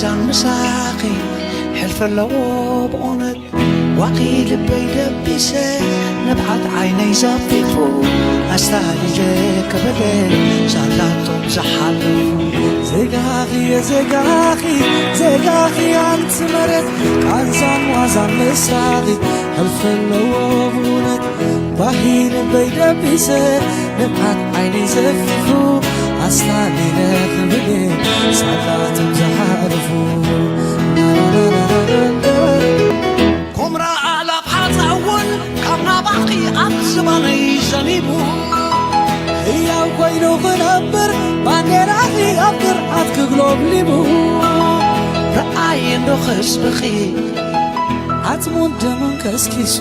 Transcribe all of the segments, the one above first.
ዛን ምሳኺ ሕልፊ ኣለዎ ብእውነት ዋኺ ልበይ ደቢሰ ንብዓት ዓይነይ ዘፊፉ ኣስታሊለ ክብለ ሳላቶም ዝሓለፉ ዜጋኺ የዜጋኺ ዜጋኺ ኣንቲ መሬት ቃንዛን ዋዛን ምሳኺ ሕልፊ ኣለዎ ብእውነት ባሂ ልበይ ደቢሰ ንብዓት ዓይነይ ዘፊፉ ኣስታሊለ ክብለ ሳላቶም ዝሓለፉ ኮምራ ኣእላፍ ሓፃ እውን ካብ ናባኺ ኣብ ዝባነይ ዘኒቡ ህያው ኮይኑ ክነብር ባንዴራኺ ኣብ ግርዓት ክግሎብሊቡ ረኣየ እንዶ ህዝብኺ ዓፅሙን ደሙን ከስኪሱ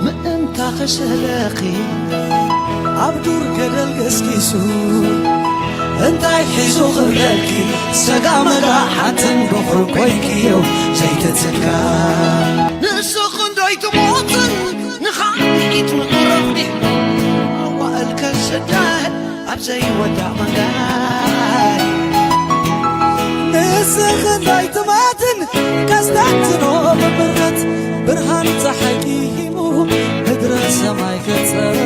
ምእንታ ክስእለኺ ኣብ ዱር ገደል ገስጊሱ እንታይ ሒዙ ክብለልኪ ሰጋመጋ ሓትን በኹሪ ኮይክዮ ዘይትትካ ንስኽ እንዶይ ትሞትን ንኻልኢት ምዕረፍቲ ኣዋእል ከስደል ኣብ ዘይወዳእ መንገድ ንስኽ እንዶይ ትሞትን ከስተንትኖ ብምረት ብርሃን ፀሓይ ኪሂሙ ምድረ ሰማይ ከፀረ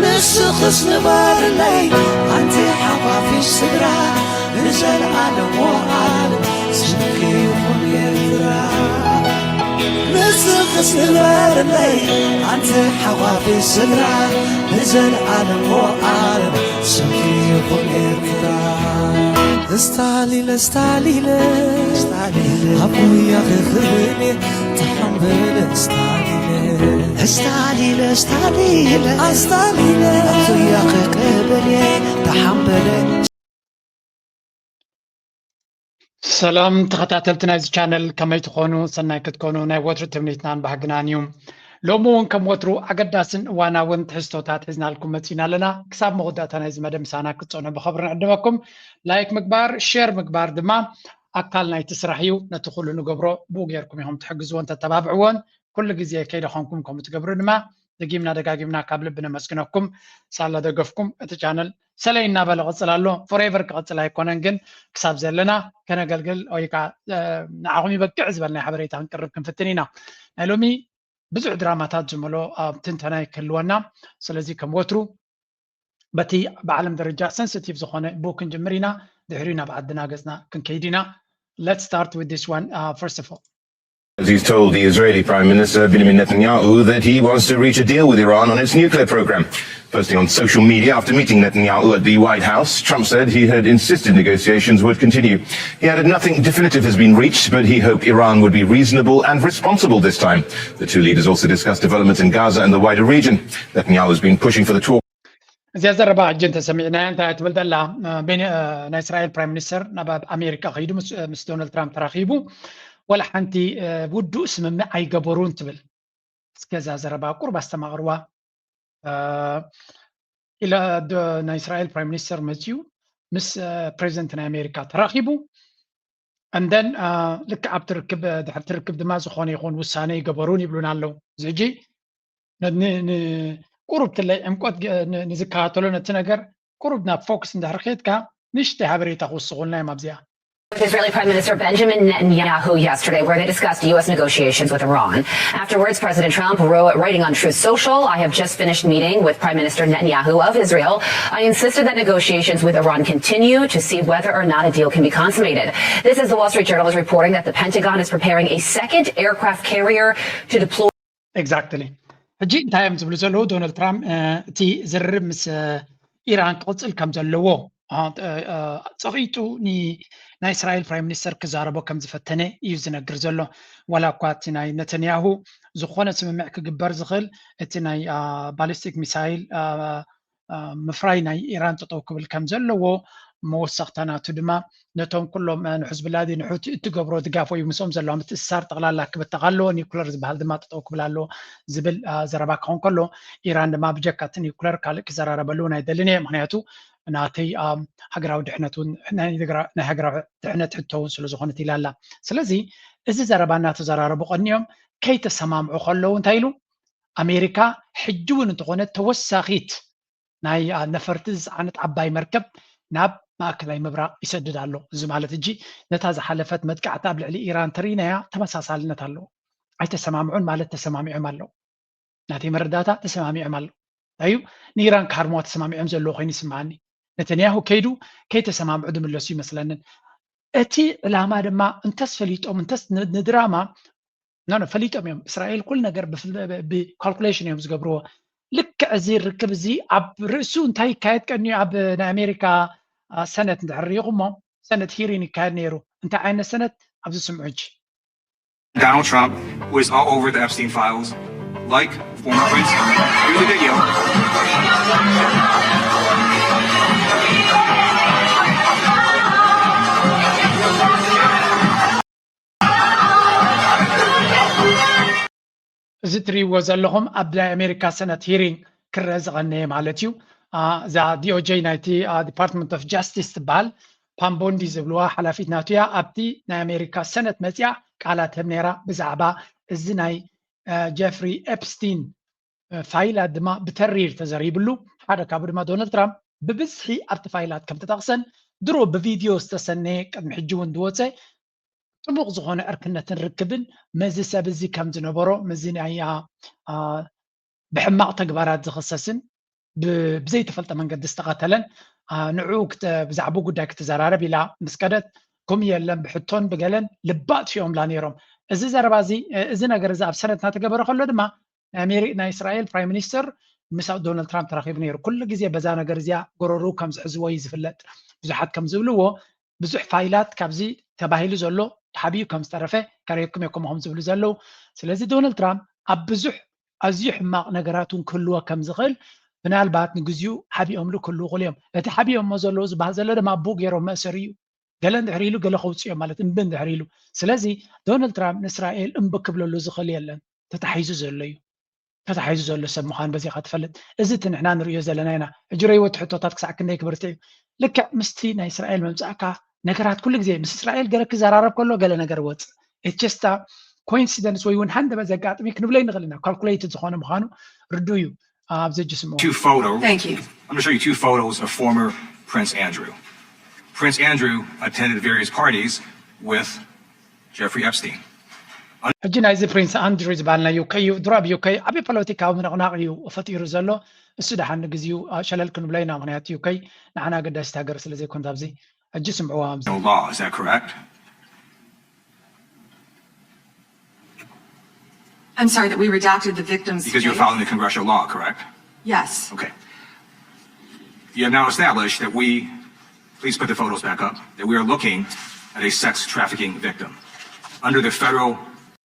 ንስኽስ ንበርለይ ኣንቲ ሓፋፊሽ ስድራ ንዘለኣለም ወኣል ስምኪ ይኹን ኤርትራ ንስኽስ ንበርለይ ኣንቲ ሓፋፊሽ ስድራ ንዘለኣለም ወኣል ስምኪ ይኹን ኤርትራ እስታሊለ እስታሊለ እስታሊለ ኣብ ጉያኺ ክብልየ ተሓምበለ እስታሊለ እስታሊለ እስታሊለ እስታሊለ ኣብ ጉያኺ ክብልየ ተሓምበለ ሰላም ተኸታተልቲ ናይዚ ቻነል ከመይ ትኾኑ? ሰናይ ክትኮኑ ናይ ወትሩ ትምኒትናን ባህግናን እዩ። ሎሚ እውን ከም ወትሩ ኣገዳስን እዋናውን ትሕዝቶታት ሒዝናልኩም መፂና ኣለና። ክሳብ መወዳእታ ናይዚ መደብ ምሳና ክትፀኑ ብኸብሪ ንዕድመኩም። ላይክ ምግባር፣ ሼር ምግባር ድማ ኣካል ናይቲ ስራሕ እዩ። ነቲ ኩሉ ንገብሮ ብኡ ጌርኩም ኢኹም ትሕግዝዎን ተተባብዕዎን። ኩሉ ግዜ ከይደኸምኩም ከምኡ ትገብሩ ድማ ደጊምና ደጋጊምና ካብ ልቢ ነመስግነኩም። ሳላ ደገፍኩም እቲ ቻነል ሰለይ እናበለ ቅፅል ኣሎ። ፎሬቨር ክቕፅል ኣይኮነን ግን ክሳብ ዘለና ከነገልግል ወይ ከዓ ንዓኹም ይበቅዕ ዝበልናይ ሓበሬታ ክንቅርብ ክንፍትን ኢና። ናይ ሎሚ ብዙሕ ድራማታት ዝመሎ ትንተናይ ክህልወና። ስለዚ ከም ወትሩ በቲ ብዓለም ደረጃ ሰንስቲቭ ዝኾነ ብኡ ክንጅምር ኢና። ድሕሪኡ ናብ ዓድና ገፅና ክንከይድ ኢና። Let's start with this one, uh, first of all. He's told the Israeli Prime Minister Benjamin Netanyahu that he wants to reach a deal with Iran on its nuclear program. Posting on social media after meeting Netanyahu at the White House, Trump said he had insisted negotiations would continue. He added nothing definitive has been reached, but he hoped Iran would be reasonable and responsible this time. The two leaders also discussed developments in Gaza and the wider region. Netanyahu has been pushing for the talk. እዚኣ ዘረባ ሕጂ እንተሰሚዕናያ እንታይ ትብል ዘላ? ናይ እስራኤል ፕራይም ሚኒስተር ናብ ኣሜሪካ ከይዱ ምስ ዶናልድ ትራምፕ ተራኺቡ ዋላ ሓንቲ ውዱእ ስምምዕ ኣይገበሩን ትብል። እስከ እዛ ዘረባ ቁርብ ኣስተማቕርዋ። ኢለ ናይ እስራኤል ፕራይም ሚኒስተር መፅዩ ምስ ፕሬዚደንት ናይ ኣሜሪካ ተራኺቡ። And then ልክዕ ኣብቲ ርክብ ድሕርቲ ርክብ ድማ ዝኾነ ይኹን ውሳነ ይገበሩን ይብሉና ኣለዉ። እዚ ሕጂ ቁሩብ ትለይ ዕምቆት ንዝከታተሎ ነቲ ነገር ቁሩብ ናብ ፎክስ እንድሕር ከይድካ ንእሽተይ ሓበሬታ ክውስኹልና እዮም ኣብዚኣ። With Israeli Prime Minister Benjamin Netanyahu yesterday, where they discussed U S negotiations with Iran. Afterwards, President Trump wrote, writing on Truth Social, I have just finished meeting with Prime Minister Netanyahu of Israel. I insisted that negotiations with Iran continue to see whether or not a deal can be consummated. This as the Wall Street Journal is reporting that the Pentagon is preparing a second aircraft carrier to deploy. Exactly. ሕጂ እንታይ እዮም ዝብሉ ዘለዉ? ዶናልድ ትራምፕ እቲ ዝርርብ ምስ ኢራን ክቕፅል ከም ዘለዎ ፀቒጡ ናይ እስራኤል ፕራይም ሚኒስተር ክዛረቦ ከም ዝፈተነ እዩ ዝነግር ዘሎ። ዋላ እኳ እቲ ናይ ነተንያሁ ዝኾነ ስምምዕ ክግበር ዝኽእል እቲ ናይ ባሊስቲክ ሚሳይል ምፍራይ ናይ ኢራን ጠጠው ክብል ከም ዘለዎ መወሰኽታ ናቱ ድማ ነቶም ኩሎም ንሕዝብላ ድዩ ንሑቲ እትገብሮ ድጋፍ ወይ ምስኦም ዘለዋ ምትእስሳር ጠቕላላ ክብተኽ ኣለዎ፣ ኒውክለር ዝበሃል ድማ ጠጠው ክብል ኣለዎ ዝብል ዘረባ ክኸውን ከሎ ኢራን ድማ ብጀካ እቲ ኒውክለር ካልእ ክዘራረበሉ እውን ኣይደልን እየ፣ ምክንያቱ ናተይ ሃገራዊ ድሕነት እውን ናይ ሃገራዊ ድሕነት ሕቶ እውን ስለዝኾነት ኢላ ኣላ። ስለዚ እዚ ዘረባ እናተዘራረቡ ቀኒዮም ከይተሰማምዑ ከለዉ እንታይ ኢሉ ኣሜሪካ ሕጂ እውን እንተኾነ ተወሳኺት ናይ ነፈርቲ ዝፀዓነት ዓባይ መርከብ ናብ ማእከላይ ምብራቕ ይሰድድ ኣሎ። እዚ ማለት ሕጂ ነታ ዝሓለፈት መጥቃዕቲ ኣብ ልዕሊ ኢራን ተሪእናያ ተመሳሳልነት ኣለዎ። ኣይተሰማምዑን ማለት ተሰማሚዖም ኣለዉ። ናተይ መረዳእታ ተሰማሚዖም ኣለዉ። እንታይ እዩ ንኢራን ክሃርምዋ ተሰማሚዖም ዘለዉ ኮይኑ ይስምዓኒ። ነተንያሁ ከይዱ ከይተሰማምዑ ዝምለሱ ይመስለንን። እቲ ዕላማ ድማ እንተስ ፈሊጦም እንተስ ን- ንድራማ ኖ ኖ ፈሊጦም እዮም። እስራኤል ኩሉ ነገር ብካልኩሌሽን እዮም ዝገብርዎ። ልክዕ እዚ ርክብ እዚ ኣብ ርእሱ እንታይ ይካየድ ቀንዩ ኣብ ናይ ኣሜሪካ ሰነት እንድሕር ሪኢኹሞ ሰነት ሂሪን ይካየድ ነይሩ። እንታይ ዓይነት ሰነት ኣብዚ ስምዑ ሕጂ። Donald Trump, who is all over the Epstein files, like former Prince. Here's the video. እዚ ትሪእዎ ዘለኹም ኣብ ናይ ኣሜሪካ ሰነት ሂሪንግ ክረአ ዝቐነየ ማለት እዩ። እዛ ዲኦጄ ናይቲ ዲፓርትመንት ኦፍ ጃስቲስ ትበሃል ፓምቦንዲ ዝብልዋ ሓላፊት ናቱ እያ። ኣብቲ ናይ ኣሜሪካ ሰነት መፅያ ቃላ ትህብ ነይራ ብዛዕባ እዚ ናይ ጀፍሪ ኤፕስቲን ፋይላት ድማ ብተሪር ተዘሪብሉ። ሓደ ካብኡ ድማ ዶናልድ ትራምፕ ብብዝሒ ኣብቲ ፋይላት ከም ተጠቕሰን ድሮ ብቪድዮ ዝተሰነየ ቅድሚ ሕጂ እውን ዝወፀ ጥቡቕ ዝኾነ ዕርክነትን ርክብን መዚ ሰብ እዚ ከም ዝነበሮ መዚ ናይ ብሕማቕ ተግባራት ዝኽሰስን ብዘይተፈልጠ መንገዲ ዝተቐተለን ንዕኡ ብዛዕባኡ ጉዳይ ክትዘራረብ ኢላ ምስ ከደት፣ ከምኡ የለን ብሕቶን ብገለን ልባ ኣጥፊኦምላ ነይሮም። እዚ ዘረባ እዚ እዚ ነገር እዚ ኣብ ሰነት እናተገበረ ከሎ ድማ ናይ እስራኤል ፕራይም ሚኒስተር ምስ ዶናልድ ትራምፕ ተራኺቡ ነይሩ። ኩሉ ግዜ በዛ ነገር እዚኣ ጎረርኡ ከም ዝሕዝዎ እዩ ዝፍለጥ። ብዙሓት ከም ዝብልዎ ብዙሕ ፋይላት ካብዚ ተባሂሉ ዘሎ ተሓቢኡ ከም ዝተረፈ ከርእየኩም እየ ከምኡ ከም ዝብሉ ዘለዉ። ስለዚ ዶናልድ ትራምፕ ኣብ ብዙሕ ኣዝዩ ሕማቕ ነገራት እውን ክህልዎ ከም ዝኽእል ምናልባት ንግዚኡ ሓቢኦምሉ ክህልዉ ይኽእሉ እዮም። እቲ ሓቢኦሞ ዘለዉ ዝበሃል ዘሎ ድማ ኣቦኡ ገይሮም መእሰሪ እዩ። ገለ እንድሕር ኢሉ ገለ ከውፅኦም ማለት እምቢ እንድሕር ኢሉ። ስለዚ ዶናልድ ትራምፕ ንእስራኤል እምቢ ክብለሉ ዝኽእል የለን። ተታሒዙ ዘሎ እዩ። ተታሒዙ ዘሎ ሰብ ምዃኑ በዚኻ ትፈልጥ። እዚ እቲ ንሕና ንርእዮ ዘለና ኢና። ሕጂ ረይዎ እቲ ሕቶታት ክሳዕ ክንደይ ክብርትዕ እዩ። ልክዕ ምስቲ ናይ እስራኤል ምምጻእካ ነገራት ኩሉ ግዜ ምስ እስራኤል ገለ ክዘራረብ ከሎ ገለ ነገር ወጽእ። It's just a coincidence ወይ እውን ሃንደበት ዘጋጥም እዩ ክንብሎ ይንኽእል ኢና። ካልኩሌትድ ዝኾነ ምዃኑ ርዱእ እዩ። ኣብዚ ሕጂ ስምዑ። Two photos. Thank you. I'm going to show you two photos of former Prince Andrew. Prince Andrew attended various parties with Jeffrey Epstein. ሕጂ ናይዚ ፕሪንስ ኣንድሩ ዝበሃል ናይ ዩከይ እዩ። ድሮ ኣብ ዩከይ ዓብዪ ፖለቲካዊ ምንቕናቕ እዩ ፈጢሩ ዘሎ። እሱ ደሓን ንግዚኡ ሸለል ክንብሎ ኢና። ምኽንያቱ ዩከይ ንዓና ኣገዳሲት ሃገር ስለ ዘይኮነት ኣብዚ ሕጂ ስምዕዋ። No law, is that correct? I'm sorry that we redacted the victim's Because you're face. Following the congressional law, correct? Yes. Okay. You have now established that we, please put the photos back up, that we are looking at a sex trafficking victim. Under the federal,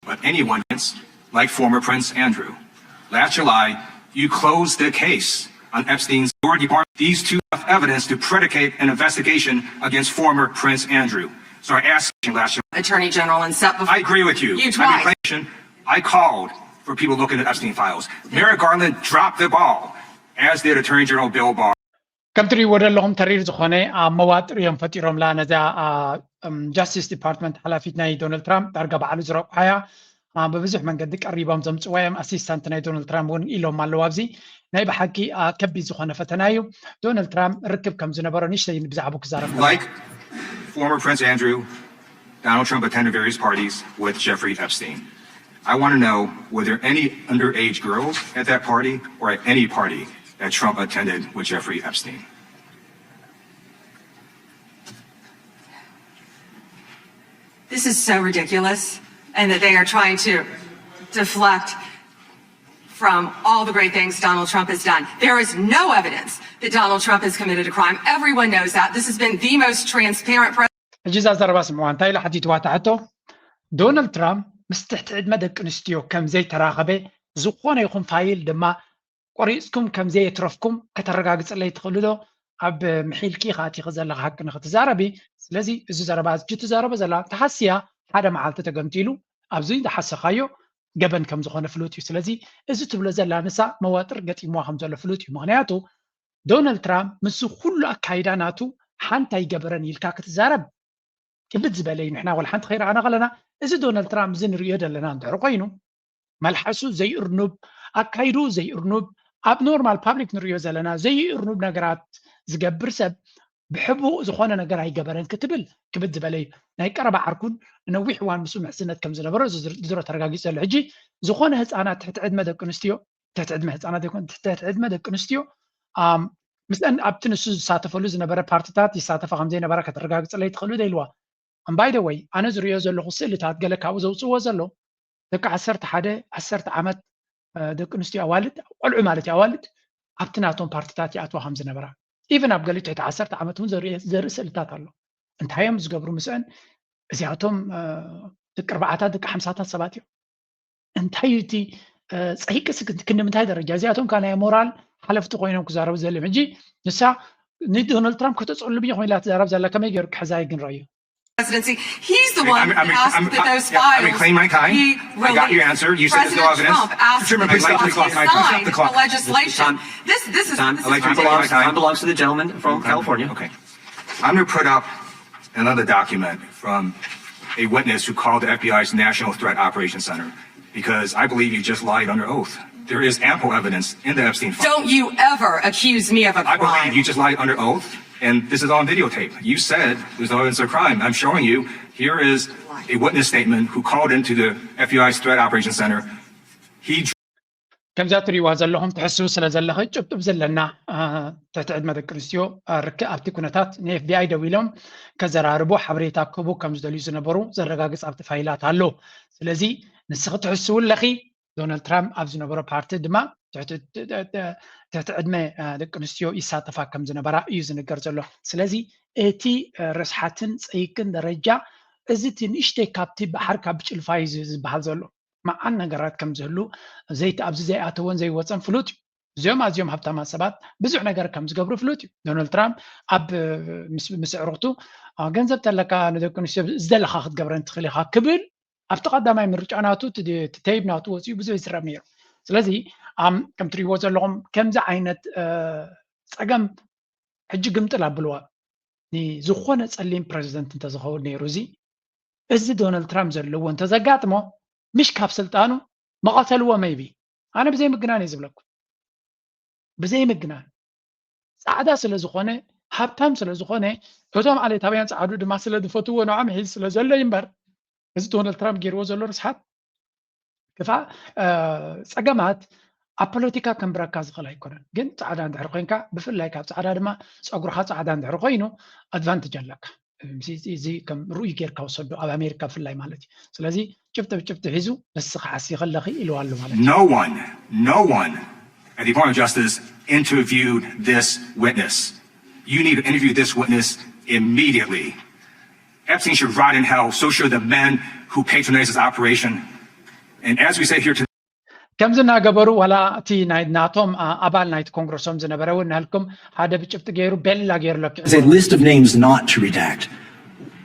but anyone, like former Prince Andrew. Last July, you closed the case on Epstein's State Department. These two have evidence to predicate an investigation against former Prince Andrew. So I asked last July. Attorney General and set before. I agree with you. You I tried. Mean, I called for people looking at Epstein files. Merrick Garland dropped the ball, as did Attorney General Bill Barr. ከም ትሪእዎ ዘለኹም ተሪር ዝኾነ ኣብ መዋጥር እዮም ፈጢሮምላ ነዛ ጃስቲስ ዲፓርትመንት ሓላፊት ናይ ዶናልድ ትራምፕ ዳርጋ ባዕሉ ዝረቑሓያ ብብዙሕ መንገዲ ቀሪቦም ዘምፅዋ እዮም። ኣሲስታንት ናይ ዶናልድ ትራምፕ እውን ኢሎም ኣለዉ። ኣብዚ ናይ ብሓቂ ከቢድ ዝኾነ ፈተና እዩ። ዶናልድ ትራምፕ ርክብ ከም ዝነበሮ ንእሽተይ ብዛዕባኡ ክዛረብ ከሎ። Like former Prince Andrew, Donald Trump attended various parties with Jeffrey Epstein. I want to know, were there any underage girls at that party or at any party that Trump attended with Jeffrey Epstein? This is so ridiculous, and that they are trying to deflect from all the great things Donald Trump has done. There is no evidence that Donald Trump has committed a crime. Everyone knows that. This has been the most transparent president. ሕጂ እዛ ዘረባ ስምዕዋ። እንታይ ኢላ ሓቲትዋ እታ ሕቶ? ዶናልድ ትራምፕ ምስ ትሕቲ ዕድመ ደቂ ኣንስትዮ ከም ዘይተራኸበ ዝኾነ ይኹን ፋይል ድማ ቆሪፅኩም ከም ዘየትረፍኩም ከተረጋግፅለይ ትኽእሉ ዶ? ኣብ ምሒልኪ ኢኻ ኣቲኺ ዘለኻ ሓቂ ንኽትዛረቢ። ስለዚ እዚ ዘረባ እዚ ትዛረቦ ዘላ ተሃስያ ሓደ መዓልቲ ተገምጢሉ ኣብዚ ዝሓሰኻዮ ገበን ከም ዝኾነ ፍሉጥ እዩ። ስለዚ እዚ ትብሎ ዘላ ንሳ መዋጥር ገጢምዋ ከም ዘሎ ፍሉጥ እዩ። ምኽንያቱ ዶናልድ ትራምፕ ምስዚ ኩሉ ኣካይዳ ናቱ ሓንቲ ኣይገበረን ኢልካ ክትዛረብ ክብድ ዝበለ እዩ። ንሕና ወላ ሓንቲ ከይረኣና ከለና እዚ ዶናልድ ትራምፕ እዚ ንርእዮ ዘለና እንድሕር ኮይኑ መልሓሱ ዘይእርኑብ፣ ኣካይድኡ ዘይእርኑብ፣ ኣብ ኖርማል ፓብሊክ ንርእዮ ዘለና ዘይእርኑብ ነገራት ዝገብር ሰብ ብሕቡእ ዝኾነ ነገር ኣይገበረን ክትብል ክብድ ዝበለ እዩ። ናይ ቀረባ ዓርኩን ንነዊሕ እዋን ምስኡ ምሕዝነት ከም ዝነበሮ ዝዝሮ ተረጋጊጹ ዘሎ። ሕጂ ዝኾነ ህፃናት ትሕቲ ዕድመ ደቂ ኣንስትዮ ትሕቲ ዕድመ ህፃናት ዘይኮነ ትሕቲ ዕድመ ደቂ ኣንስትዮ ምስአን ኣብቲ ንሱ ዝሳተፈሉ ዝነበረ ፓርቲታት ይሳተፋ ከም ዘይነበራ ከተረጋግፅለይ ትኽእሉ ዶ ኢልዋ። እምባይ ደ ወይ ኣነ ዝሪኦ ዘለኹ ስእልታት ገለ ካብኡ ዘውፅዎ ዘሎ ደቂ ዓሰርተ ሓደ ዓሰርተ ዓመት ደቂ ኣንስትዮ ኣዋልድ ቆልዑ ማለት እዩ ኣዋልድ ኣብቲ ናቶም ፓርቲታት ይኣትዋ ከም ዝነበራ ኢቨን ኣብ ገሊኡ ትሕቲ ዓሰርተ ዓመት እውን ዘርኢ ስእልታት ኣሎ። እንታይ እዮም ዝገብሩ ምስአን? እዚኣቶም ደቂ ኣርባዓታት ደቂ ሓምሳታት ሰባት እዮም። እንታይ እዩ እቲ ፀይቂ ክንዲ ምንታይ ደረጃ እዚኣቶም ከ ናይ ሞራል ሓለፍቲ ኮይኖም ክዛረቡ ዘልዮም ሕጂ ንሳ ንዶናልድ ትራምፕ ከተፀልም እየ ኮይላ ትዛረብ ዘላ ከመይ ገይሩ ክሕዛ ግን ረኣዩ presidency. He's the one that asked for those files. He released. I got your answer. You said there's no evidence. President Trump asked for the legislation. This, this is. Time belongs to the gentleman from California. Okay. I'm going to put up another document from a witness who called the F B I's National Threat Operations Center because I believe you just lied under oath. There is ample evidence in the Epstein file. Don't you ever accuse me of a crime. I believe you just lied under oath, and this is on videotape. You said there's no evidence of crime. I'm showing you, here is a witness statement who called into the F B I's Threat Operations Center. He ከምዛ ትሪእዋ ዘለኹም ትሕስቡ ስለ ዘለኺ ጭብጥብ ዘለና ትሕቲ ዕድመ ደቂ ኣንስትዮ ርክእ ኣብቲ ኩነታት ን ኤፍ ቢ ኣይ ደዊሎም ከዘራርቡ ሓበሬታ ክህቡ ከም ዝደልዩ ዝነበሩ ዘረጋግፅ ኣብቲ ፋይላት ኣሎ። ስለዚ ንስኺ ትሕስቡ ኣለኺ። ዶናልድ ትራምፕ ኣብ ዝነበሮ ፓርቲ ድማ ትሕቲ ዕድመ ደቂ ኣንስትዮ ይሳተፋ ከም ዝነበራ እዩ ዝንገር ዘሎ። ስለዚ እቲ ርስሓትን ፀይቅን ደረጃ እዚ እቲ ንእሽተይ ካብቲ ባሕር ካብ ጭልፋ እዩ ዝበሃል ዘሎ። መዓል ነገራት ከም ዝህሉ ዘይቲ ኣብዚ ዘይኣተወን ዘይወፀን ፍሉጥ እዩ። እዚኦም ኣዝዮም ሃብታማት ሰባት ብዙሕ ነገር ከም ዝገብሩ ፍሉጥ እዩ። ዶናልድ ትራምፕ ኣብ ምስ ኣዕሩኽቱ ገንዘብ ተለካ ንደቂ ኣንስትዮ ዝደለካ ክትገብረን ትኽእል ኢኻ ክብል ኣብቲ ቀዳማይ ምርጫ ናቱ እቲ ተይብ ናቱ ወፂኡ ብዙሕ ይዝረብ ነይሩ። ስለዚ ከም ትሪእዎ ዘለኹም ከምዚ ዓይነት ፀገም ሕጂ ግምጥል ኣብልዋ። ንዝኾነ ፀሊም ፕረዚደንት እንተዝኸውን ነይሩ እዚ እዚ ዶናልድ ትራምፕ ዘለዎ እንተዘጋጥሞ ምሽ ካብ ስልጣኑ መቐተልዎ መይቢ ኣነ ብዘይ ምግናን እየ ዝብለኩም። ብዘይ ምግናን ፃዕዳ ስለ ዝኾነ ሃብታም ስለ ዝኾነ እቶም ዓሌታውያን ፃዕዱ ድማ ስለ ዝፈትዎ ንዖም ሒዝ ስለ ዘሎ እዩ እምበር እዚ ዶናልድ ትራምፕ ገይርዎ ዘሎ ርስሓት ክፋ ፀገማት ኣብ ፖለቲካ ከንብረካ ዝኽእል ኣይኮነን። ግን ፃዕዳ እንድሕር ኮይንካ ብፍላይ ካብ ፃዕዳ ድማ ፀጉርካ ፃዕዳ እንድሕር ኮይኑ ኣድቫንቴጅ ኣለካ። እዚ ከም ርኡይ ጌርካ ወሰዶ ኣብ ኣሜሪካ ብፍላይ ማለት እዩ። ስለዚ ጭብጢ ብጭብጢ ሒዙ ንስኻ ሓሲ ከለኺ ኢልዋ ኣሎ ማለት እዩ። No one, no one at the Department of Justice interviewed this witness. You need to interview this witness immediately. Epstein should rot in hell. So should the men who patronized this operation. And as we sit here today, ከምዚ እናገበሩ ዋላ እቲ ናይ ናቶም ኣባል ናይቲ ኮንግረሶም ዝነበረ እውን ናልኩም ሓደ ብጭብጢ ገይሩ ቤላ ገይሩ ለኪ It's a list of names not to redact.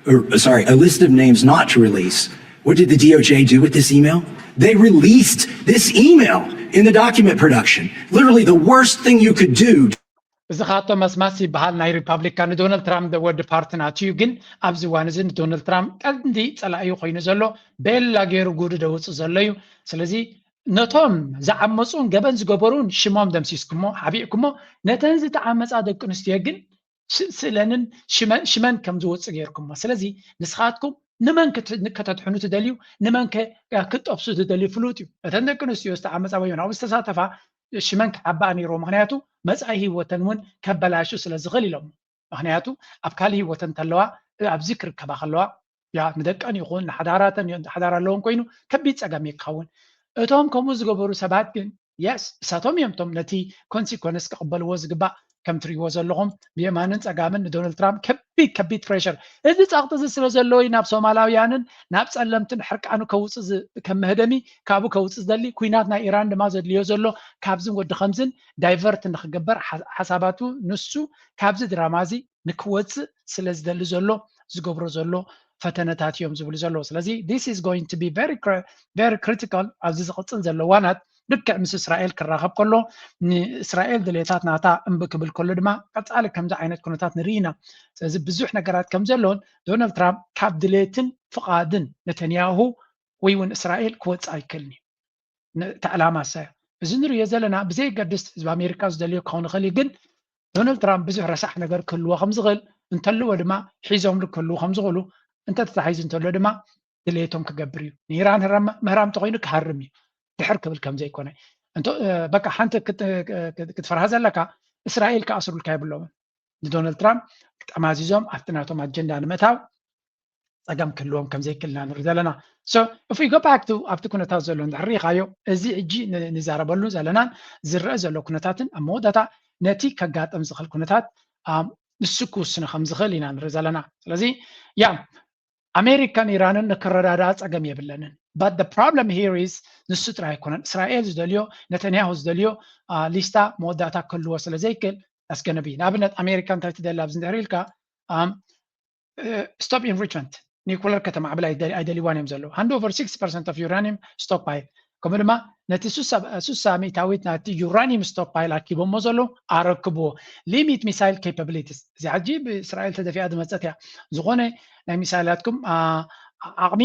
Or, sorry, a list of names not to release. What did the D O J do with this email? They released this email in the document production. Literally the worst thing you could do. እዚ ካቶም መስማስ ይበሃል ናይ ሪፓብሊካን ንዶናልድ ትራምፕ ወዲ ፓርቲ ናት እዩ። ግን ኣብዚ እዋን እዚ ንዶናልድ ትራምፕ ቀንዲ ፀላእዩ ኮይኑ ዘሎ ቤላ ገይሩ ጉዱ ደውፅእ ዘሎ እዩ። ስለዚ ነቶም ዝዓመፁን ገበን ዝገበሩን ሽሞም ደምሲስኩሞ ሓቢእኩሞ ነተን ዝተዓመፃ ደቂ ኣንስትዮ ግን ስእለንን ሽመን ከም ዝወፅእ ገይርኩሞ። ስለዚ ንስኻትኩም ንመን ከተድሕኑ ትደልዩ ንመን ክትጠብሱ ትደልዩ ፍሉጥ እዩ። እተን ደቂ ኣንስትዮ ዝተዓመፃ ወይ ናብኡ ዝተሳተፋ ሽመን ክዓባኣ ነይርዎ። ምክንያቱ መፃኢ ህይወተን እውን ከበላሹ ስለ ዝኽእል ኢሎም። ምክንያቱ ኣብ ካልእ ህይወተን እንተለዋ ኣብዚ ክርከባ ከለዋ ያ ንደቀን ይኹን ንሓዳራተን ሓዳር ኣለዎን ኮይኑ ከቢድ ፀገም እዩ ክኸውን። እቶም ከምኡ ዝገበሩ ሰባት ግን የስ እሳቶም እዮም እቶም ነቲ ኮንሲኮንስ ክቕበልዎ ዝግባእ። ከም ትሪእዎ ዘለኹም ብየማንን ፀጋምን ንዶናልድ ትራምፕ ከቢድ ከቢድ ፕሬሸር እዚ ፀቕጢ እዚ ስለ ዘለዎ እዩ ናብ ሶማላውያንን ናብ ፀለምትን ሕርቃኑ ከውፅእ ከም መህደሚ ካብኡ ከውፅእ ዝደሊ። ኩናት ናይ ኢራን ድማ ዘድልዮ ዘሎ ካብዝን ወዲ ከምዝን ዳይቨርት ንክግበር ሓሳባቱ ንሱ ካብዚ ድራማ እዚ ንክወፅእ ስለ ዝደሊ ዘሎ ዝገብሮ ዘሎ ፈተነታት እዮም ዝብሉ ዘለዉ። ስለዚ this is going to be very very critical ኣብዚ ዝቕፅል ዘሎ እዋናት ልክዕ ምስ እስራኤል ክራኸብ ከሎ ንእስራኤል ድሌታት ናታ እምቢ ክብል ከሎ ድማ ቀፃሊ ከምዚ ዓይነት ኩነታት ንርኢ ኢና። ስለዚ ብዙሕ ነገራት ከም ዘለውን ዶናልድ ትራምፕ ካብ ድሌትን ፍቓድን ነተንያሁ ወይ እውን እስራኤል ክወፅእ ኣይክእልን እዩ። እቲ ዕላማ እሳ እያ። እዚ ንሪኦ ዘለና ብዘየገድስ ህዝቢ ኣሜሪካ ዝደልዮ ክኸውን ይኽእል እዩ፣ ግን ዶናልድ ትራምፕ ብዙሕ ረሳሕ ነገር ክህልዎ ከም ዝኽእል እንተልዎ ድማ ሒዞምሉ ክህልዉ ከም ዝኽእሉ፣ እንተተታሒዙ እንተሎ ድማ ድሌቶም ክገብር እዩ። ንኢራን ህራም ምህራም እንተኾይኑ ክሃርም እዩ። ድሕር ክብል ከም ዘይኮነ እንቶ በቃ ሓንቲ ክትፈርሃ ዘለካ እስራኤል ክኣስሩልካ የብሎምን። ንዶናልድ ትራምፕ ጠማዚዞም ኣብቲ ናቶም ኣጀንዳ ንምእታው ፀገም ክህልዎም ከም ዘይክእል ኢና ንርኢ ዘለና። So if we go back to ኣብቲ ኩነታት ዘሎ እንድሕር ርኢኻዮ፣ እዚ ሕጂ ንዛረበሉ ዘለናን ዝረአ ዘሎ ኩነታትን ኣብ መወዳእታ ነቲ ከጋጥም ዝኽእል ኩነታት ንሱ ክውስኖ ከም ዝኽእል ኢና ንርኢ ዘለና። ስለዚ ያ ኣሜሪካን ኢራንን ንክረዳዳኣ ፀገም የብለንን። But the problem here is ንሱ ጥራይ ኣይኮነን። እስራኤል ዝደልዮ፣ ነተንያሁ ዝደልዮ ሊስታ መወዳእታ ክህልዎ ስለ ዘይክእል ኣስገነቢ። ንኣብነት ኣሜሪካ እንታይ ትደሊ ኣብዚ እንድሕር ኢልካ stop enrichment፣ ኒኩለር ከተማዕብል ኣይደልይዋን እዮም ዘለዉ። Hand over sixty percent of uranium stockpile፣ ከምኡ ድማ ነቲ ሱሳ ሚእታዊት ናቲ uranium stockpile ኣኪቦሞ ዘለዉ ኣረክብዎ። Limit missile capabilities፣ እዚ ሕጂ ብእስራኤል ተደፊኣ ዝመፀት እያ። ዝኾነ ናይ ሚሳይላትኩም ዓቕሚ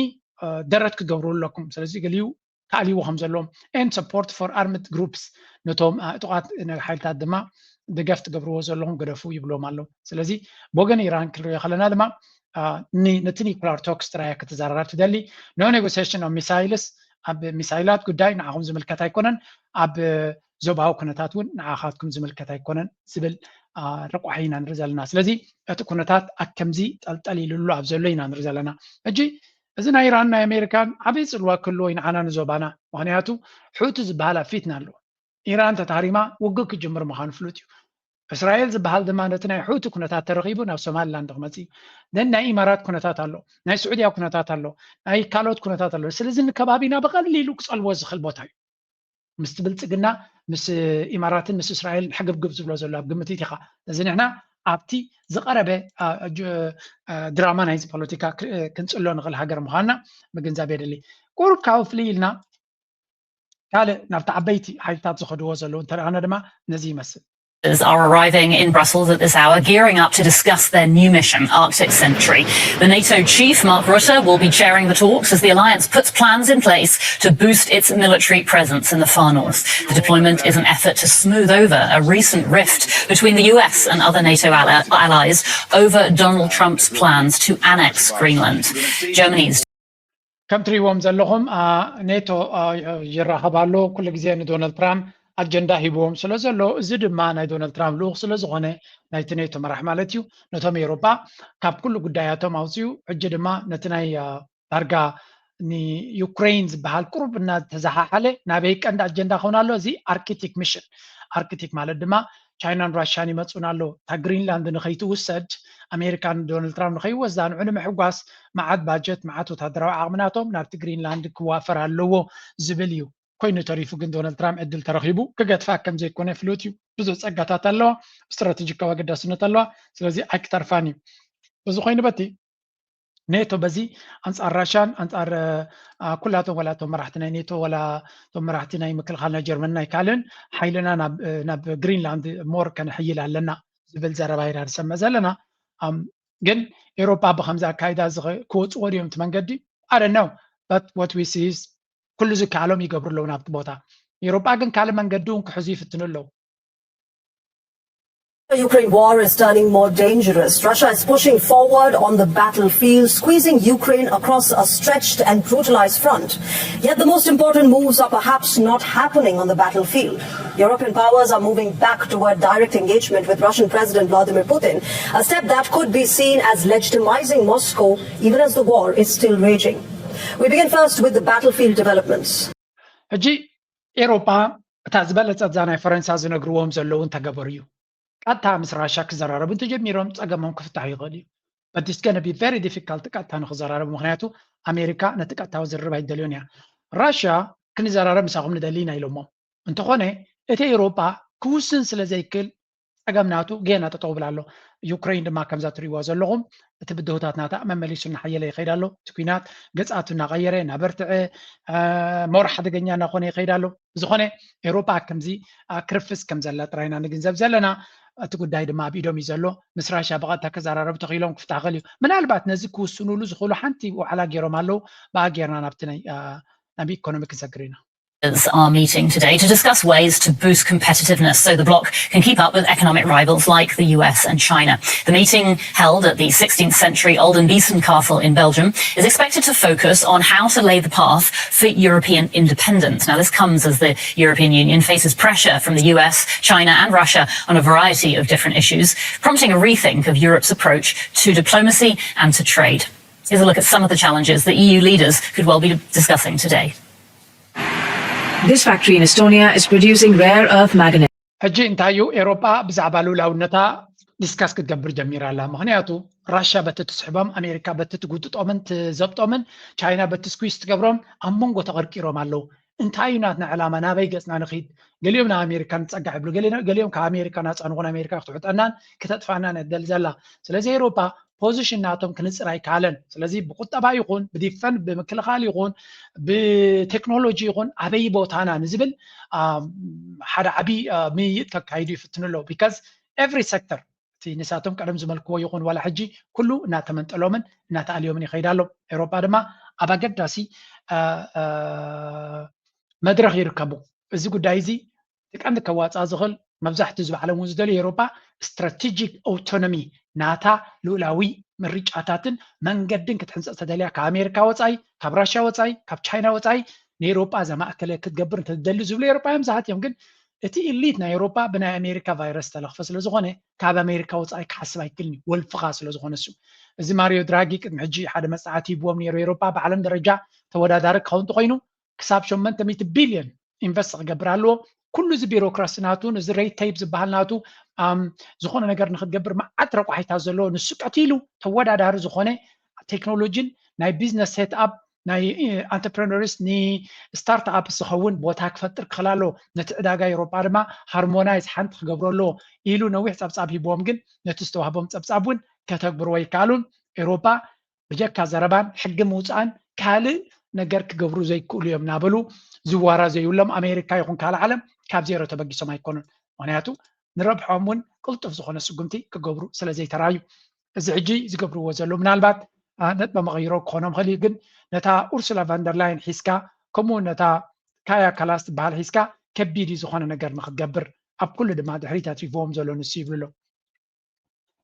ደረት ክገብሩ ኣለኩም። ስለዚ ገሊኡ ክኣልይዎ ከም ዘለዎም and support for armed groups፣ ነቶም ዕጡቓት ሓይልታት ድማ ደገፍ ትገብርዎ ዘለኹም ግደፉ ይብሎም ኣለዉ። ስለዚ ብወገን ኢራን ክንሪኦ ከለና ድማ ነቲ nuclear talks ጥራይ ክትዘራረብ ትደሊ። No negotiation on missiles፣ ኣብ ሚሳይላት ጉዳይ ንዓኹም ዝምልከት ኣይኮነን፣ ኣብ ዞባዊ ኩነታት እውን ንዓኻትኩም ዝምልከት ኣይኮነን ዝብል ረቋሒ ኢና ንርኢ ዘለና። ስለዚ እቲ ኩነታት ኣብ ከምዚ ጠልጠል ኢሉሉ ኣብ ዘሎ ኢና ንርኢ ዘለና። ሕጂ እዚ ናይ ኢራን ናይ ኣሜሪካን ዓብዪ ፅልዋ ክህልዎ እዩ ንዓና ንዞባና። ምክንያቱ ሑቲ ዝበሃል ኣብ ፊትና ኣለዎ። ኢራን ተታሪማ ውግእ ክጅምር ምዃኑ ፍሉጥ እዩ። እስራኤል ዝበሃል ድማ ነቲ ናይ ሑቲ ኩነታት ተረኺቡ ናብ ሶማሊላንድ ክመፅእ እዩ። ን ናይ ኢማራት ኩነታት ኣሎ፣ ናይ ስዑድያ ኩነታት ኣሎ፣ ናይ ካልኦት ኩነታት ኣሎ። ስለዚ ንከባቢና ብቐሊሉ ክፀልዎ ዝኽእል ቦታ እዩ። ምስቲ ብልፅግና ምስ ኢማራትን ምስ እስራኤልን ሕግብግብ ዝብሎ ዘሎ ኣብ ግምት ኢኻ። እዚ ንሕና ኣብቲ ዝቐረበ ድራማ ናይዚ ፖለቲካ ክንፅሎ ንኽእል ሃገር ምዃንና ምግንዛብ የድሊ። ቁሩብ ካብኡ ፍልይ ኢልና ካልእ ናብቲ ዓበይቲ ሓይልታት ዝኸድዎ ዘለዉ እንተረኣና ድማ ነዚ ይመስል። Are arriving in Brussels at this hour, gearing up to discuss their new mission, Arctic Sentry. The NATO chief, Mark Rutte, will be chairing the talks as the alliance puts plans in place to boost its military presence in the far north. The deployment is an effort to smooth over a recent rift between the U S and other NATO allies over Donald Trump's plans to annex Greenland. Germany's ከም ትሪእዎም ዘለኹም ኔቶ ይራኸብ ኣሎ። ኩሉ ግዜ ንዶናልድ ትራምፕ ኣጀንዳ ሂብዎም ስለ ዘሎ፣ እዚ ድማ ናይ ዶናልድ ትራምፕ ልኡኽ ስለ ዝኾነ፣ ናይቲ ኔቶ መራሕ ማለት እዩ፣ ነቶም ኤውሮጳ ካብ ኩሉ ጉዳያቶም ኣውፅኡ። ሕጂ ድማ ነቲ ናይ ዳርጋ ንዩክሬን ዝበሃል ቁሩብ እናተዘሓሓለ ናበይ ቀንዲ ኣጀንዳ ክኸውን ኣሎ? እዚ ኣርክቲክ ሚሽን። ኣርክቲክ ማለት ድማ ቻይናን ራሽያን ይመፁና ኣለዉ። እታ ግሪንላንድ ንኸይትውሰድ ኣሜሪካን ዶናልድ ትራምፕ ንኸይወስዳ ንዑ ንምሕጓስ መዓት ባጀት መዓት ወታደራዊ ዓቕሚ ናቶም ናብቲ ግሪንላንድ ክዋፈር ኣለዎ ዝብል እዩ። ኮይኑ ተሪፉ ግን ዶናልድ ትራምፕ ዕድል ተረኺቡ ክገድፋ ከም ዘይኮነ ፍሉጥ እዩ። ብዙሕ ፀጋታት ኣለዋ፣ ስትራቴጂካዊ ኣገዳስነት ኣለዋ። ስለዚ ኣይክተርፋን እዩ። እዚ ኮይኑ በቲ ኔቶ በዚ ኣንፃር ራሽያን ኣንፃር ኩላቶም ወላ እቶም መራሕቲ ናይ ኔቶ ወላ እቶም መራሕቲ ናይ ምክልኻል ናይ ጀርመን ናይ ካልእን ሓይልና ናብ ግሪንላንድ ሞር ከነሕይል ኣለና ዝብል ዘረባ ኢና ንሰምዕ ዘለና። ግን ኤውሮጳ ብከምዚ ኣካይዳ ክወፅዎ ድዮም እቲ መንገዲ? I don't know, but what we see is ኩሉ ዝከኣሎም ይገብሩ ኣለዉ ናብቲ ቦታ። ኤውሮጳ ግን ካልእ መንገዲ እውን ክሕዙ ይፍትኑ ኣለዉ። The Ukraine war is turning more dangerous. Russia is pushing forward on the battlefield, squeezing Ukraine across a stretched and brutalized front. Yet the most important moves are perhaps not happening on the battlefield. European powers are moving back toward direct engagement with Russian President Vladimir Putin, a step that could be seen as legitimizing Moscow, even as the war is still raging. We begin first with the battlefield developments. ሕጂ ኤውሮጳ እታ ዝበለጸት እዛ ናይ ፈረንሳ ዝነግርዎም ዘለዉ እንተገበሩ እዩ። ቀጥታ ምስ ራሻ ክዘራረቡ እንተጀሚሮም ጸገሞም ክፍታሕ ይኽእል እዩ። But it's gonna be very difficult ቀጥታ ንክዘራረቡ፣ ምክንያቱ ኣሜሪካ ነቲ ቀጥታዊ ዝርርብ ኣይደልዮን እያ። ራሻ ክንዘራረብ ምሳኹም ንደሊ ኢና ኢሎሞ። እንተኾነ እቲ ኤውሮጳ ክውስን ስለ ዘይክእል ጸገም ናቱ ጌና ጠጠው ብላ ኣሎ። ዩክሬን ድማ ከምዛ ትሪእዋ ዘለኹም እቲ ብድሆታት ናታ መመሊሱ እናሓየለ ይኸይድ ኣሎ። እቲ ኲናት ገጻቱ እናቐየረ እናበርትዐ ሞር ሓደገኛ እናኾነ ይኸይድ ኣሎ። ብዝኾነ ኤውሮጳ ከምዚ ክርፍስ ከም ዘላ ጥራይና ንግንዘብ ዘለና። እቲ ጉዳይ ድማ ኣብ ኢዶም እዩ ዘሎ። ምስ ራሻ ብቐጥታ ክዘራረቡ ተኽኢሎም ክፍታሕ ክእል እዩ። ምናልባት ነዚ ክውስኑሉ ዝኽእሉ ሓንቲ ዋዕላ ገይሮም ኣለዉ። ብኣ ጌርና ናብቲ ናይ ናብ ኢኮኖሚ ክንሰግር ኢና። are meeting today to discuss ways to boost competitiveness so the bloc can keep up with economic rivals like the U S and China. The meeting, held at the sixteenth century Oldenbarneveld Castle in Belgium, is expected to focus on how to lay the path for European independence. Now, this comes as the European Union faces pressure from the U S, China, and Russia on a variety of different issues, prompting a rethink of Europe's approach to diplomacy and to trade. Here's a look at some of the challenges that E U leaders could well be discussing today. This factory in Estonia is producing rare earth magnet. ሕጂ እንታይ እዩ? ኤውሮጳ ብዛዕባ ልኡላውነታ ዲስካስ ክትገብር ጀሚራ ኣላ። ምኽንያቱ ራሽያ በቲ ትስሕቦም፣ ኣሜሪካ በቲ ትጉጥጦምን ትዘብጦምን፣ ቻይና በቲ ስኩስ ትገብሮም ኣብ መንጎ ተቐርቂሮም ኣለዉ። እንታይ እዩ ናትና ዕላማ? ናበይ ገጽና ንኺድ? ገሊኦም ናብ ኣሜሪካ ንጸጋዕ ይብሉ፣ ገሊኦም ካብ ኣሜሪካ ናጻ ንኹን፣ ኣሜሪካ ክትውሕጠናን ክተጥፋናን እያ ትደሊ ዘላ። ስለዚ ኤውሮጳ ፖዚሽን ናቶም ክንጽር ኣይከኣለን። ስለዚ ብቁጠባ ይኹን ብዲፈን ብምክልኻል ይኹን ብቴክኖሎጂ ይኹን ኣበይ ቦታና ንዝብል ሓደ ዓቢ ምይይጥ ከካይዱ ይፍትኑ ኣለዉ። ቢካዝ ኤቭሪ ሴክተር እቲ ንሳቶም ቀደም ዝመልክዎ ይኹን ዋላ ሕጂ ኩሉ እናተመንጠሎምን እናተኣልዮምን ይኸይድ ኣሎ። ኤውሮጳ ድማ ኣብ ኣገዳሲ መድረኽ ይርከቡ። እዚ ጉዳይ እዚ እቲ ቀንዲ ከዋፅኣ ዝኽእል መብዛሕትኡ ህዝቢ ዓለም እውን ዝደልዮ ኤውሮጳ ስትራቴጂክ ኦቶኖሚ ናታ ልኡላዊ ምርጫታትን መንገድን ክትሕንፀፅ ተደልያ ካብ ኣሜሪካ ወፃኢ ካብ ራሽያ ወፃኢ ካብ ቻይና ወፃኢ ንኤውሮጳ ዘማእከለ ክትገብር እንተትደሊ ዝብሉ ኤውሮጳውያን ብዙሓት እዮም። ግን እቲ ኢሊት ናይ ኤውሮጳ ብናይ ኣሜሪካ ቫይረስ ተለኽፈ ስለዝኾነ ካብ ኣሜሪካ ወፃኢ ክሓስብ ኣይክልን እዩ ወልፍኻ ስለዝኾነ እሱ። እዚ ማሪዮ ድራጊ ቅድሚ ሕጂ ሓደ መፅናዕቲ ሂብዎም ነይሩ ኤውሮጳ ብዓለም ደረጃ ተወዳዳሪ ክኸውን እንተኮይኑ ክሳብ ሸሞንተ ሚእቲ ቢልዮን ኢንቨስት ክገብር ኣለዎ። ኩሉ እዚ ቢሮክራሲ ናቱ እዚ ሬድ ቴፕ ዝበሃል ናቱ ዝኾነ ነገር ንክትገብር መዓት ረቋሒታት ዘለዎ ንሱ ቀቲሉ ተወዳዳሪ ዝኾነ ቴክኖሎጂን ናይ ቢዝነስ ሴት ኣፕ ናይ ኣንተርፕረነርስ ንስታርት ኣፕ ዝኸውን ቦታ ክፈጥር ክኽእል ኣለዎ። ነቲ ዕዳጋ ኤውሮጳ ድማ ሃርሞናይዝ ሓንቲ ክገብሮ ኣለዎ ኢሉ ነዊሕ ፀብፃብ ሂብዎም፣ ግን ነቲ ዝተዋህቦም ፀብፃብ እውን ከተግብርዎ ኣይከኣሉን። ኤውሮጳ ብጀካ ዘረባን ሕጊ ምውፃእን ካልእ ነገር ክገብሩ ዘይክእሉ እዮም እናበሉ ዝዋራዘዩ ኣለዉ። ኣሜሪካ ይኹን ካልእ ዓለም ካብ ዜሮ ተበጊሶም ኣይኮኑን። ምኽንያቱ ንረብሖም እውን ቅልጡፍ ዝኾነ ስጉምቲ ክገብሩ ስለ ዘይተራእዩ እዚ ሕጂ ዝገብርዎ ዘለዉ ምናልባት ነጥበ መቐይሮ ክኾኖም ይኽእል እዩ። ግን ነታ ኡርሱላ ቫንደርላይን ሒዝካ ከምኡ እውን ነታ ካያ ካላስ ትበሃል ሒዝካ ከቢድ እዩ ዝኾነ ነገር ንክትገብር ኣብ ኩሉ ድማ ድሕሪት ኣትሪፍዎም ዘሎ ንሱ ይብሉ ኣለዉ።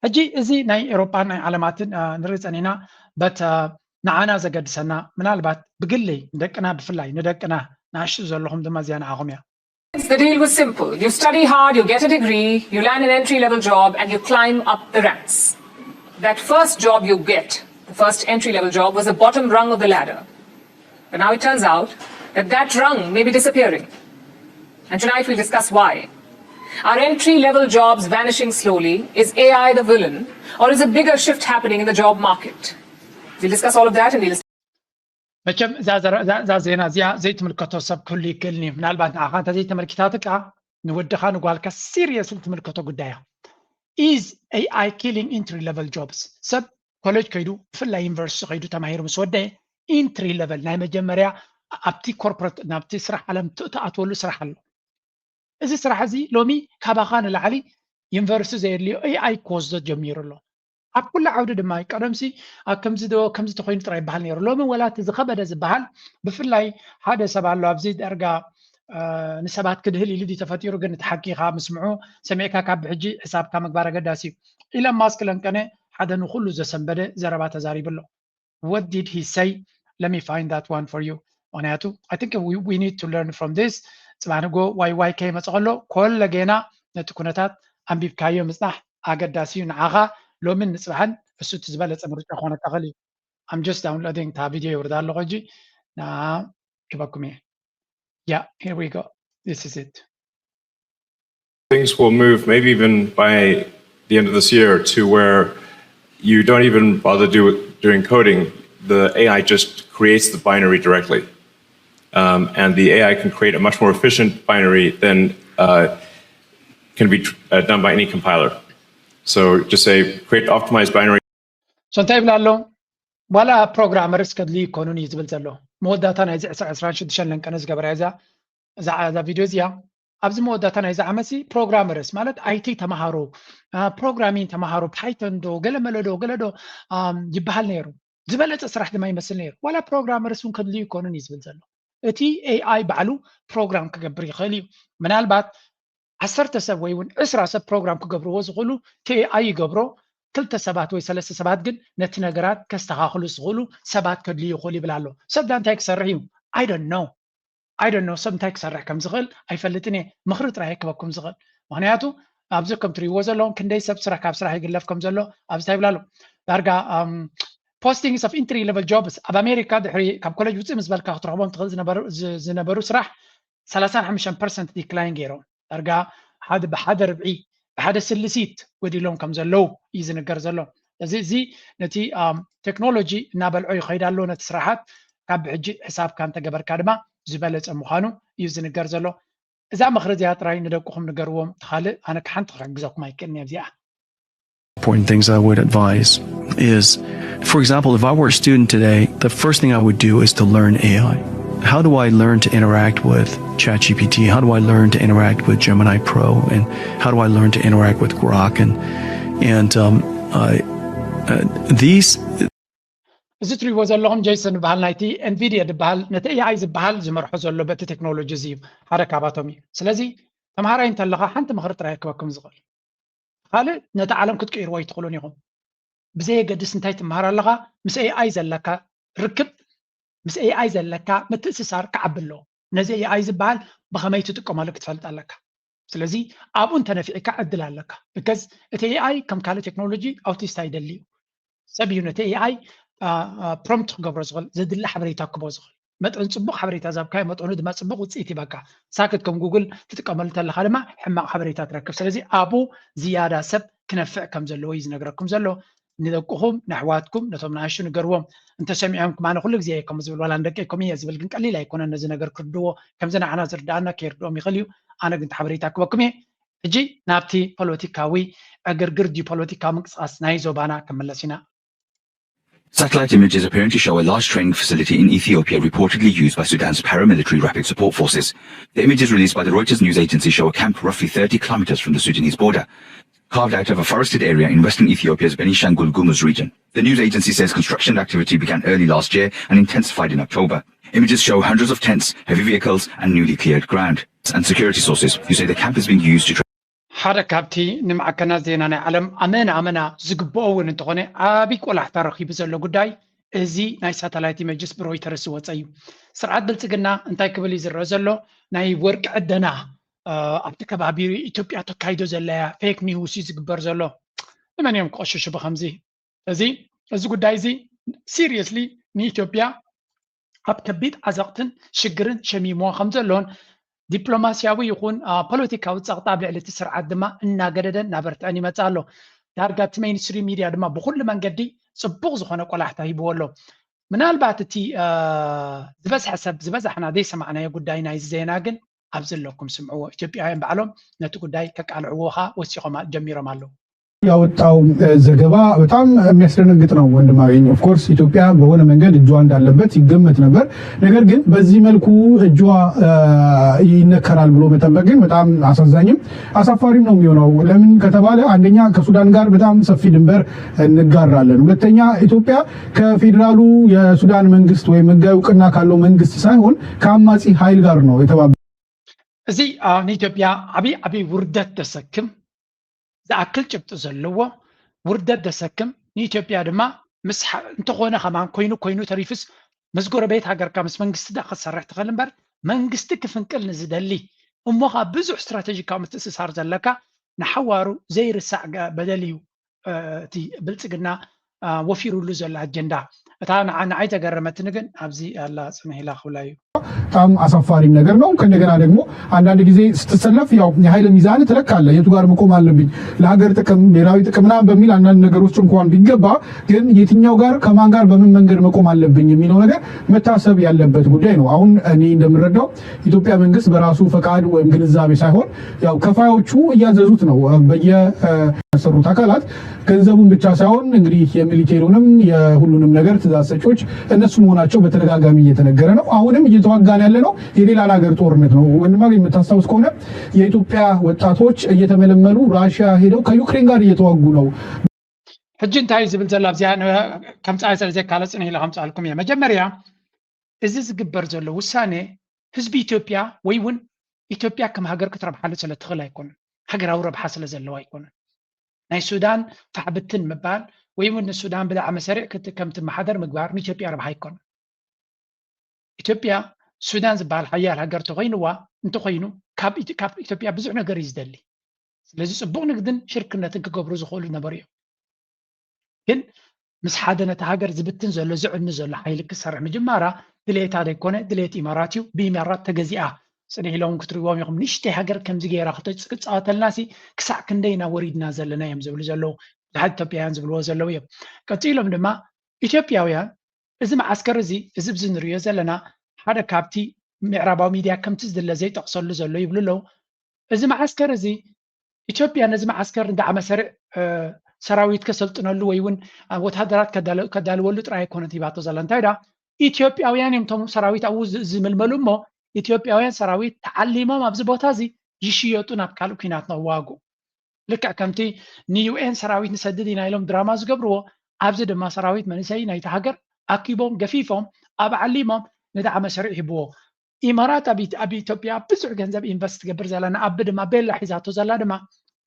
ሕጂ እዚ ናይ ኤውሮጳን ናይ ዓለማትን ንርኢ ጸኒና በት ንዓና ዘገድሰና ምናልባት ብግለይ ንደቅና ብፍላይ ንደቅና ንኣሽቱ ዘለኹም ድማ እዚኣ ንዓኹም እያ። The deal was simple. You study hard, you get a degree, you land an entry level job, and you climb up the ranks. That first job you get, the first entry level job, was the bottom rung of the ladder. But now it turns out that that rung may be disappearing. And tonight we'll discuss why. Are entry level jobs vanishing slowly? Is A I the villain? Or is a bigger shift happening in the job market? We'll discuss all of that and we'll መቸም እዛ ዜና እዚኣ ዘይትምልከቶ ሰብ ክህሉ ይክእልኒ። ምናልባት ንዓኻ እንተ ዘይተመልኪታትካ ንወድኻ ንጓልካ ሲሪየስ ትምልከቶ ጉዳይ እያ። Is A I killing entry level jobs? ሰብ ኮሌጅ ከይዱ ብፍላይ ዩኒቨርሲቲ ከይዱ ተማሂሩ ምስ ወደ ኢንትሪ ለቨል ናይ መጀመርያ ኣብቲ ኮርፖሬት ናብቲ ስራሕ ዓለም ትኣትወሉ ስራሕ ኣሎ። እዚ ስራሕ እዚ ሎሚ ካባኻ ንላዕሊ ዩኒቨርሲቲ ዘየድልዮ ኤኣይ ክወስዶ ጀሚሩ ኣሎ። ኣብ ኩሉ ዓውዲ ድማ ቀደምሲ ኣብ ከምዚ ዶ ከምዚ ተኮይኑ ጥራይ ይበሃል ነይሩ። ሎሚ ወላ እቲ ዝኸበደ ዝበሃል ብፍላይ ሓደ ሰብ ኣሎ ኣብዚ ዳርጋ ንሰባት ክድህል ኢሉ ድዩ ተፈጢሩ ግን እቲ ሓቂ ኢኻ ምስምዑ ሰሚዕካ ካብ ብሕጂ ሕሳብካ ምግባር ኣገዳሲ እዩ። ኢለን ማስክ ለንቀነ ሓደ ንኩሉ ዘሰንበደ ዘረባ ተዛሪቡ ኣሎ። What did he say? Let me find that one for you. ምክንያቱ I think we, we need to learn from this. ፅባሕ ንጎ ዋይ ዋይ ከይመፀ ከሎ ኮለ ጌና ነቲ ኩነታት ኣንቢብካዮ ምፅናሕ ኣገዳሲ እዩ ንዓኻ ሎምን ንፅባሕን እሱ እቲ ዝበለፀ ምርጫ ክኾነካ ክእል እዩ። I'm just downloading እታ ቪድዮ የውርዳ ኣለኹ ሕጂ ንዓ ክበኩም እየ። Yeah, here we go. This is it. Things will move maybe even by the end of this year to where you don't even bother do, doing coding. The A I just creates the binary directly. Um, and the A I can create a much more efficient binary than uh, can be uh, done by any compiler. So just say create optimized binary. So እንታይ ይብል ኣሎ? ዋላ ፕሮግራመርስ ከድልዩ ይኮኑን እዩ ዝብል ዘሎ። መወዳእታ ናይዚ ዕስራ ዕስራን ሽዱሽተን ለንቀነ ዝገበራ እዛ እዛ ቪድዮ እዚኣ ኣብዚ መወዳእታ ናይዚ ዓመት ሲ ፕሮግራመርስ ማለት ኣይቲ ተምሃሮ ፕሮግራሚንግ ተምሃሮ ፓይቶን ዶ ገለ መለ ዶ ገለ ዶ ይበሃል ነይሩ። ዝበለፀ ስራሕ ድማ ይመስል ነይሩ። ዋላ ፕሮግራመርስ እውን ከድልዩ ይኮኑን እዩ ዝብል ዘሎ። እቲ ኤኣይ ባዕሉ ፕሮግራም ክገብር ይኽእል እዩ። ምናልባት ዓሰርተ ሰብ ወይ እውን ዕስራ ሰብ ፕሮግራም ክገብርዎ ዝኽእሉ፣ እቲ ኤኣይ ይገብሮ። ክልተ ሰባት ወይ ሰለስተ ሰባት ግን ነቲ ነገራት ከስተኻኽሉ ዝኽእሉ ሰባት ከድልዩ ይኽእሉ ይብል ኣሎ። ሰብ ዳ እንታይ ክሰርሕ እዩ? I don't know። I don't know። ሰብ እንታይ ክሰርሕ ከም ዝኽእል ኣይፈልጥን እየ። ምኽሪ ጥራይ ክበኩም ዝኽእል። ምኽንያቱ ኣብዚ ከም ትሪእዎ ዘለኹም ክንደይ ሰብ ስራሕ፣ ካብ ስራሕ ይግለፍ ከም ዘሎ ኣብዚ እንታይ ይብል ኣሎ? ዳርጋ posting of entry level jobs ኣብ ኣሜሪካ ድሕሪ ካብ ኮሌጅ ውፅእ ምስ በልካ ክትረኽቦም ትኽእል ዝነበሩ ስራሕ ሰላሳን ሓሙሽተን ፐርሰንት ዲክላይን ገይሮም፣ ዳርጋ ሓደ ብሓደ ርብዒ፣ ብሓደ ስልሲት ጎዲሎም ከም ዘለዉ እዩ ዝንገር ዘሎ። እዚ እዚ ነቲ ቴክኖሎጂ እናበልዖ ይኸይድ ኣሎ። ነቲ ስራሓት ካብ ብሕጂ ሕሳብካ እንተገበርካ ድማ ዝበለፀ ምዃኑ እዩ ዝንገር ዘሎ። እዛ ምኽሪ እዚኣ ጥራይ ንደቅኹም ንገርዎም። እቲ ካልእ ኣነ ሓንቲ ክሕግዘኩም ኣይክእልን እየ ኣብዚኣ። Important things I would advise is, for example, if I were a student today, the first thing I would do is to learn A I. How do I learn to interact with ChatGPT? How do I learn to interact with Gemini Pro? And how do I learn to interact with Grok? And and um, uh, uh, these እዚ ትሪእዎ ዘለኹም ጄሰን ዝበሃል ናይቲ ኤንቪዲያ ዝበሃል ነቲ ኤኣይ ዝበሃል ዝመርሖ ዘሎ በቲ ቴክኖሎጂ እዚ ሓደ ካባቶም እዩ። ስለዚ ተምሃራይ እንተለኻ ሓንቲ ምኽሪ ጥራይ ክበኩም ዝኽእል፣ ካልእ ነቲ ዓለም ክትቅይርዎ ኣይትኽእሉን ኢኹም። ብዘየገድስ እንታይ ትምሃር ኣለኻ፣ ምስ ኤኣይ ዘለካ ርክብ፣ ምስ ኤኣይ ዘለካ ምትእስሳር ክዓቢ ኣለዎ። ነዚ ኤኣይ ዝበሃል ብኸመይ ትጥቀመሉ ክትፈልጥ ኣለካ። ስለዚ ኣብኡ እንተነፊዕካ ዕድል ኣለካ። ብከዝ እቲ ኤኣይ ከም ካልእ ቴክኖሎጂ ኣውቲስት ኣይደሊ እዩ። ሰብ እዩ ነቲ ኤኣይ ፕሮምፕት ክገብሮ ዝኽእል፣ ዘድሊ ሓበሬታ ክቦ ዝኽእል። መጠን ፅቡቅ ሓበሬታ ዛብካዮ መጠኑ ድማ ፅቡቅ ውፅኢት ይበካ። ሳክት ከም ጉግል ትጥቀመሉ ተለካ ድማ ሕማቅ ሓበሬታ ትረክብ። ስለዚ ኣብኡ ዝያዳ ሰብ ክነፍዕ ከም ዘለዎ እዩ ዝነግረኩም ዘሎ። ንደቅኹም፣ ንኣሕዋትኩም፣ ነቶም ንኣሽቱ ንገርዎም። እንተሰሚዖም ክማነ ኩሉ ግዜ ከም ዝብል ዋላ ንደቀይ ከም እየ ዝብል ግን ቀሊል ኣይኮነን። ነዚ ነገር ክርድዎ ከምዚ ንዓና ዝርድኣና ከይርድኦም ይኽእል እዩ። ኣነ ግን ሓበሬታ ክበኩም እየ። ሕጂ ናብቲ ፖለቲካዊ ዕግርግር ድዩ ፖለቲካዊ ምንቅስቃስ ናይ ዞባና ክምለስ ኢና። Satellite images appearing to show a large training facility in Ethiopia reportedly used by Sudan's paramilitary Rapid Support Forces. The images released by the Reuters news agency show a camp roughly thirty kilometers from the Sudanese border, carved out of a forested area in western Ethiopia's Benishangul Gumuz region. The news agency says construction activity began early last year and intensified in October. Images show hundreds of tents, heavy vehicles, and newly cleared ground. And security sources who say the camp is being used to ሓደ ካብቲ ንማዕከናት ዜና ናይ ዓለም ኣመና ኣመና ዝግብኦ እውን እንተኾነ ዓቢ ቆላሕታ ረኺቡ ዘሎ ጉዳይ እዚ ናይ ሳተላይት ኢመጅስ ብሮይተርስ ዝወፀ እዩ። ስርዓት ብልፅግና እንታይ ክብል እዩ ዝረአ ዘሎ? ናይ ወርቂ ዕደና ኣብቲ ከባቢ ኢትዮጵያ ተካይዶ ዘለያ ፌክ ኒውስ እዩ ዝግበር ዘሎ። ንመን እዮም ክቐሽሹ ብከምዚ? እዚ እዚ ጉዳይ እዚ ሲሪየስሊ ንኢትዮጵያ ኣብ ከቢድ ዓዘቕትን ሽግርን ሸሚምዋ ከም ዘሎን ዲፕሎማስያዊ ይኹን ፖለቲካዊ ጸቕጢ ኣብ ልዕሊ እቲ ስርዓት ድማ እናገደደን እናበርትዐን ይመጽእ ኣሎ። ዳርጋ እቲ ሜይንስትሪም ሚድያ ድማ ብኹሉ መንገዲ ጽቡቕ ዝኾነ ቆላሕታ ሂብዎ ኣሎ። ምናልባት እቲ ዝበዝሐ ሰብ ዝበዛሕና ዘይሰማዕናዮ ጉዳይ ናይዚ ዜና ግን ኣብዚ ኣለኩም ስምዕዎ። ኢትዮጵያውያን ባዕሎም ነቲ ጉዳይ ከቃልዕዎ ኸኣ ወሲኾም ጀሚሮም ኣለዉ። ያወጣው ዘገባ በጣም የሚያስደነግጥ ነው ወንድማገኝ። ኦፍኮርስ ኢትዮጵያ በሆነ መንገድ እጇ እንዳለበት ይገመት ነበር። ነገር ግን በዚህ መልኩ እጇ ይነከራል ብሎ መጠበቅ ግን በጣም አሳዛኝም አሳፋሪም ነው የሚሆነው። ለምን ከተባለ አንደኛ ከሱዳን ጋር በጣም ሰፊ ድንበር እንጋራለን። ሁለተኛ ኢትዮጵያ ከፌዴራሉ የሱዳን መንግስት ወይም ህጋዊ እውቅና ካለው መንግስት ሳይሆን ከአማጺ ኃይል ጋር ነው የተባበ እዚ ንኢትዮጵያ ዓብዪ ዓብዪ ውርደት ዘሰክም ዝኣክል ጭብጢ ዘለዎ ውርደት ዘሰክም ንኢትዮጵያ ድማ ምስ እንተኾነ ከማን ኮይኑ ኮይኑ ተሪፉስ ምስ ጎረቤት ሃገርካ ምስ መንግስቲ ዳ ክትሰርሕ ትኽእል እምበር መንግስቲ ክፍንቅል ንዝደሊ እሞ ከዓ ብዙሕ ስትራቴጂካዊ ምትእስሳር ዘለካ ንሓዋሩ ዘይርሳዕ በደል እዩ። እቲ ብልፅግና ወፊሩሉ ዘሎ ኣጀንዳ እታ ንዓይ ተገረመትኒ ግን ኣብዚ ኣላ ፅንሕ ኢላ ክብላ እዩ። በጣም አሳፋሪም ነገር ነው። ከእንደገና ደግሞ አንዳንድ ጊዜ ስትሰለፍ ያው የኃይል ሚዛን ትለካለህ። የቱ ጋር መቆም አለብኝ ለሀገር ጥቅም ብሔራዊ ጥቅም ምናምን በሚል አንዳንድ ነገሮች እንኳን ቢገባ ግን የትኛው ጋር ከማን ጋር በምን መንገድ መቆም አለብኝ የሚለው ነገር መታሰብ ያለበት ጉዳይ ነው። አሁን እኔ እንደምረዳው ኢትዮጵያ መንግስት በራሱ ፈቃድ ወይም ግንዛቤ ሳይሆን ያው ከፋዮቹ እያዘዙት ነው በየሰሩት አካላት ገንዘቡን ብቻ ሳይሆን እንግዲህ የሚሊቴሩንም የሁሉንም ነገር ትእዛዝ ሰጪዎች እነሱ መሆናቸው በተደጋጋሚ እየተነገረ ነው። አሁንም እየተዋጋን ያለ ነው የሌላን ሀገር ጦርነት ነው። ወንድማ የምታስታውስ ከሆነ የኢትዮጵያ ወጣቶች እየተመለመሉ ራሽያ ሄደው ከዩክሬን ጋር እየተዋጉ ነው። ሕጂ እንታይ ዝብል ዘሎ ኣብዚኣ ከምፃ ስለ ዘካለ ፅንሕ ኢለ ከምፃልኩም እየ። መጀመርያ እዚ ዝግበር ዘሎ ውሳነ ህዝቢ ኢትዮጵያ ወይ እውን ኢትዮጵያ ከም ሃገር ክትረብሓሉ ስለ ትኽእል ኣይኮነን። ሃገራዊ ረብሓ ስለ ዘለዋ ኣይኮነን። ናይ ሱዳን ፋሕ ብትን ምባል ወይ እውን ንሱዳን ብዳዕመ ሰሪዕ ክት-፣ ከም ትመሓደር ምግባር ንኢትዮጵያ ረብሓ ኣይኮነን። ኢትዮጵያ ሱዳን ዝበሃል ሓያል ሃገር ተኾይንዋ፣ እንተኾይኑ ካብ ኢት-፣ ካብ ኢትዮጵያ ብዙሕ ነገር እዩ ዝደሊ። ስለዚ ጽቡቕ ንግድን ሽርክነትን ክገብሩ ዝኽእሉ ነበሩ እዮም። ግን ምስ ሓደ ነቲ ሃገር ዝብትን ዘሎ፣ ዝዕኒ ዘሎ ሓይሊ ክሰርሕ ምጅማራ ድሌታ ዘይኮነ ድሌት ኢማራት እዩ። ብኢማራት ተገዚኣ ጽንሕ ኢሎም ክትርእይዎም ኢኹም። ንእሽተይ ሃገር ከምዚ ገይራ ክተጽ-፣ ክትጻወተልናሲ ክሳዕ ክንደይ ኢና ወሪድና ዘለና እዮም ዝብሉ ዘለዉ። ብዙሓት ኢትዮጵያውያን ዝብልዎ ዘለዉ እዮም። ቀጺሎም ድማ ኢትዮጵያውያን እዚ መዓስከር እዚ፣ እዚ ብዚ ንርእዮ ዘለና ሓደ ካብቲ ምዕራባዊ ሚድያ ከምቲ ዝድለ ዘይጠቕሰሉ ዘሎ ይብሉ ኣለዉ። እዚ መዓስከር እዚ ኢትዮጵያ ነዚ መዓስከር እንዳ መሰርዕ፣ እ፣ ሰራዊት ከሰልጥነሉ ወይ እውን፣ እ፣ ወታደራት ከዳለ-፣ ከዳልወሉ ጥራይ ኣይኮነት ሂባቶ ዘላ። እንታይ ደኣ ኢትዮጵያውያን እዮም እቶም ሰራዊት ኣብኡ ዝ-፣ ዝምልመሉ እሞ ኢትዮጵያውያን ሰራዊት ተዓሊሞም ኣብዚ ቦታ እዚ ይሽየጡ ናብ ካልእ ኲናት ንኽዋግኡ። ልክዕ ከምቲ ንዩኤን ሰራዊት ንሰድድ ኢና ኢሎም ድራማ ዝገብርዎ፣ ኣብዚ ድማ ሰራዊት መንእሰይ ናይቲ ሃገር ኣኪቦም ገፊፎም ኣብ ዓሊሞም ንደዓ መሰርዕ ሂብዎ። ኢማራት ኣብ ኢት-፣ ኣብ ኢትዮጵያ ብዙሕ ገንዘብ ኢንቨስት ትገብር ዘላ፣ ንኣቢ ድማ ቤላ ሒዛቶ ዘላ ድማ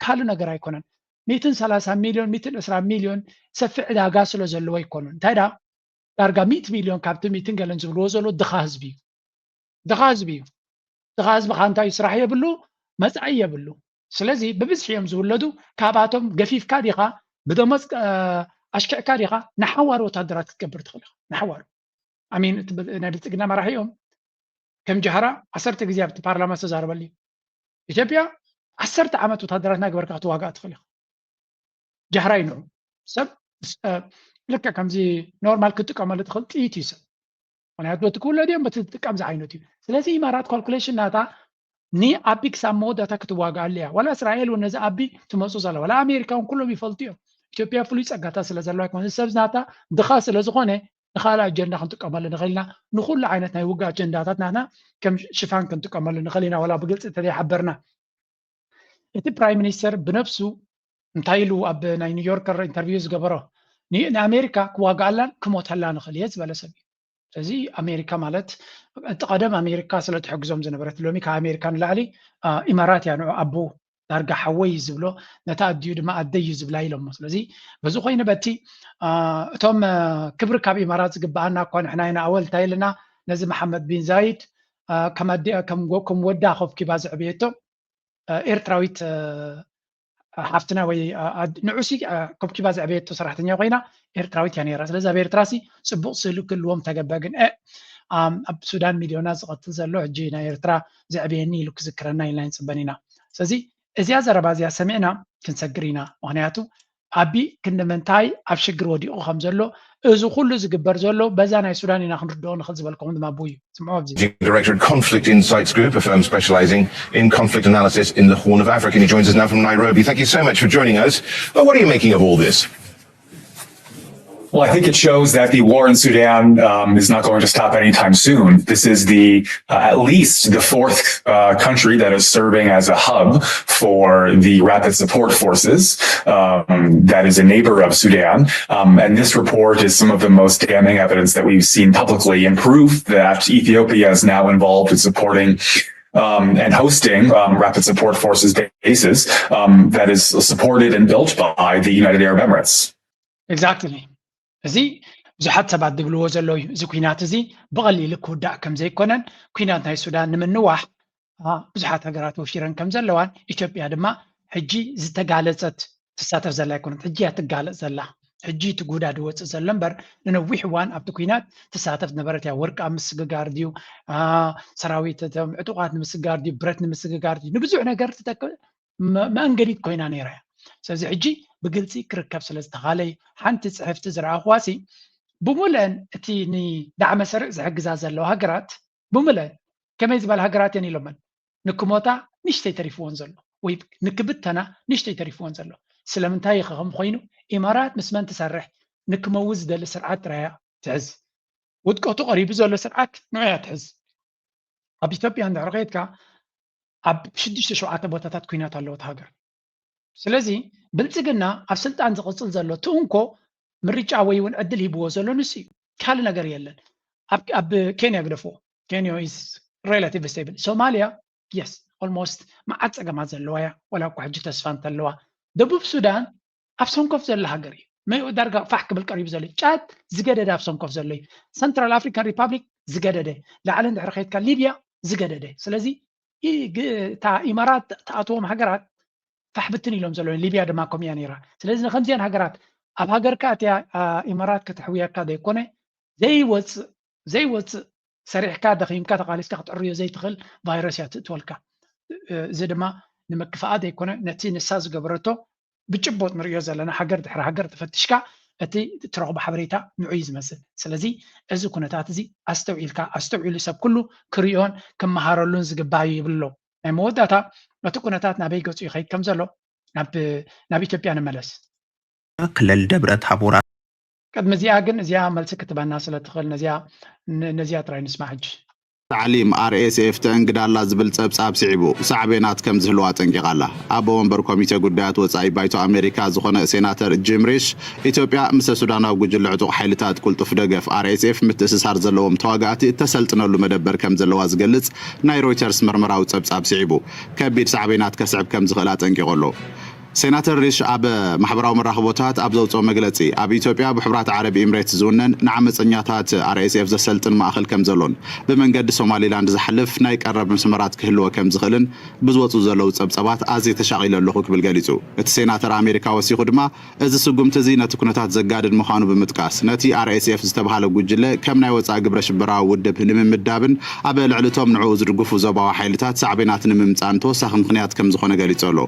ካልእ ነገር ኣይኮነን። ሚእትን ሰላሳ ሚልዮን፣ ሚእትን ዕስራ ሚልዮን ሰፊሕ ዕዳጋ ስለ ዘለዎ ኣይኮነን። እንታይ ደኣ ዳርጋ ሚእቲ ሚልዮን ካብቲ ሚእትን ገለን ዝብልዎ ዘሎ ድኻ ህዝቢ እዩ። ድኻ ህዝቢ እዩ። ድኻ ህዝቢ ከዓ እንታይ እዩ? ስራሕ የብሉ፣ መጻኢ የብሉ። ስለዚ ብብዝሒ እዮም ዝውለዱ። ካብኣቶም ገፊፍካ ዲኻ ብደሞዝ፣ እ፣ ኣሽኪዕካ ዲኻ ንሓዋሩ ወታደራት ክትገብር ትኽእል ኢኻ? ንሓዋሩ። ኣሚን፣ እቲ ብ-፣ ናይ ብልጽግና መራሒ እዮም። ከም ጃህራ ዓሰርተ ግዜ ኣብቲ ፓርላማ ዝተዛረበሉ እዩ። ኢትዮጵያ ዓሰርተ ዓመት ወታደራት እናገበርካ ክትዋጋእ ትኽእል ኢኻ። ጃህራ እዩ ንዑ። ሰብ፣ እ፣ ልክዕ ከምዚ ኖርማል ክትጥቀመሉ ትኽእል ጥይት እዩ ሰብ። ምኽንያቱ በቲ ክውለድ እዮም፣ በቲ ትጥቀም ዝዓይነቱ እዩ። ስለዚ ኢማራት ካልኩሌሽን ናታ ንኣቢ ክሳብ መወዳእታ ክትዋጋኣሉ እያ። ዋላ እስራኤል እውን ነዚ ኣቢ ትመፁ ዘላ፣ ዋላ ኣሜሪካ እውን ኩሎም ይፈልጡ እዮም። ኢትዮጵያ ፍሉይ ፀጋታት ስለ ዘለዋ ኣይኮነ፣ ሰብ ናታ ድኻ ስለ ዝኾነ ንኻልእ ኣጀንዳ ክንጥቀመሉ ንኽእል ኢና። ንኹሉ ዓይነት ናይ ውግእ ኣጀንዳታት ናትና ከም ሽፋን ክንጥቀመሉ ንኽእል ኢና፣ ዋላ ብግልፂ እንተዘይሓበርና። እቲ ፕራይም ሚኒስተር ብነብሱ እንታይ ኢሉ ኣብ ናይ ኒውዮርከር ኢንተርቪው ዝገበሮ፣ ን-፣ ንኣሜሪካ ክዋግኣላን ክሞተላ ንኽእል እየ ዝበለ ሰብ እዩ። ስለዚ ኣሜሪካ ማለት እቲ ቀደም ኣሜሪካ ስለ ትሕግዞም ዝነበረት ሎሚ ካብ ኣሜሪካ ንላዕሊ፣ አ፣ ኢማራት እያ ንዑ ኣቦ ዳርጋ ሓወይ እዩ ዝብሎ፣ ነታ ኣዲኡ ድማ ኣደይ እዩ ዝብላ ኢሎሞ። ስለዚ በዚ ኮይኑ በቲ፣ አ፣ እቶም፣ አ፣ ክብሪ ካብ ኢማራት ዝግበኣና እኳ ንሕና ኢና ኣወል እንታይ ኢልና ነዚ መሓመድ ቢን ዛይድ፣ አ፣ ከም ኣዲኣ ከም ጎ-፣ ከም ወዳ ኮብኪባ ዘዕበየቶ፣ አ፣ ኤርትራዊት፣ አ፣ ሓፍትና ወይ፣ አ፣ ኣድ-፣ ንዑሲ፣ አ፣ ኮብኪባ ዘዕበየቶ ሰራሕተኛ ኮይና ኤርትራዊት እያ ነይራ። ስለዚ ኣብ ኤርትራሲ ጽቡቕ ስእሊ ክህልዎም ተገበ። ግን፣ እ፣ ኣም፣ ኣብ ሱዳን ሚልዮናት ዝቐትል ዘሎ ሕጂ ናይ ኤርትራ ዘዕብየኒ ኢሉ ክዝክረና ኢልና ኣይንጽበን ኢና። ስለዚ እዚኣ ዘረባ እዚኣ ሰሚዕና ክንሰግር ኢና። ምኽንያቱ ኣቢ ክንዲ ምንታይ ኣብ ሽግር ወዲቑ ከም ዘሎ፣ እዚ ኩሉ ዝግበር ዘሎ በዛ ናይ ሱዳን ኢና ክንርድኦ ንኽእል ዝበልኩም ድማ ኣቦ እዩ። ስምዑ ኣብዚ። Director at Conflict Insights Group, a firm specializing in conflict analysis in the Horn of Africa. And he joins us now from Nairobi. Thank you so much for joining us. But what are you making of all this? Well, I think it shows that the war in Sudan, um, is not going to stop anytime soon. This is the, uh, at least the fourth, uh, country that is serving as a hub for the Rapid Support Forces, um, that is a neighbor of Sudan. Um, and this report is some of the most damning evidence that we've seen publicly and proof that Ethiopia is now involved in supporting, um, and hosting, um, Rapid Support Forces bases, um, that is supported and built by the United Arab Emirates. Exactly. እዚ ብዙሓት ሰባት ዝብልዎ ዘለዉ እዩ። እዚ ኲናት እዚ ብቐሊሉ ክውዳእ ከም ዘይኮነን፣ ኲናት ናይ ሱዳን ንምንዋሕ፣ አ፣ ብዙሓት ሃገራት ወፊረን ከም ዘለዋን፣ ኢትዮጵያ ድማ ሕጂ ዝተጋለጸት ትሳተፍ ዘላ ኣይኮነት። ሕጂ እያ ትጋለጽ ዘላ። ሕጂ እቲ ጉዳ ዝወጽእ ዘሎ እምበር፣ ንነዊሕ እዋን ኣብቲ ኲናት ትሳተፍ ዝነበረት እያ። ወርቂ ኣብ ምስግጋር ድዩ፣ አ፣ ሰራዊት እቶም ዕጡቓት ንምስግጋር ድዩ፣ ብረት ንምስግጋር ድዩ፣ ንብዙሕ ነገር ትጠቅ-፣ መ-፣ መእንገዲት ኮይና ነይራ እያ። ስለዚ ሕጂ ብግልጺ ክርከብ ስለ ዝተኻለ እዩ። ሓንቲ ጽሕፍቲ ዝረኣኹዋሲ፣ ብምልአን እቲ ንዳዕመ ስርዕ ዝሕግዛ ዘለዋ ሃገራት፣ ብምልአን ከመይ ዝበላ ሃገራት እየን ኢሎመን፣ ንክሞታ ንእሽተይ ተሪፍወን ዘሎ፣ ወይ ንክብተና ንእሽተይ ተሪፍወን ዘሎ። ስለምንታይ ኢኸ ከም ኮይኑ? ኢማራት ምስ መን ትሰርሕ? ንክመውት ዝደሊ ስርዓት ጥራይ እያ ትሕዝ። ውድቀቱ ቀሪቡ ዘሎ ስርዓት ንዑ እያ ትሕዝ። ኣብ ኢትዮጵያ እንድሕር ኸይድካ፣ ኣብ ሽዱሽተ ሸውዓተ ቦታታት ኲናት ኣለዎ እቲ ሃገር። ስለዚ ብልጽግና ኣብ ስልጣን ዝቕጽል ዘሎ እቲ እንኮ ምርጫ ወይ እውን ዕድል ሂብዎ ዘሎ ንሱ እዩ። ካልእ ነገር የለን። ኣብ ኬንያ ግደፍዎ። ኬንያ is relative stable። ሶማልያ yes almost መዓት ፀገማት ዘለዋ እያ፣ ዋላ እኳ ሕጂ ተስፋ እንተለዋ። ደቡብ ሱዳን ኣብ ሰንኮፍ ዘላ ሃገር እዩ። መይኡ ዳርጋ ፋሕ ክብል ቀሪቡ ዘሎ እዩ። ጫድ ዝገደደ ኣብ ሰንኮፍ ዘሎ እዩ። ሰንትራል ኣፍሪካን ሪፓብሊክ ዝገደደ፣ ላዕልን ድሕሪ ከይድካ ሊብያ ዝገደደ። ስለዚ እታ ኢማራት ተኣትዎም ሃገራት ፋሕ ብትን ኢሎም ዘለዉ፣ ሊብያ ድማ ከምኡ እያ ነይራ። ስለዚ ንከምዚኣን ሃገራት ኣብ ሃገርካ እቲያ ኢማራት ከተሕውየካ ዘይኮነ ዘይወፅእ ዘይወፅእ ሰሪሕካ ደኺምካ ተቓሊስካ ክትዕርዮ ዘይትኽእል ቫይረስ እያ ትእትወልካ። እዚ ድማ ንምክፍኣት ዘይኮነ ነቲ ንሳ ዝገበረቶ ብጭቡጥ ንርእዮ ዘለና ሃገር ድሕሪ ሃገር ተፈትሽካ እቲ ትረኽቦ ሓበሬታ ንዑ እዩ ዝመስል። ስለዚ እዚ ኩነታት እዚ ኣስተውዒልካ ኣስተውዒሉ ሰብ ኩሉ ክርእዮን ክመሃረሉን ዝግባእ እዩ ይብል ኣሎ። ናይ መወዳእታ እቲ ኩነታት ናበይ ገፁ ይኸይድ ከም ዘሎ ናብ ኢትዮጵያ ንመለስ። ክልል ደብረ ታቦር ቅድሚ እዚኣ ግን እዚኣ መልሲ ክትበና ስለ ትኽእል ነዚኣ ነዚኣ ጥራይ ንስማዕ ሕጂ። ታዕሊም ኣር ኤስ ኤፍ ተእንግዳላ ዝብል ጸብጻብ ስዒቡ ሳዕቤናት ከም ዝህልዋ ኣጠንቂቓ ኣላ። ኣቦ ወንበር ኮሚተ ጉዳያት ወጻኢ ባይቶ ኣሜሪካ ዝኾነ ሴናተር ጂም ሪሽ ኢትዮጵያ ምስ ሱዳናዊ ጉጅለ ዕጡቕ ሓይልታት ቁልጡፍ ደገፍ ኣር ኤስ ኤፍ ምትእስሳር ዘለዎም ተዋጋእቲ እተሰልጥነሉ መደበር ከም ዘለዋ ዝገልጽ ናይ ሮይተርስ መርመራዊ ጸብጻብ ስዒቡ ከቢድ ሳዕቤናት ከስዕብ ከም ዝኽእል ኣጠንቂቑ ኣሎ። ሴናተር ሪሽ ኣብ ማሕበራዊ መራኽቦታት ኣብ ዘውፅኦ መግለፂ ኣብ ኢትዮጵያ ብሕቡራት ዓረብ ኢምሬትስ ዝውነን ንዓመፀኛታት ኣርኤስኤፍ ዘሰልጥን ማእኸል ከም ዘሎን ብመንገዲ ሶማሊላንድ ዝሓልፍ ናይ ቀረብ መስመራት ክህልወ ከም ዝኽእልን ብዝወፁ ዘለዉ ፀብፀባት ኣዝየ ተሻቒለ ኣለኹ ክብል ገሊፁ። እቲ ሴናተር ኣሜሪካ ወሲኹ ድማ እዚ ስጉምቲ እዚ ነቲ ኩነታት ዘጋድድ ምዃኑ ብምጥቃስ ነቲ ኣርኤስኤፍ ዝተብሃለ ጉጅለ ከም ናይ ወፃኢ ግብረ ሽበራዊ ውድብ ንምምዳብን ኣብ ልዕሊ እቶም ንዕኡ ዝድግፉ ዞባዊ ሓይልታት ሳዕቤናት ንምምፃእን ተወሳኺ ምኽንያት ከም ዝኾነ ገሊፁ ኣሎ።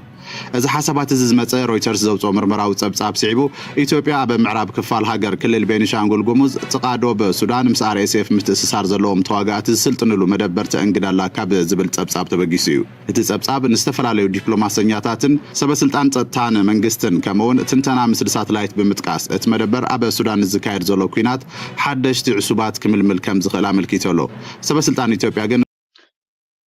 እዚ ሓሳባት እዚ ዝመፀ ሮይተርስ ዘውፅኦ ምርመራዊ ፀብፃብ ስዒቡ ኢትዮጵያ ኣብ ምዕራብ ክፋል ሃገር ክልል ቤኒሻንጉል ጉሙዝ ጥቓ ዶብ ሱዳን ምስ ኣርኤስኤፍ ምትእስሳር ዘለዎም ተዋጋእቲ ዝስልጥንሉ መደበር ተእንግድ ኣላ ካብ ዝብል ፀብፃብ ተበጊሱ እዩ። እቲ ፀብፃብ ንዝተፈላለዩ ዲፕሎማሰኛታትን ሰበስልጣን ፀጥታን መንግስትን ከምኡውን ትንተና ምስሊ ሳትላይት ብምጥቃስ እቲ መደበር ኣብ ሱዳን ንዝካየድ ዘሎ ኲናት ሓደሽቲ ዕሱባት ክምልምል ከም ዝኽእል ኣመልኪቱ ኣሎ። ሰበስልጣን ኢትዮጵያ ግን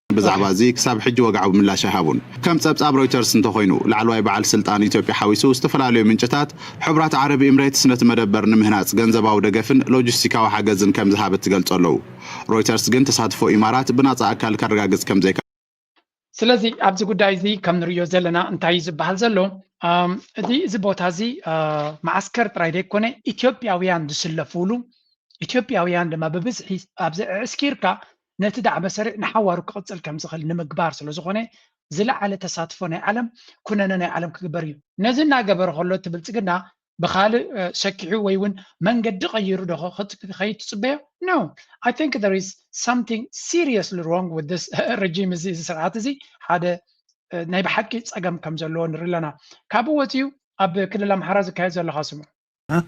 ብዛዕባ እዚ ክሳብ ሕጂ ወግዓዊ ምላሽ ኣይሃቡን። ከም ጸብጻብ ሮይተርስ እንተኾይኑ፣ ላዕለዋይ በዓል ስልጣን ኢትዮጵያ ሓዊሱ ዝተፈላለዩ ምንጭታት፣ ሕቡራት ዓረብ ኤምሬትስ ነቲ መደበር ንምህናጽ ገንዘባዊ ደገፍን ሎጂስቲካዊ ሓገዝን ከም ዝሃበ ትገልጾ ኣለዉ። ሮይተርስ ግን ተሳትፎ ኢማራት ብናጻ ኣካል ከረጋግጽ ከም ዘይከኣለ ስለዚ ኣብዚ ጉዳይ እዚ ከም ንርእዮ ዘለና እንታይ እዩ ዝበሃል ዘሎ? እቲ እዚ ቦታ እዚ መዓስከር ጥራይ ዘይኮነ ኢትዮጵያውያን ዝስለፉሉ ኢትዮጵያውያን ድማ ብብዝሒ ኣብዚ ኣዕስኪርካ ነቲ ዳዕመ ሰሪዕ ንሓዋሩ ክቕጽል ከም ዝኽእል ንምግባር ስለ ዝኾነ ዝለዓለ ተሳትፎ ናይ ዓለም ኩነነ ናይ ዓለም ክግበር እዩ። ነዚ እናገበረ ከሎ እቲ ብልጽግና ብኻልእ ሰኪሑ ወይ እውን መንገዲ ቀይሩ ዶ ክኸይድ ትጽበዮ? No. I think there is something seriously wrong with this regime እዚ እዚ ስርዓት እዚ ሓደ ናይ ብሓቂ ጸገም ከም ዘለዎ ንርኢ ኣለና። ካብኡ ወጺኡ ኣብ ክልል ኣምሓራ ዝካየድ ዘሎ ኻስሙ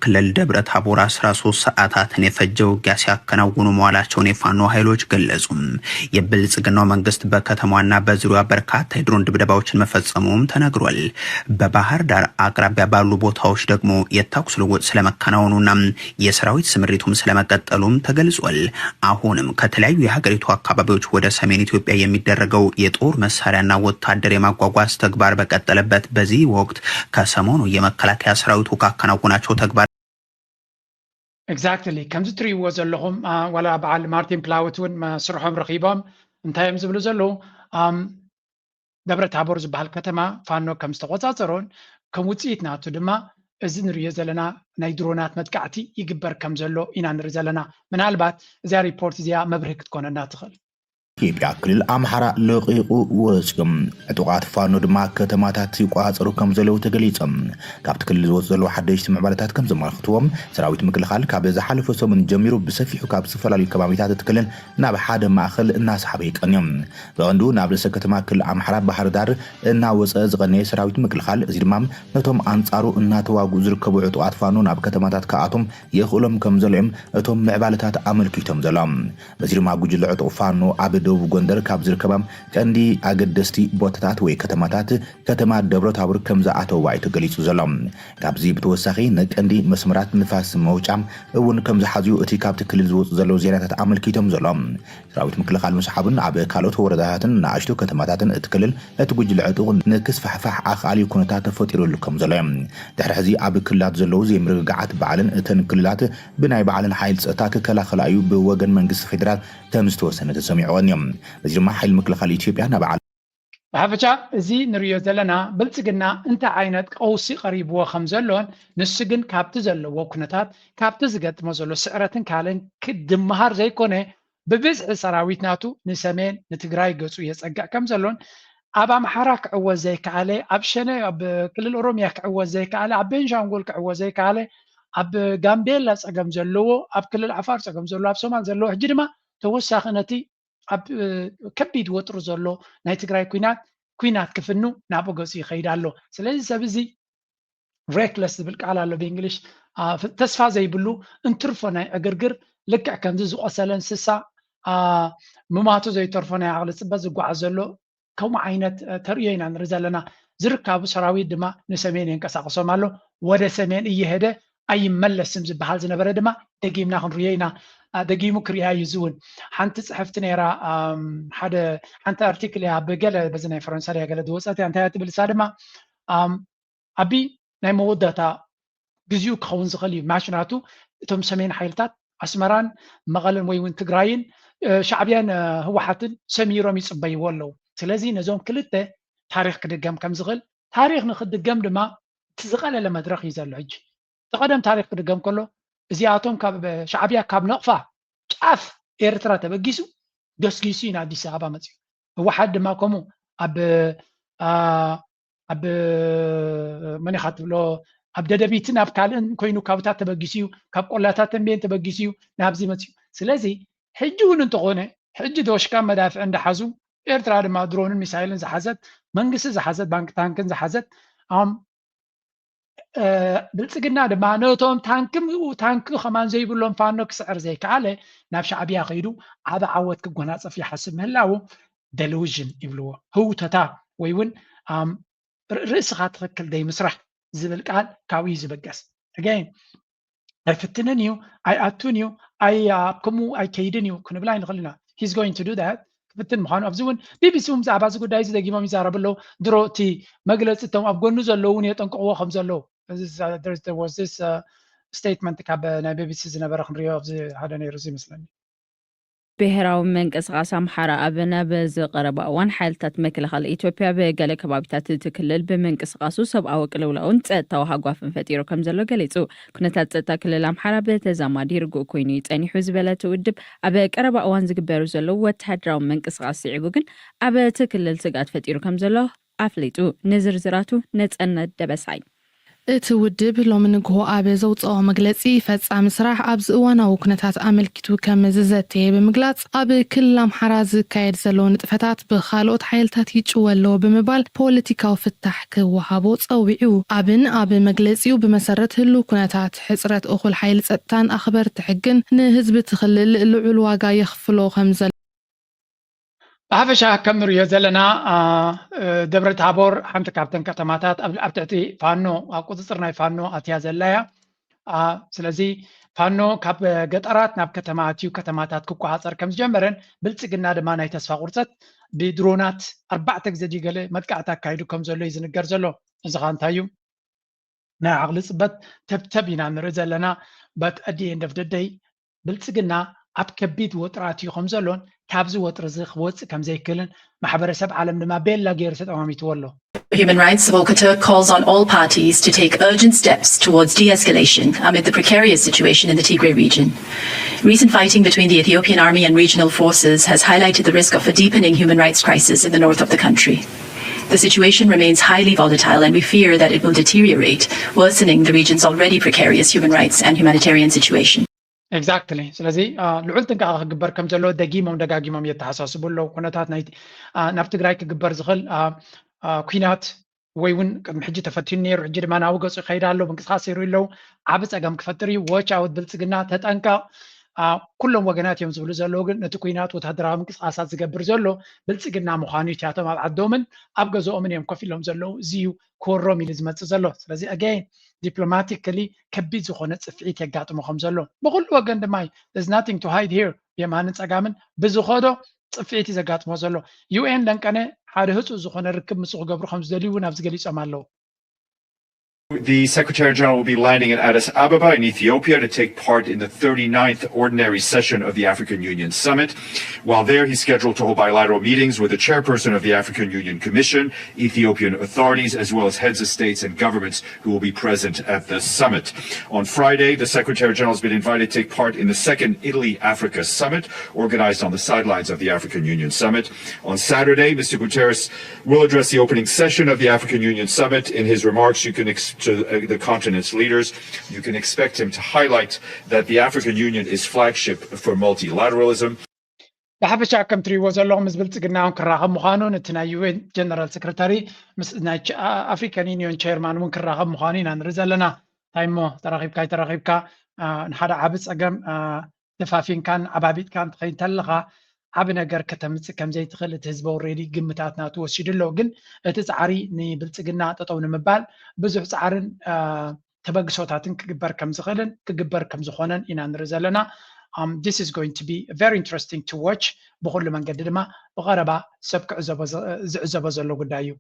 ክልል ደብረ ታቦር አስራ ሶስት ሰዓታትን የፈጀ ውጊያ ሲያከናውኑ መዋላቸውን የፋኖ ኃይሎች ገለጹ። የብልጽግናው መንግስት በከተማዋና በዙሪያዋ በርካታ የድሮን ድብደባዎችን መፈጸሙም ተነግሯል። በባህር ዳር አቅራቢያ ባሉ ቦታዎች ደግሞ የተኩስ ልውውጥ ስለመከናወኑና የሰራዊት ስምሪቱም ስለመቀጠሉም ተገልጿል። አሁንም ከተለያዩ የሀገሪቱ አካባቢዎች ወደ ሰሜን ኢትዮጵያ የሚደረገው የጦር መሳሪያና ወታደር የማጓጓዝ ተግባር በቀጠለበት በዚህ ወቅት ከሰሞኑ የመከላከያ ሰራዊቱ ካከናወናቸው ተግባር Exactly ከምዚ ትርእይዎ ዘለኹም ዋላ በዓል ማርቲን ፕላውት እውን ስርሖም ረኺቦም እንታይ እዮም ዝብሉ ዘለዉ ደብረ ታቦር ዝበሃል ከተማ ፋኖ ከም ዝተቆፃፀሮን ከም ውፅኢት ናቱ ድማ እዚ ንሪኦ ዘለና ናይ ድሮናት መጥቃዕቲ ይግበር ከም ዘሎ ኢና ንርኢ ዘለና። ምናልባት እዚኣ ሪፖርት እዚኣ መብርሂ ክትኮነና ትኽእል። ኢትዮጵያ ክልል ኣምሓራ ለቒቑ ወፂኦም ዕጡቓት ፋኖ ድማ ከተማታት ይቆፃፀሩ ከም ዘለዉ ተገሊፆም። ካብቲ ክልል ዝወፁ ዘለዉ ሓደሽቲ ምዕባለታት ከም ዘመልክትዎም ሰራዊት ምክልኻል ካብ ዝሓለፈ ሰሙን ጀሚሩ ብሰፊሑ ካብ ዝተፈላለዩ ከባቢታት እቲ ክልል ናብ ሓደ ማእኸል እናሰሓበ ይቀንዮም። ብቐንዱ ናብ ርእሰ ከተማ ክልል ኣምሓራ ባህር ዳር እናወፀ ዝቐነየ ሰራዊት ምክልኻል እዚ ድማ ነቶም ኣንፃሩ እናተዋግኡ ዝርከቡ ዕጡቓት ፋኖ ናብ ከተማታት ክኣቶም የኽእሎም ከም ዘሎ እዮም እቶም ምዕባለታት ኣመልኪቶም ዘለዉ። በዚ ድማ ጉጅለ ዕጡቕ ፋኖ ኣብ ደቡብ ጎንደር ካብ ዝርከባ ቀንዲ ኣገደስቲ ቦታታት ወይ ከተማታት ከተማ ደብረ ታቦር ከም ዝኣተዋ እዩ ተገሊጹ ዘሎ። ካብዚ ብተወሳኺ ንቀንዲ መስመራት ንፋስ መውጫ እውን ከም ዝሓዝዩ እቲ ካብቲ ክልል ዝወፁ ዘለዉ ዜናታት ኣመልኪቶም ዘሎ። ሰራዊት ምክልኻል ምስሓቡን ኣብ ካልኦት ወረዳታትን ንኣሽቱ ከተማታትን እቲ ክልል እቲ ጉጅለ ዕጡቕ ንክስፋሕፋሕ ኣኽኣሊ ኩነታት ተፈጢሩሉ ከም ዘሎ እዮም። ድሕሪ ሕዚ ኣብ ክልላት ዘለዉ ዘይምርግጋዓት ባዕልን እተን ክልላት ብናይ ባዕልን ሓይል ፀጥታ ክከላኸላ እዩ ብወገን መንግስቲ ፌዴራል ከም ዝተወሰነ ተሰሚዑ ቀንዮም። በዚ ድማ ሓይሊ ምክልኻል ኢትዮጵያ ናብ ዓለም ብሓፈሻ እዚ ንርእዮ ዘለና ብልጽግና እንታይ ዓይነት ቀውሲ ቀሪብዎ ከም ዘሎን ንሱ ግን ካብቲ ዘለዎ ኩነታት ካብቲ ዝገጥሞ ዘሎ ስዕረትን ካልእን ክድምሃር ዘይኮነ ብብዝሒ ሰራዊት ናቱ ንሰሜን ንትግራይ ገጹ የጸግዕ ከም ዘሎን ኣብ ኣምሓራ ክዕወት ዘይከኣለ ኣብ ሸነ ኣብ ክልል ኦሮሚያ ክዕወት ዘይከኣለ ኣብ ቤንሻንጉል ክዕወት ዘይከኣለ ኣብ ጋምቤላ ጸገም ዘለዎ ኣብ ክልል ዓፋር ጸገም ዘለዎ ኣብ ሶማል ዘለዎ ሕጂ ድማ ተወሳኺ ነቲ ኣብ ከቢድ ወጥሩ ዘሎ ናይ ትግራይ ኩናት ኩናት ክፍኑ ናብኡ ገፁ ይኸይድ ኣሎ። ስለዚ ሰብ እዚ ሬክለስ ዝብል ቃል ኣሎ ብእንግሊሽ ተስፋ ዘይብሉ እንትርፎ ናይ ዕግርግር ልክዕ ከምዚ ዝቆሰለ እንስሳ ምማቱ ዘይተርፎ ናይ ዓቕሊ ፅበት ዝጓዓዝ ዘሎ ከምኡ ዓይነት ተርእዮ ኢና ንርኢ ዘለና። ዝርካቡ ሰራዊት ድማ ንሰሜን የንቀሳቅሶም ኣሎ። ወደ ሰሜን እየሄደ ኣይመለስም ዝበሃል ዝነበረ ድማ ደጊምና ክንርእዮ ኢና። ደጊሙ ክርእያ እዩ ዝውን ሓንቲ ፅሕፍቲ ነራ ሓደ ሓንቲ ኣርቲክል እያ ብገለ በዚ ናይ ፈረንሳ ድያ ገለ ዝወፀት እያ እንታይ ትብል እሳ ድማ ኣቢ ናይ መወዳእታ ግዚኡ ክኸውን ዝኽእል እዩ ማሽናቱ እቶም ሰሜን ሓይልታት ኣስመራን መቐለን ወይ እውን ትግራይን ሻዕብያን ህወሓትን ሰሚሮም ይፅበይዎ ኣለዉ። ስለዚ ነዞም ክልተ ታሪክ ክድገም ከም ዝኽእል ታሪክ ንክድገም ድማ እቲ ዝቐለለ መድረክ እዩ ዘሎ። ሕጂ እቲ ቀደም ታሪክ ክድገም ከሎ እዚኣቶም ካብ ሻዕብያ ካብ ነቕፋ ጫፍ ኤርትራ ተበጊሱ ገስጊሱ እዩ ንኣዲስ ኣበባ መፅዩ። ህወሓት ድማ ከምኡ ኣብ ኣብ መን ኢኻ ትብሎ ኣብ ደደቢትን ኣብ ካልእን ኮይኑ ካብታት ተበጊሱ እዩ። ካብ ቆላታት ተንቤን ተበጊሱ እዩ ናብዚ መፅዩ። ስለዚ ሕጂ እውን እንተኾነ ሕጂ ዶሽካ መዳፍዕ እንዳሓዙ ኤርትራ ድማ ድሮንን ሚሳይልን ዝሓዘት መንግስቲ ዝሓዘት ባንክ ታንክን ዝሓዘት ብልፅግና ድማ ነቶም ታንኪ ታንኪ ከማን ዘይብሎም ፋኖ ክስዕር ዘይከኣለ ናብ ሻዕብያ ከይዱ ዓብ ዓወት ክጎናፀፍ ይሓስብ ምህላው ደልውዥን ይብልዎ። ህውተታ ወይ እውን ርእስኻ ትኽክል ደይ ምስራሕ ዝብል ቃል ካብኡ እዩ ዝበገስ። ሕገ ኣይፍትንን እዩ ኣይኣቱን እዩ ኣይ ኣብ ከምኡ ኣይከይድን እዩ ክንብል ኣይንኽእል ኢና። He's going to do that ክፍትን ምዃኑ ኣብዚ እውን ቢቢሲ እውን ብዛዕባ እዚ ጉዳይ እዚ ደጊሞም ይዛረቡ ኣለዉ። ድሮ እቲ መግለፂ እቶም ኣብ ጎኑ ዘለዉ እውን የጠንቅቕዎ ከም ዘለዉ statement ካብ ናይ ቢቢሲ ዝነበረ ክንሪኦ ኣብዚ ሓደ ነይሩ እዚ ይመስለኒ። ብሄራዊ ምንቅስቃስ ኣምሓራ ኣብ ናብ ዝቐረበ እዋን ሓይልታት ምክልኻል ኢትዮጵያ ብገለ ከባቢታት እቲ ክልል ብምንቅስቃሱ ሰብኣዊ ቅልውላውን ፀጥታዊ ሃጓፍን ፈጢሩ ከም ዘሎ ገሊፁ። ኩነታት ፀጥታ ክልል ኣምሓራ ብተዛማዲ ርጉእ ኮይኑ እዩ ፀኒሑ ዝበለ እቲ ውድብ ኣብ ቀረባ እዋን ዝግበሩ ዘለዉ ወተሃደራዊ ምንቅስቃስ ስዒቡ ግን ኣብ እቲ ክልል ስግኣት ፈጢሩ ከም ዘሎ ኣፍሊጡ። ንዝርዝራቱ ነፀነት ደበሳይ። እቲ ውድብ ሎሚ ንግሆ ኣብ ዘውፅኦ መግለፂ ፈፃሚ ስራሕ ኣብዚ እዋናዊ ኩነታት ኣመልኪቱ ከም ዝዘተየ ብምግላፅ ኣብ ክልል ኣምሓራ ዝካየድ ዘሎ ንጥፈታት ብካልኦት ሓይልታት ይጭወ ኣለዎ ብምባል ፖለቲካዊ ፍታሕ ክወሃቦ ፀዊዑ። ኣብን ኣብ መግለፂኡ ብመሰረት ህሉ ኩነታት ሕፅረት እኹል ሓይሊ ፀጥታን ኣኽበርቲ ሕግን ንህዝቢ እቲ ክልል ልዑል ዋጋ የኽፍሎ ከም ዘሎ ብሓፈሻ ከም ንሪኦ ዘለና ደብረ ታቦር ሓንቲ ካብተን ከተማታት ኣብ ትሕቲ ፋኖ ኣብ ቁፅፅር ናይ ፋኖ ኣትያ ዘላ እያ። ስለዚ ፋኖ ካብ ገጠራት ናብ ከተማ ኣትዩ ከተማታት ክቆፃፀር ከም ዝጀመረን ብልፅግና ድማ ናይ ተስፋ ቁርፀት ብድሮናት ኣርባዕተ ግዜ ድዩ ገለ መጥቃዕቲ ኣካይዱ ከም ዘሎ እዩ ዝንገር ዘሎ። እዚ ከዓ እንታይ እዩ? ናይ ዓቕሊ ፅበት ተብተብ ኢና ንርኢ ዘለና። But at the end of the day ብልፅግና ኣብ ከቢድ ወጥሪ ኣትዩ ከም ዘሎን ካብዚ ወጥሪ እዚ ክወፅእ ከም ዘይክእልን ማሕበረሰብ ዓለም ድማ ቤላ ገይሩ ተጠማሚትዎ ኣሎ። Human Rights Volker Turk calls on all parties to take urgent steps towards de-escalation amid the precarious situation in the Tigray region. Recent fighting between the Ethiopian army and regional forces has highlighted the risk of a deepening human rights crisis in the north of the country. The situation remains highly volatile and we fear that it will deteriorate, worsening the region's already precarious human rights and humanitarian situation. Exactly. ስለዚ ልዑል ጥንቃቐ ክግበር ከም ዘለዎ ደጊሞም ደጋጊሞም የተሓሳስቡ ኣለዉ። ኩነታት ናይ ናብ ትግራይ ክግበር ዝኽእል ኩናት ወይ እውን ቅድሚ ሕጂ ተፈቲኑ ነይሩ፣ ሕጂ ድማ ናብኡ ገፁ ይኸይድ ኣሎ፣ ምንቅስቃስ ይርኢ ኣለዉ። ዓቢ ፀገም ክፈጥር እዩ። Watch out ብልፅግና፣ ተጠንቀቕ። ኩሎም ወገናት እዮም ዝብሉ ዘለዉ፣ ግን ነቲ ኩናት ወታደራዊ ምንቅስቃሳት ዝገብር ዘሎ ብልፅግና ምዃኑ እዩ። እቲኣቶም ኣብ ዓዶምን ኣብ ገዝኦምን እዮም ኮፍ ኢሎም ዘለዉ። እዚ እዩ ክወሮም ኢሉ ዝመፅእ ዘሎ። ስለዚ ኣገይን ዲፕሎማቲካሊ ከቢድ ዝኾነ ፅፍዒት የጋጥሞ ከም ዘሎ ብኩሉ ወገን ድማ እዩ። There's nothing to hide here። ብየማንን ፀጋምን ብዝኸዶ ፅፍዒት እዩ ዘጋጥሞ ዘሎ። ዩ ኤን ለንቀነ ሓደ ህፁ ዝኾነ ርክብ ምስ ክገብሩ ከም ዝደልዩ እውን ኣብዚ ገሊፆም ኣለዉ። The Secretary General will be landing in Addis Ababa in Ethiopia to take part in the thirty-ninth Ordinary Session of the African Union Summit. While there, he's scheduled to hold bilateral meetings with the chairperson of the African Union Commission, Ethiopian authorities, as well as heads of states and governments who will be present at the summit. On Friday, the Secretary General has been invited to take part in the second Italy Africa Summit, organized on the sidelines of the African Union Summit. On Saturday, Mister Guterres will address the opening session of the African Union Summit. In his remarks, you can ex- to uh, the continent's leaders, you can expect him to highlight that the African Union is flagship for multilateralism. ብሓፈሻ ከም ትሪእዎ ዘለኹም ምስ ብልፅግና እውን ክራኸብ ምዃኑን እቲ ናይ ዩ ኤን ጀነራል ሴክረታሪ ምስ ናይ ኣፍሪካን ዩኒዮን ቸርማን እውን ክራኸብ ምዃኑ ኢና ንርኢ ዘለና። እንታይ እሞ ተራኺብካ ኣይተራኺብካ ንሓደ ዓቢ ፀገም ተፋፊንካን ዓባቢጥካን ትኸይድ ተለኻ ዓቢ ነገር ከተምፅእ ከም ዘይትኽእል እቲ ህዝቢ ኦልሬዲ ግምታት ናቱ ወሲዱ ኣሎ። ግን እቲ ፃዕሪ ንብልፅግና ጠጠው ንምባል ብዙሕ ፃዕርን ተበግሶታትን ክግበር ከም ዝኽእልን ክግበር ከም ዝኾነን ኢና ንርኢ ዘለና። This is going to be very interesting to watch። ብኹሉ መንገዲ ድማ ብቐረባ ሰብ ክዕዘቦ ዝዕዘቦ ዘሎ ጉዳይ እዩ።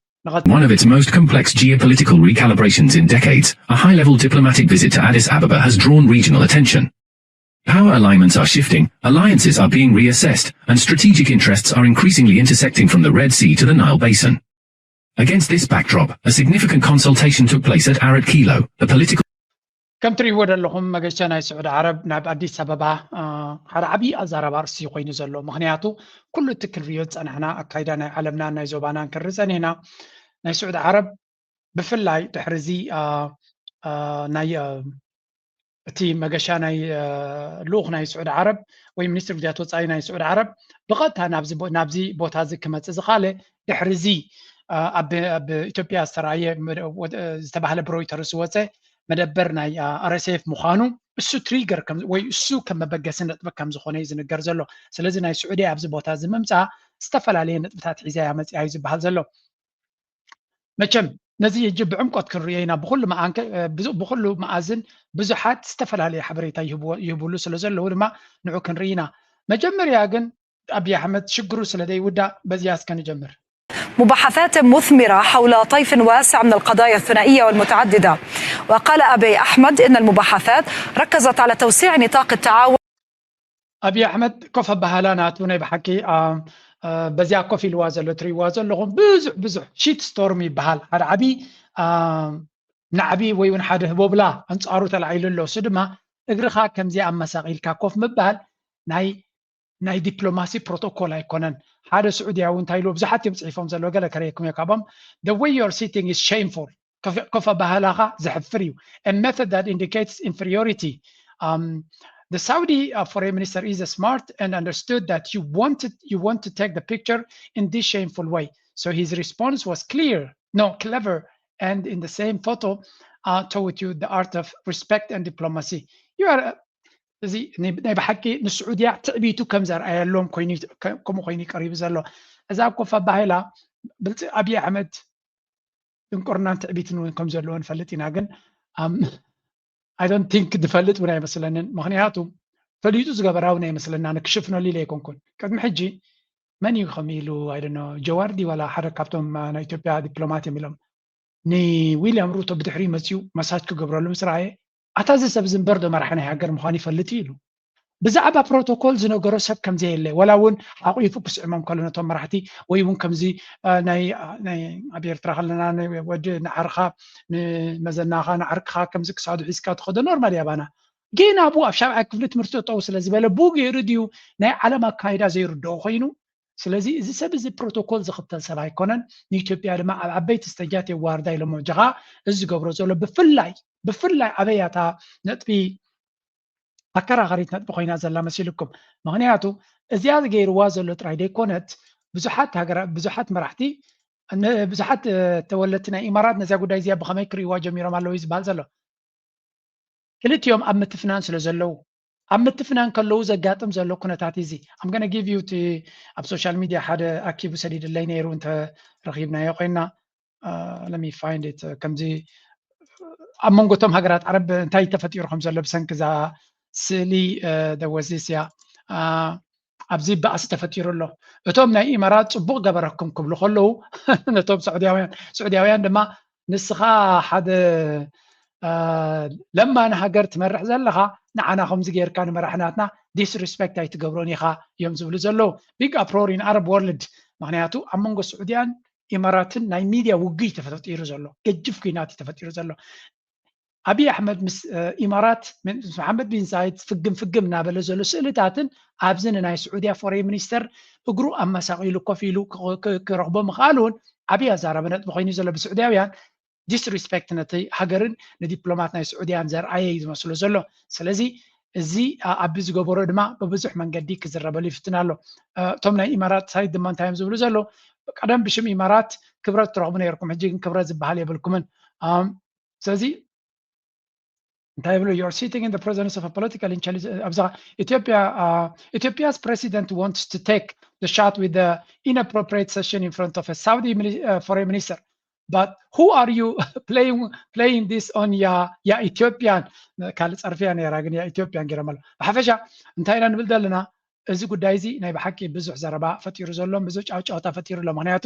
One of its most complex geopolitical recalibrations in decades, a high-level diplomatic visit to Addis Ababa has drawn regional attention. Power alignments are shifting, alliances are being reassessed, and strategic interests are increasingly intersecting from the Red Sea to the Nile Basin. Against this backdrop, a significant consultation took place at Arat Kilo, a political ከም ትሪእዎ ዘለኹም መገሻ ናይ ስዑድ ዓረብ ናብ ኣዲስ ኣበባ ሓደ ዓብዪ ኣዛራባ ርእሲ ኮይኑ ዘሎ። ምክንያቱ ኩሉ እቲ ክንሪኦ ዝፀናሕና ኣካይዳ ናይ ዓለምናን ናይ ዞባናን ክንርኢ ፀኒሕና። ናይ ስዑድ ዓረብ ብፍላይ ድሕሪ እዚ ናይ እቲ መገሻ ናይ ልኡኽ ናይ ስዑድ ዓረብ ወይ ሚኒስትሪ ጉዳያት ወፃኢ ናይ ስዑድ ዓረብ ብቐጥታ ናብዚ ቦታ እዚ ክመፅእ ዝኻለ ድሕሪ እዚ ኣብ ኢትዮጵያ ዝተረኣየ ዝተባህለ ብሮይተርስ ዝወፀ መደበር ናይ ኣር ኤስ ኤፍ ምዃኑ እሱ ትሪገር ወይ እሱ ከም መበገሲ ነጥቢ ከም ዝኾነ እዩ ዝንገር ዘሎ። ስለዚ ናይ ስዑዲ ኣብዚ ቦታ እዚ ምምፃእ ዝተፈላለየ ነጥብታት ሒዛ እያ መፂኣ እዩ ዝበሃል ዘሎ። መቸም ነዚ ሕጂ ብዕምቆት ክንርእዮ ኢና። ብኩሉ መኣዝን ብዙሓት ዝተፈላለየ ሓበሬታ ይህብሉ ስለ ዘለዉ ድማ ንዑ ክንርኢ ኢና። መጀመርያ ግን ኣብይ ኣሕመድ ሽግሩ ስለ ዘይውዳእ በዚኣ እስከ ንጀምር። مباحثات مثمرة حول طيف واسع من القضايا الثنائية والمتعددة. وقال أبي أحمد إن المباحثات ركزت على توسيع نطاق التعاون. ኣብይ ኣሕመድ ኮፍ ኣበሃላ ናቱ ናይ ብሓቂ በዚኣ ኮፍ ኢልዋ ዘሎ ትሪእዋ ዘለኹም ብዙሕ ብዙሕ ሺት ስቶርም ይበሃል። ሓደ ዓብዪ ናዕቢ ወይ እውን ሓደ ህቦብላ ኣንፃሩ ተላዒሉ ኣሎ። እሱ ድማ እግርኻ ከምዚ ኣመሳቒልካ ኮፍ ምባል ናይ ናይ ዲፕሎማሲ ፕሮቶኮል ኣይኮነን። ሓደ ስዑድያዊ እንታይ ኢሉ ብዙሓት እዮም ፅሒፎም ዘለዉ፣ ገለ ከረየኩም እየ ካብኦም። The way you're sitting is shameful. ኮፍ ኣበሃህላኻ ዘሕፍር እዩ። A method that indicates inferiority. Um, the Saudi uh, foreign minister is smart and understood that you wanted you want to take the picture in this shameful way. So his response was clear, no, clever, and in the same photo uh, taught you the art of respect and diplomacy. You are እዚ ናይ ብሓቂ ንስዑድያ ትዕቢቱ ከም ዘርኣየሎም ኮይኑ ከምኡ ኮይኑ ቀሪቡ ዘሎ። እዛ ኮፍ ኣባሂላ ብልፂ ኣብይ ኣሕመድ ድንቁርናን ትዕቢትን እውን ከም ዘለዎ ንፈልጥ ኢና። ግን I don't think ዝፈልጥ እውን ኣይመስለንን። ምክንያቱ ፈሊጡ ዝገበራ እውን ኣይመስለና። ንክሽፍነሉ ኢለ ኣይኮንኩን። ቅድሚ ሕጂ መን እዩ ከም ኢሉ I don't know ጀዋር ድዩ ዋላ ሓደ ካብቶም ናይ ኢትዮጵያ ዲፕሎማት እዮም ኢሎም ንዊልያም ሩቶ ብድሕሪኡ መፂኡ መሳጅ ክገብረሉ ምስ ረኣየ ኣታ እዚ ሰብ እዚ እምበር ዶ መራሒ ናይ ሃገር ምዃኑ ይፈልጥ እዩ ኢሉ። ብዛዕባ ፕሮቶኮል ዝነገሮ ሰብ ከም ዘየለ ዋላ እውን ሓቑፉ ክስዕሞም ከሎ ነቶም መራሕቲ ወይ እውን ከምዚ ናይ ኣብ ኤርትራ ከለና ወዲ ንዓርኻ ንመዘናኻ ንዓርክኻ ከምዚ ክሳዱ ሒዝካ ትኸዶ ኖርማል ያባና ግን ኣብኡ ኣብ ሻብዓይ ክፍሊ ትምህርቲ ጠጠው ስለ ዝበለ ብኡ ገይሩ ድዩ ናይ ዓለም ኣካይዳ ዘይርድኦ ኮይኑ ስለዚ እዚ ሰብ እዚ ፕሮቶኮል ዝኽተል ሰብ ኣይኮነን። ንኢትዮጵያ ድማ ኣብ ዓበይቲ ስተጃት የዋርዳ ኢሎሞ ጀኻ እዚ ዝገብሮ ዘሎ ብፍላይ ብፍላይ ኣበይ እያ እታ ነጥቢ ኣከራኸሪት ነጥቢ ኮይና ዘላ መሲልኩም? ምክንያቱ እዚኣ ገይርዋ ዘሎ ጥራይ ዘይኮነት ብዙሓት ሃገራት ብዙሓት መራሕቲ ብዙሓት ተወለድቲ ናይ ኢማራት ነዚኣ ጉዳይ እዚኣ ብኸመይ ክርእይዋ ጀሚሮም ኣለዉ እዩ ዝበሃል ዘሎ። ክልቲኦም ኣብ ምትፍናን ስለ ዘለዉ ኣብ ምትፍናን ከለዉ ዘጋጥም ዘሎ ኩነታት እዚ I'm gonna give you እቲ ኣብ social media ሓደ ኣኪቡ ሰዲድለይ ነይሩ እንተ ረኺብናዮ ኮይና let me find it ከምዚ ኣብ መንጎ እቶም ሃገራት ዓረብ እንታይ ተፈጢሩ ከም ዘሎ ብሰንኪ እዛ ስእሊ there was this እያ ኣብዚ ባእሲ ተፈጢሩ ኣሎ። እቶም ናይ ኢማራት ፅቡቅ ገበረኩም ክብሉ ከለዉ ነቶም ስዑድያውያን ስዑድያውያን ድማ ንስኻ ሓደ ለማኒ ሃገር ትመርሕ ዘለኻ ንዓና ከምዚ ጌርካ ንመራሕናትና disrespect ኣይትገብሮን ኢኻ እዮም ዝብሉ ዘለዉ። Big uproar in Arab world ምክንያቱ ኣብ መንጎ ስዑድያን ኢማራትን ናይ ሚድያ ውግይ ተፈጢሩ ዘሎ ገጅፍ ኩናት እዩ ተፈጢሩ ዘሎ። ኣብይ ኣሕመድ ምስ ኢማራት ምስ መሓመድ ቢን ዛይድ ፍግም ፍግም እናበለ ዘሎ ስእልታትን ኣብዚ ንናይ ስዑድያ ፎሬን ሚኒስተር እግሩ ኣመሳቒሉ ኮፍ ኢሉ ክረኽቦ ምኽኣሉ እውን ዓብዪ ኣዛራቢ ነጥቢ ኮይኑ ዘሎ ብስዑድያውያን disrespect ነቲ ሃገርን ንዲፕሎማት ናይ ስዑድያን ዘርኣየ እዩ ዝመስሎ ዘሎ። ስለዚ እዚ ኣቢ ዝገበሮ ድማ ብብዙሕ መንገዲ ክዝረበሉ ይፍትን ኣሎ። እቶም ናይ ኢማራት ሳይድ ድማ እንታይ እዮም ዝብሉ ዘለዉ? ቀደም ብሽም ኢማራት ክብረት ትረኽቡ ነይርኩም፣ ሕጂ ግን ክብረት ዝበሃል የብልኩምን። ስለዚ እንታይ ይብሉ? You're sitting in the presence of a political intelligence ኣብዛ ኢትዮጵያ Ethiopia's president wants to take the shot with the inappropriate session in front of a Saudi foreign minister. But who are you playing playing this on ya ya Ethiopian ካልእ ጸርፍያ ነይራ ግን ያ ኢትዮጵያን ገይሮም ኣሎ። ብሓፈሻ እንታይ ኢና ንብል ዘለና? እዚ ጉዳይ እዚ ናይ ብሓቂ ብዙሕ ዘረባ ፈጢሩ ዘሎ ብዙሕ ጫውጫውታ ፈጢሩ ኣሎ። ምክንያቱ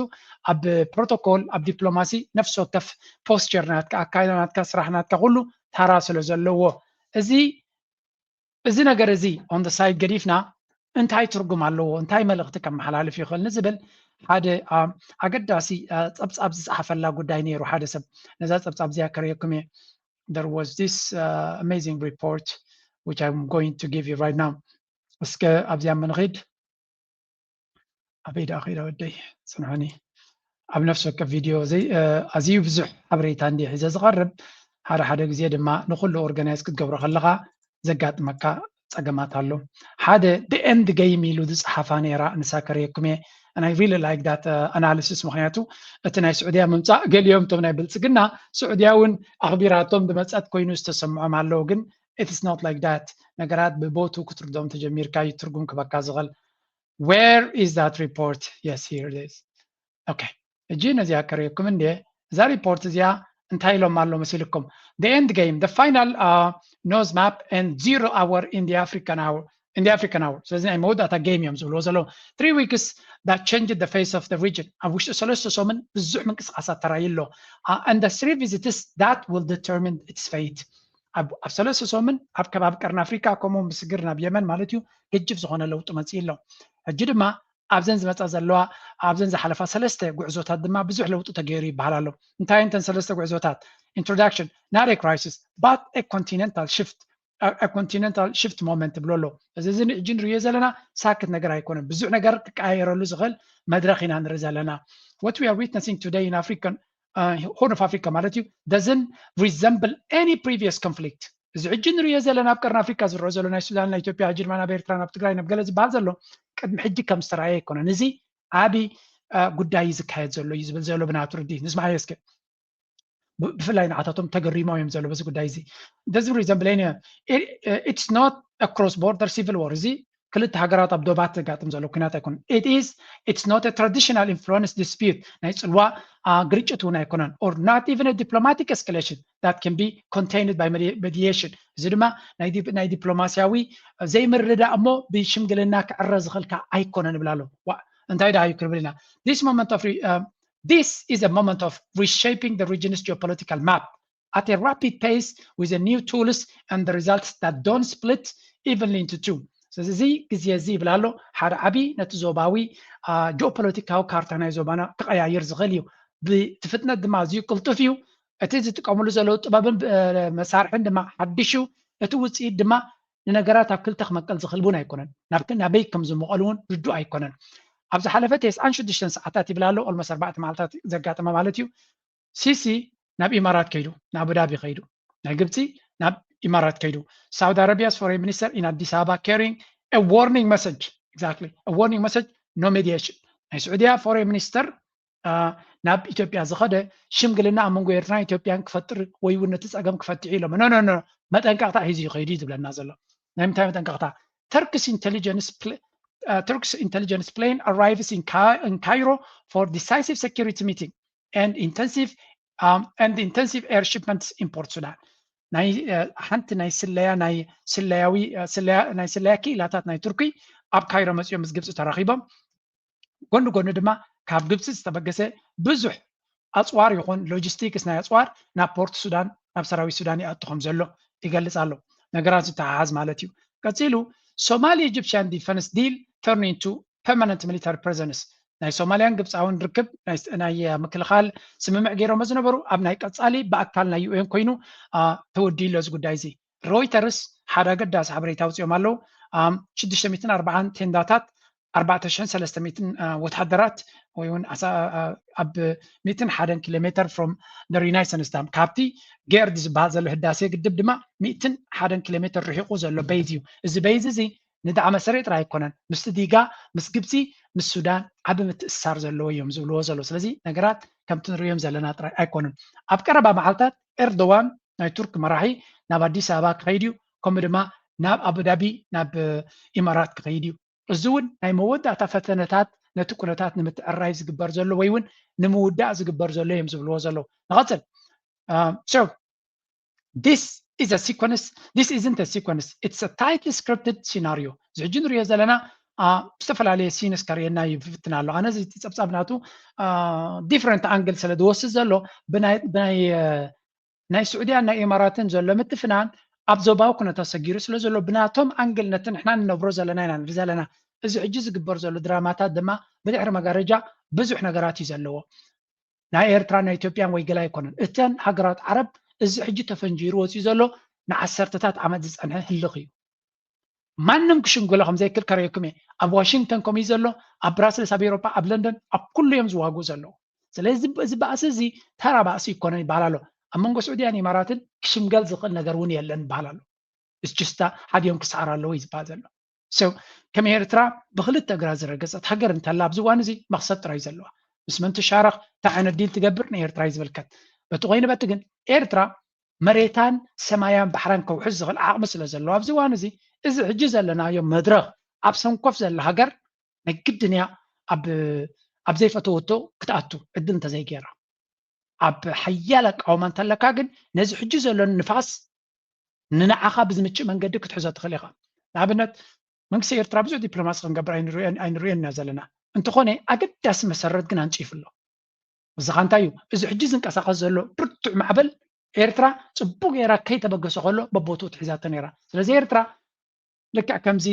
ኣብ ፕሮቶኮል ኣብ ዲፕሎማሲ ነፍሲ ወከፍ ፖስቸር ናትካ ኣካይዳ ናትካ ስራሕ ናትካ ኩሉ ታራ ስለ ዘለዎ እዚ እዚ ነገር እዚ on the side ገዲፍና እንታይ ትርጉም ኣለዎ እንታይ መልእኽቲ ከመሓላልፍ ይኽእል ንዝብል ሓደ ኣገዳሲ ፀብፃብ ዝፀሓፈላ ጉዳይ ነይሩ። ሓደ ሰብ ነዛ ፀብፃብ እዚኣ ከርእየኩም እየ። There was this amazing report which I'm going to give you right now. እስከ ኣብዚኣ ምንኺድ ኣበይ ደኣ ኸይዳ ወደይ? ጽንሑኒ። ኣብ ነፍሲ ወከፍ ቪድዮ ኣዝዩ ብዙሕ ሓበሬታ እንድየ ሒዘ ዝቐርብ፣ ሓደ ሓደ ግዜ ድማ ንኹሉ ኦርጋናይዝ ክትገብሮ ከለኻ ዘጋጥመካ ጸገማት ኣሎ። ሓደ the end game ኢሉ ዝጸሓፋ ነይራ፣ ንሳ ከርእየኩም እየ። And I really like that analysis፣ ምኽንያቱ እቲ ናይ ስዑድያ ምምጻእ ገሊኦም እቶም ናይ ብልጽግና ስዑድያ እውን ኣኽቢራቶም ዝመጸት ኮይኑ ዝተሰምዖም ኣለዉ፣ ግን it's not like that። ነገራት ብቦቱ ክትርዶም ተጀሚርካ እዩ ትርጉም ክበካ ዝኽእል። Where is that report? Yes, here it is. Okay. እጂ ነዚኣ ከርእየኩም እንዴ እዛ ሪፖርት እዚኣ እንታይ ኢሎም ኣሎ መሲልኩም? The end game, the final uh, nose map and zero hour in the African hour in the African hour. ስለዚ ናይ መወዳእታ ጌም እዮም ዝብልዎ ዘለዉ። Three weeks that changed the face of the region. ኣብ ውሽጢ ሰለስተ ሰሙን ብዙሕ ምንቅስቃሳት ተራዩ ኣሎ። And the three visits that will determine its fate. ኣብ ሰለስተ ሰሙን ኣብ ከባቢ ቀርኒ ኣፍሪካ ከምኡ ምስግር ናብ የመን ማለት እዩ ገጅፍ ዝኾነ ለውጢ መፅእ ኣሎ። ሕጂ ድማ ኣብዘን ዝመፃ ዘለዋ ኣብዘን ዝሓለፋ ሰለስተ ጉዕዞታት ድማ ብዙሕ ለውጢ ተገይሩ ይበሃል ኣሎ። እንታይ እንተን ሰለስተ ጉዕዞታት? Introduction not a crisis but a continental shift continental shift moment ብሎ ኣሎ። እዚ እዚ ሕጂ ንሪዮ ዘለና ሳክት ነገር ኣይኮነን። ብዙሕ ነገር ክቀያየረሉ ዝኽእል መድረኽ ኢና ንርኢ ዘለና። What we are witnessing today in African uh, Horn of Africa ማለት እዩ doesn't resemble any previous conflict። እዚ ሕጂ ንሪኦ ዘለና ኣብ ቀርኒ ኣፍሪካ ዝረኦ ዘሎ ናይ ሱዳን ናይ ኢትዮጵያ ሕጂ ድማ ናብ ኤርትራ ናብ ትግራይ ናብ ገለ ዝበሃል ዘሎ ቅድሚ ሕጂ ከም ዝተረኣየ ኣይኮነን። እዚ ዓብዪ ጉዳይ እዩ ዝካየድ ዘሎ እዩ ዝብል ዘሎ ብናቱ ርድኢት። ንስማዓዮ እስከ ብፍላይ ንዓታቶም ተገሪሞም እዮም ዘሎ በዚ ጉዳይ እዚ። Doesn't resemble any it's not a cross border civil war። እዚ ክልተ ሃገራት ኣብ ዶባት ዘጋጥም ዘሎ ኩናት ኣይኮነን። It is it's not a traditional influence dispute ናይ ፅልዋ ግርጭት እውን ኣይኮነን። Or not even a diplomatic escalation that can be contained by mediation። እዚ ድማ ናይ ዲፕሎማሲያዊ ዘይምርዳእ እሞ ብሽምግልና ክዕረ ዝኽእልካ ኣይኮነን ይብል ኣሎ። እንታይ ደኣ እዩ ክንብል ኢና? This moment of this is a moment of reshaping the region's geopolitical map at a rapid pace with a new tools and the results that don't split evenly into two. ስለዚ እዚ ግዜ እዚ ይብል ኣሎ ሓደ ዓብዪ ነቲ ዞባዊ ጂኦፖለቲካዊ ካርታ ናይ ዞባና ክቀያይር ዝኽእል እዩ። ብቲ ፍጥነት ድማ ኣዝዩ ቅልጡፍ እዩ። እቲ ዝጥቀምሉ ዘለዉ ጥበብን መሳርሕን ድማ ሓድሽ እዩ። እቲ ውፅኢት ድማ ንነገራት ኣብ ክልተ ክመቀል ዝኽእል እውን ኣይኮነን። ናብቲ ናበይ ከም ዝመቐሉ እውን ርዱእ ኣይኮነን። ኣብ ዝሓለፈ ተስዓን ሽዱሽተን ሰዓታት ይብል ኣሎ ኦልሞስ ኣርባዕተ መዓልታት ዘጋጠመ ማለት እዩ። ሲሲ ናብ ኢማራት ከይዱ፣ ንኣቡዳቢ ከይዱ፣ ናይ ግብፂ ናብ ኢማራት ከይዱ። Saudi Arabia's foreign minister in Addis Ababa carrying a warning message. Exactly. A warning message, no mediation. ናይ ስዑድያ ፎሬን ሚኒስተር ናብ ኢትዮጵያ ዝኸደ ሽምግልና ኣብ መንጎ ኤርትራን ኢትዮጵያን ክፈጥር ወይ እውን ነቲ ፀገም ክፈትሕ ኢሎም ኖ ኖ ኖ መጠንቀቕታ ሒዙ ይኸይዱ እዩ ዝብለና ዘሎ። ናይ ምንታይ መጠንቀቕታ? Turkish intelligence Turkish intelligence plane arrives in Cairo for decisive security meeting and intensive and intensive air shipments in Port Sudan. ናይ ሓንቲ ናይ ስለያ ናይ ስለያዊ ናይ ስለያ ክኢላታት ናይ ቱርኪ ኣብ ካይሮ መፅኦም ምስ ግብፂ ተራኺቦም ጎኒ ጎኒ ድማ ካብ ግብፂ ዝተበገሰ ብዙሕ ኣፅዋር ይኹን ሎጂስቲክስ ናይ ኣፅዋር ናብ ፖርት ሱዳን ናብ ሰራዊት ሱዳን ይኣቱ ከም ዘሎ ይገልፅ ኣሎ። ነገራት ዝተሓሓዝ ማለት እዩ። ቀፂሉ Somali Egyptian defense deal turn into permanent military presence ናይ ሶማልያን ግብፃውን ርክብ ናይ ምክልኻል ስምምዕ ገይሮም ዝነበሩ ኣብ ናይ ቀፃሊ ብኣካል ናይ ዩኤን ኮይኑ ተወዲሉ እዚ ጉዳይ እዚ። ሮይተርስ ሓደ ኣገዳሲ ሓበሬታ ኣውፂኦም ኣለዉ። ሽዱሽተ ሚእትን ኣርባዓን ቴንዳታት ኣርባዕተ ሽሕን ሰለስተ ሚእትን ወታደራት ወይ እውን ኣብ ሚእትን ሓደን ኪሎ ሜትር from the Renaissance Dam ካብቲ ጌርድ ዝበሃል ዘሎ ህዳሴ ግድብ ድማ ሚእትን ሓደን ኪሎ ሜትር ርሒቑ ዘሎ በይዝ እዩ። እዚ በይዝ እዚ ንዳዕመ ሰሪዕ ጥራይ ኣይኮነን፣ ምስቲ ዲጋ ምስ ግብፂ ምስ ሱዳን ዓቢ ምትእስሳር ዘለዎ እዮም ዝብልዎ ዘለዉ። ስለዚ ነገራት ከምቲ ንርእዮም ዘለና ጥራይ ኣይኮኑን። ኣብ ቀረባ መዓልታት ኤርዶዋን ናይ ቱርክ መራሒ ናብ ኣዲስ ኣበባ ክኸይድ እዩ፣ ከምኡ ድማ ናብ ኣቡዳቢ ናብ ኢማራት ክኸይድ እዩ። እዚ እውን ናይ መወዳእታ ፈተነታት ነቲ ኩነታት ንምትዕራይ ዝግበር ዘሎ ወይ እውን ንምውዳእ ዝግበር ዘሎ እዮም ዝብልዎ ዘለዉ። ንቐፅል። So this is a sequence this isn't a sequence it's a tightly scripted scenario እዚ ሕጂ ንሪኦ ዘለና ዝተፈላለየ ሲንስ ከርእየና ይፍትን ኣሎ። ኣነ እዚ ጸብጻብ ናቱ different angle ስለ ዝወስድ ዘሎ ብናይ ናይ ስዑድያን ናይ ኢማራትን ዘሎ ምትፍናን ኣብ ዞባዊ ኩነታት ሰጊሩ ስለ ዘሎ ብናቶም ኣንግል ነቲ ንሕና ንነብሮ ዘለና ኢና ንርኢ ዘለና። እዚ ሕጂ ዝግበር ዘሎ ድራማታት ድማ ብድሕሪ መጋረጃ ብዙሕ ነገራት እዩ ዘለዎ። ናይ ኤርትራ ናይ ኢትዮጵያን ወይ ገለ ኣይኮነን። እተን ሃገራት ዓረብ እዚ ሕጂ ተፈንጂሩ ወፂኡ ዘሎ ንዓሰርተታት ዓመት ዝፀንሐ ህልኽ እዩ። ማንም ክሽንግሎ ከም ዘይክል ከረየኩም እየ። ኣብ ዋሽንግተን ከምኡ እዩ ዘሎ፣ ኣብ ብራስልስ፣ ኣብ ኤሮፓ፣ ኣብ ለንደን፣ ኣብ ኩሉ እዮም ዝዋግኡ ዘለዉ። ስለዚ እዚ ባእሲ እዚ ተራ ባእሲ ይኮነን ይበሃል ኣሎ። ኣብ መንጎ ስዑድያን ኢማራትን ክሽምገል ዝኽእል ነገር እውን የለን ይበሃል ኣሎ። እስችስታ ሓዲኦም ክሰዓር ኣለዎ እዩ ዝበሃል ዘሎ። So ከም ኤርትራ ብክልተ እግራ ዝረገጸት ሃገር እንተላ ኣብዚ እዋን እዚ መኽሰብ ጥራይ ዘለዋ ምስ መን ትሻረኽ እንታይ ዓይነት ዲል ትገብር ንኤርትራ እዩ ዝምልከት። በቲ ኮይኑ በቲ ግን ኤርትራ መሬታን ሰማያን ባሕራን ከውሕስ ዝኽእል ዓቕሚ ስለ ዘለዎ ኣብዚ እዋን እዚ እዚ ሕጂ ዘለናዮ መድረኽ ኣብ ሰንኮፍ ዘላ ሃገር ናይ ግድን እያ ኣብ ኣብ ዘይፈተወቶ ክትኣቱ ዕድል እንተዘይገይራ ኣብ ሓያል ኣቃውማ እንተለካ ግን ነዚ ሕጂ ዘሎ ንፋስ ንንዓኻ ብዝምችእ መንገዲ ክትሕዞ ትኽእል ኢኻ። ንኣብነት መንግስቲ ኤርትራ ብዙሕ ዲፕሎማሲ ክንገብር ኣይንርእዮን ኢና ዘለና። እንተኾነ ኣገዳሲ መሰረት ግን ኣንጺፉ ኣሎ። እዚ ኸ እንታይ እዩ? እዚ ሕጂ ዝንቀሳቐስ ዘሎ ብርቱዕ ማዕበል ኤርትራ ጽቡቕ ገይራ ከይተበገሰ ከሎ በቦትኡ ትሒዛቶ ነይራ። ስለዚ ኤርትራ ልክዕ ከምዚ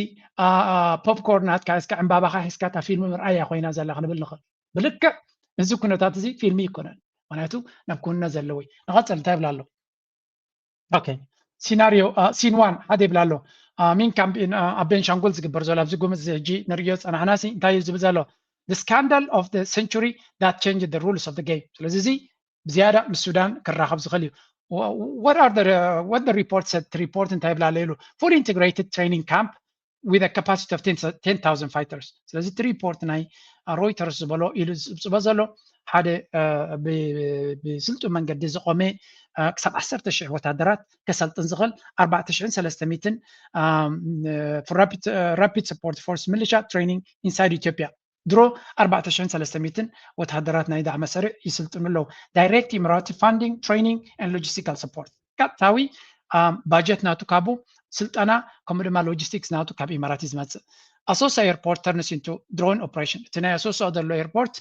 ፖፕኮርን ናትካ ሒዝካ ዕምባባኻ ሒዝካ እታ ፊልም ምርኣያ ኮይና ዘላ ክንብል ንኽእል። ብልክዕ እዚ ኩነታት እዚ ፊልም ይኮነን፣ ምክንያቱ ናብ ጎንና ዘለዉ እዩ። ንቐጽል እንታይ ይብል ኣሎ? ኦኬ ሲናሪዮ ሲን ዋን ሓደ ይብል ኣሎ። ሚን ካምፔን ኣብ ቤንሻንጉል ዝግበር ዘሎ ኣብዚ ጉምዝ እዚ ሕጂ ንርእዮ ዝጸናሕና ሲ እንታይ እዩ ዝብል ዘሎ? The scandal of the century that changed the rules of the game። ስለዚ እዚ ብዝያዳ ምስ ሱዳን ክራኸብ ዝኽእል እዩ። What are the what the report said report እንታይ ይብል ኣሎ ኢሉ full integrated training camp with a capacity of ten thousand fighters። ስለዚ እቲ ሪፖርት ናይ ሮይተርስ ዝበሎ ኢሉ ዝፅብፅቦ ዘሎ ሓደ ብስልጡን መንገዲ ዝቆመ ክሳብ ዓሰርተ ሽሕ ወታደራት ከሰልጥን ዝኽእል ኣርባዕተ ሽሕን ሰለስተ ሚእትን rapid support force militia training inside ኢትዮጵያ ድሮ ኣርባዕተ ሽሕን ሰለስተ ሚእትን ወተሃደራት ናይ ዳዕመ ሰሪዕ ይስልጥኑ ኣለዉ። Direct Emirati funding training and logistical support ቀጥታዊ ባጀት ናቱ ካብኡ ስልጠና ከምኡ ድማ ሎጂስቲክስ ናቱ ካብ ኢማራት እዩ ዝመፅእ። ኣሶሳ airport turns into drone operation እቲ ናይ ኣሶሳ ዘሎ airport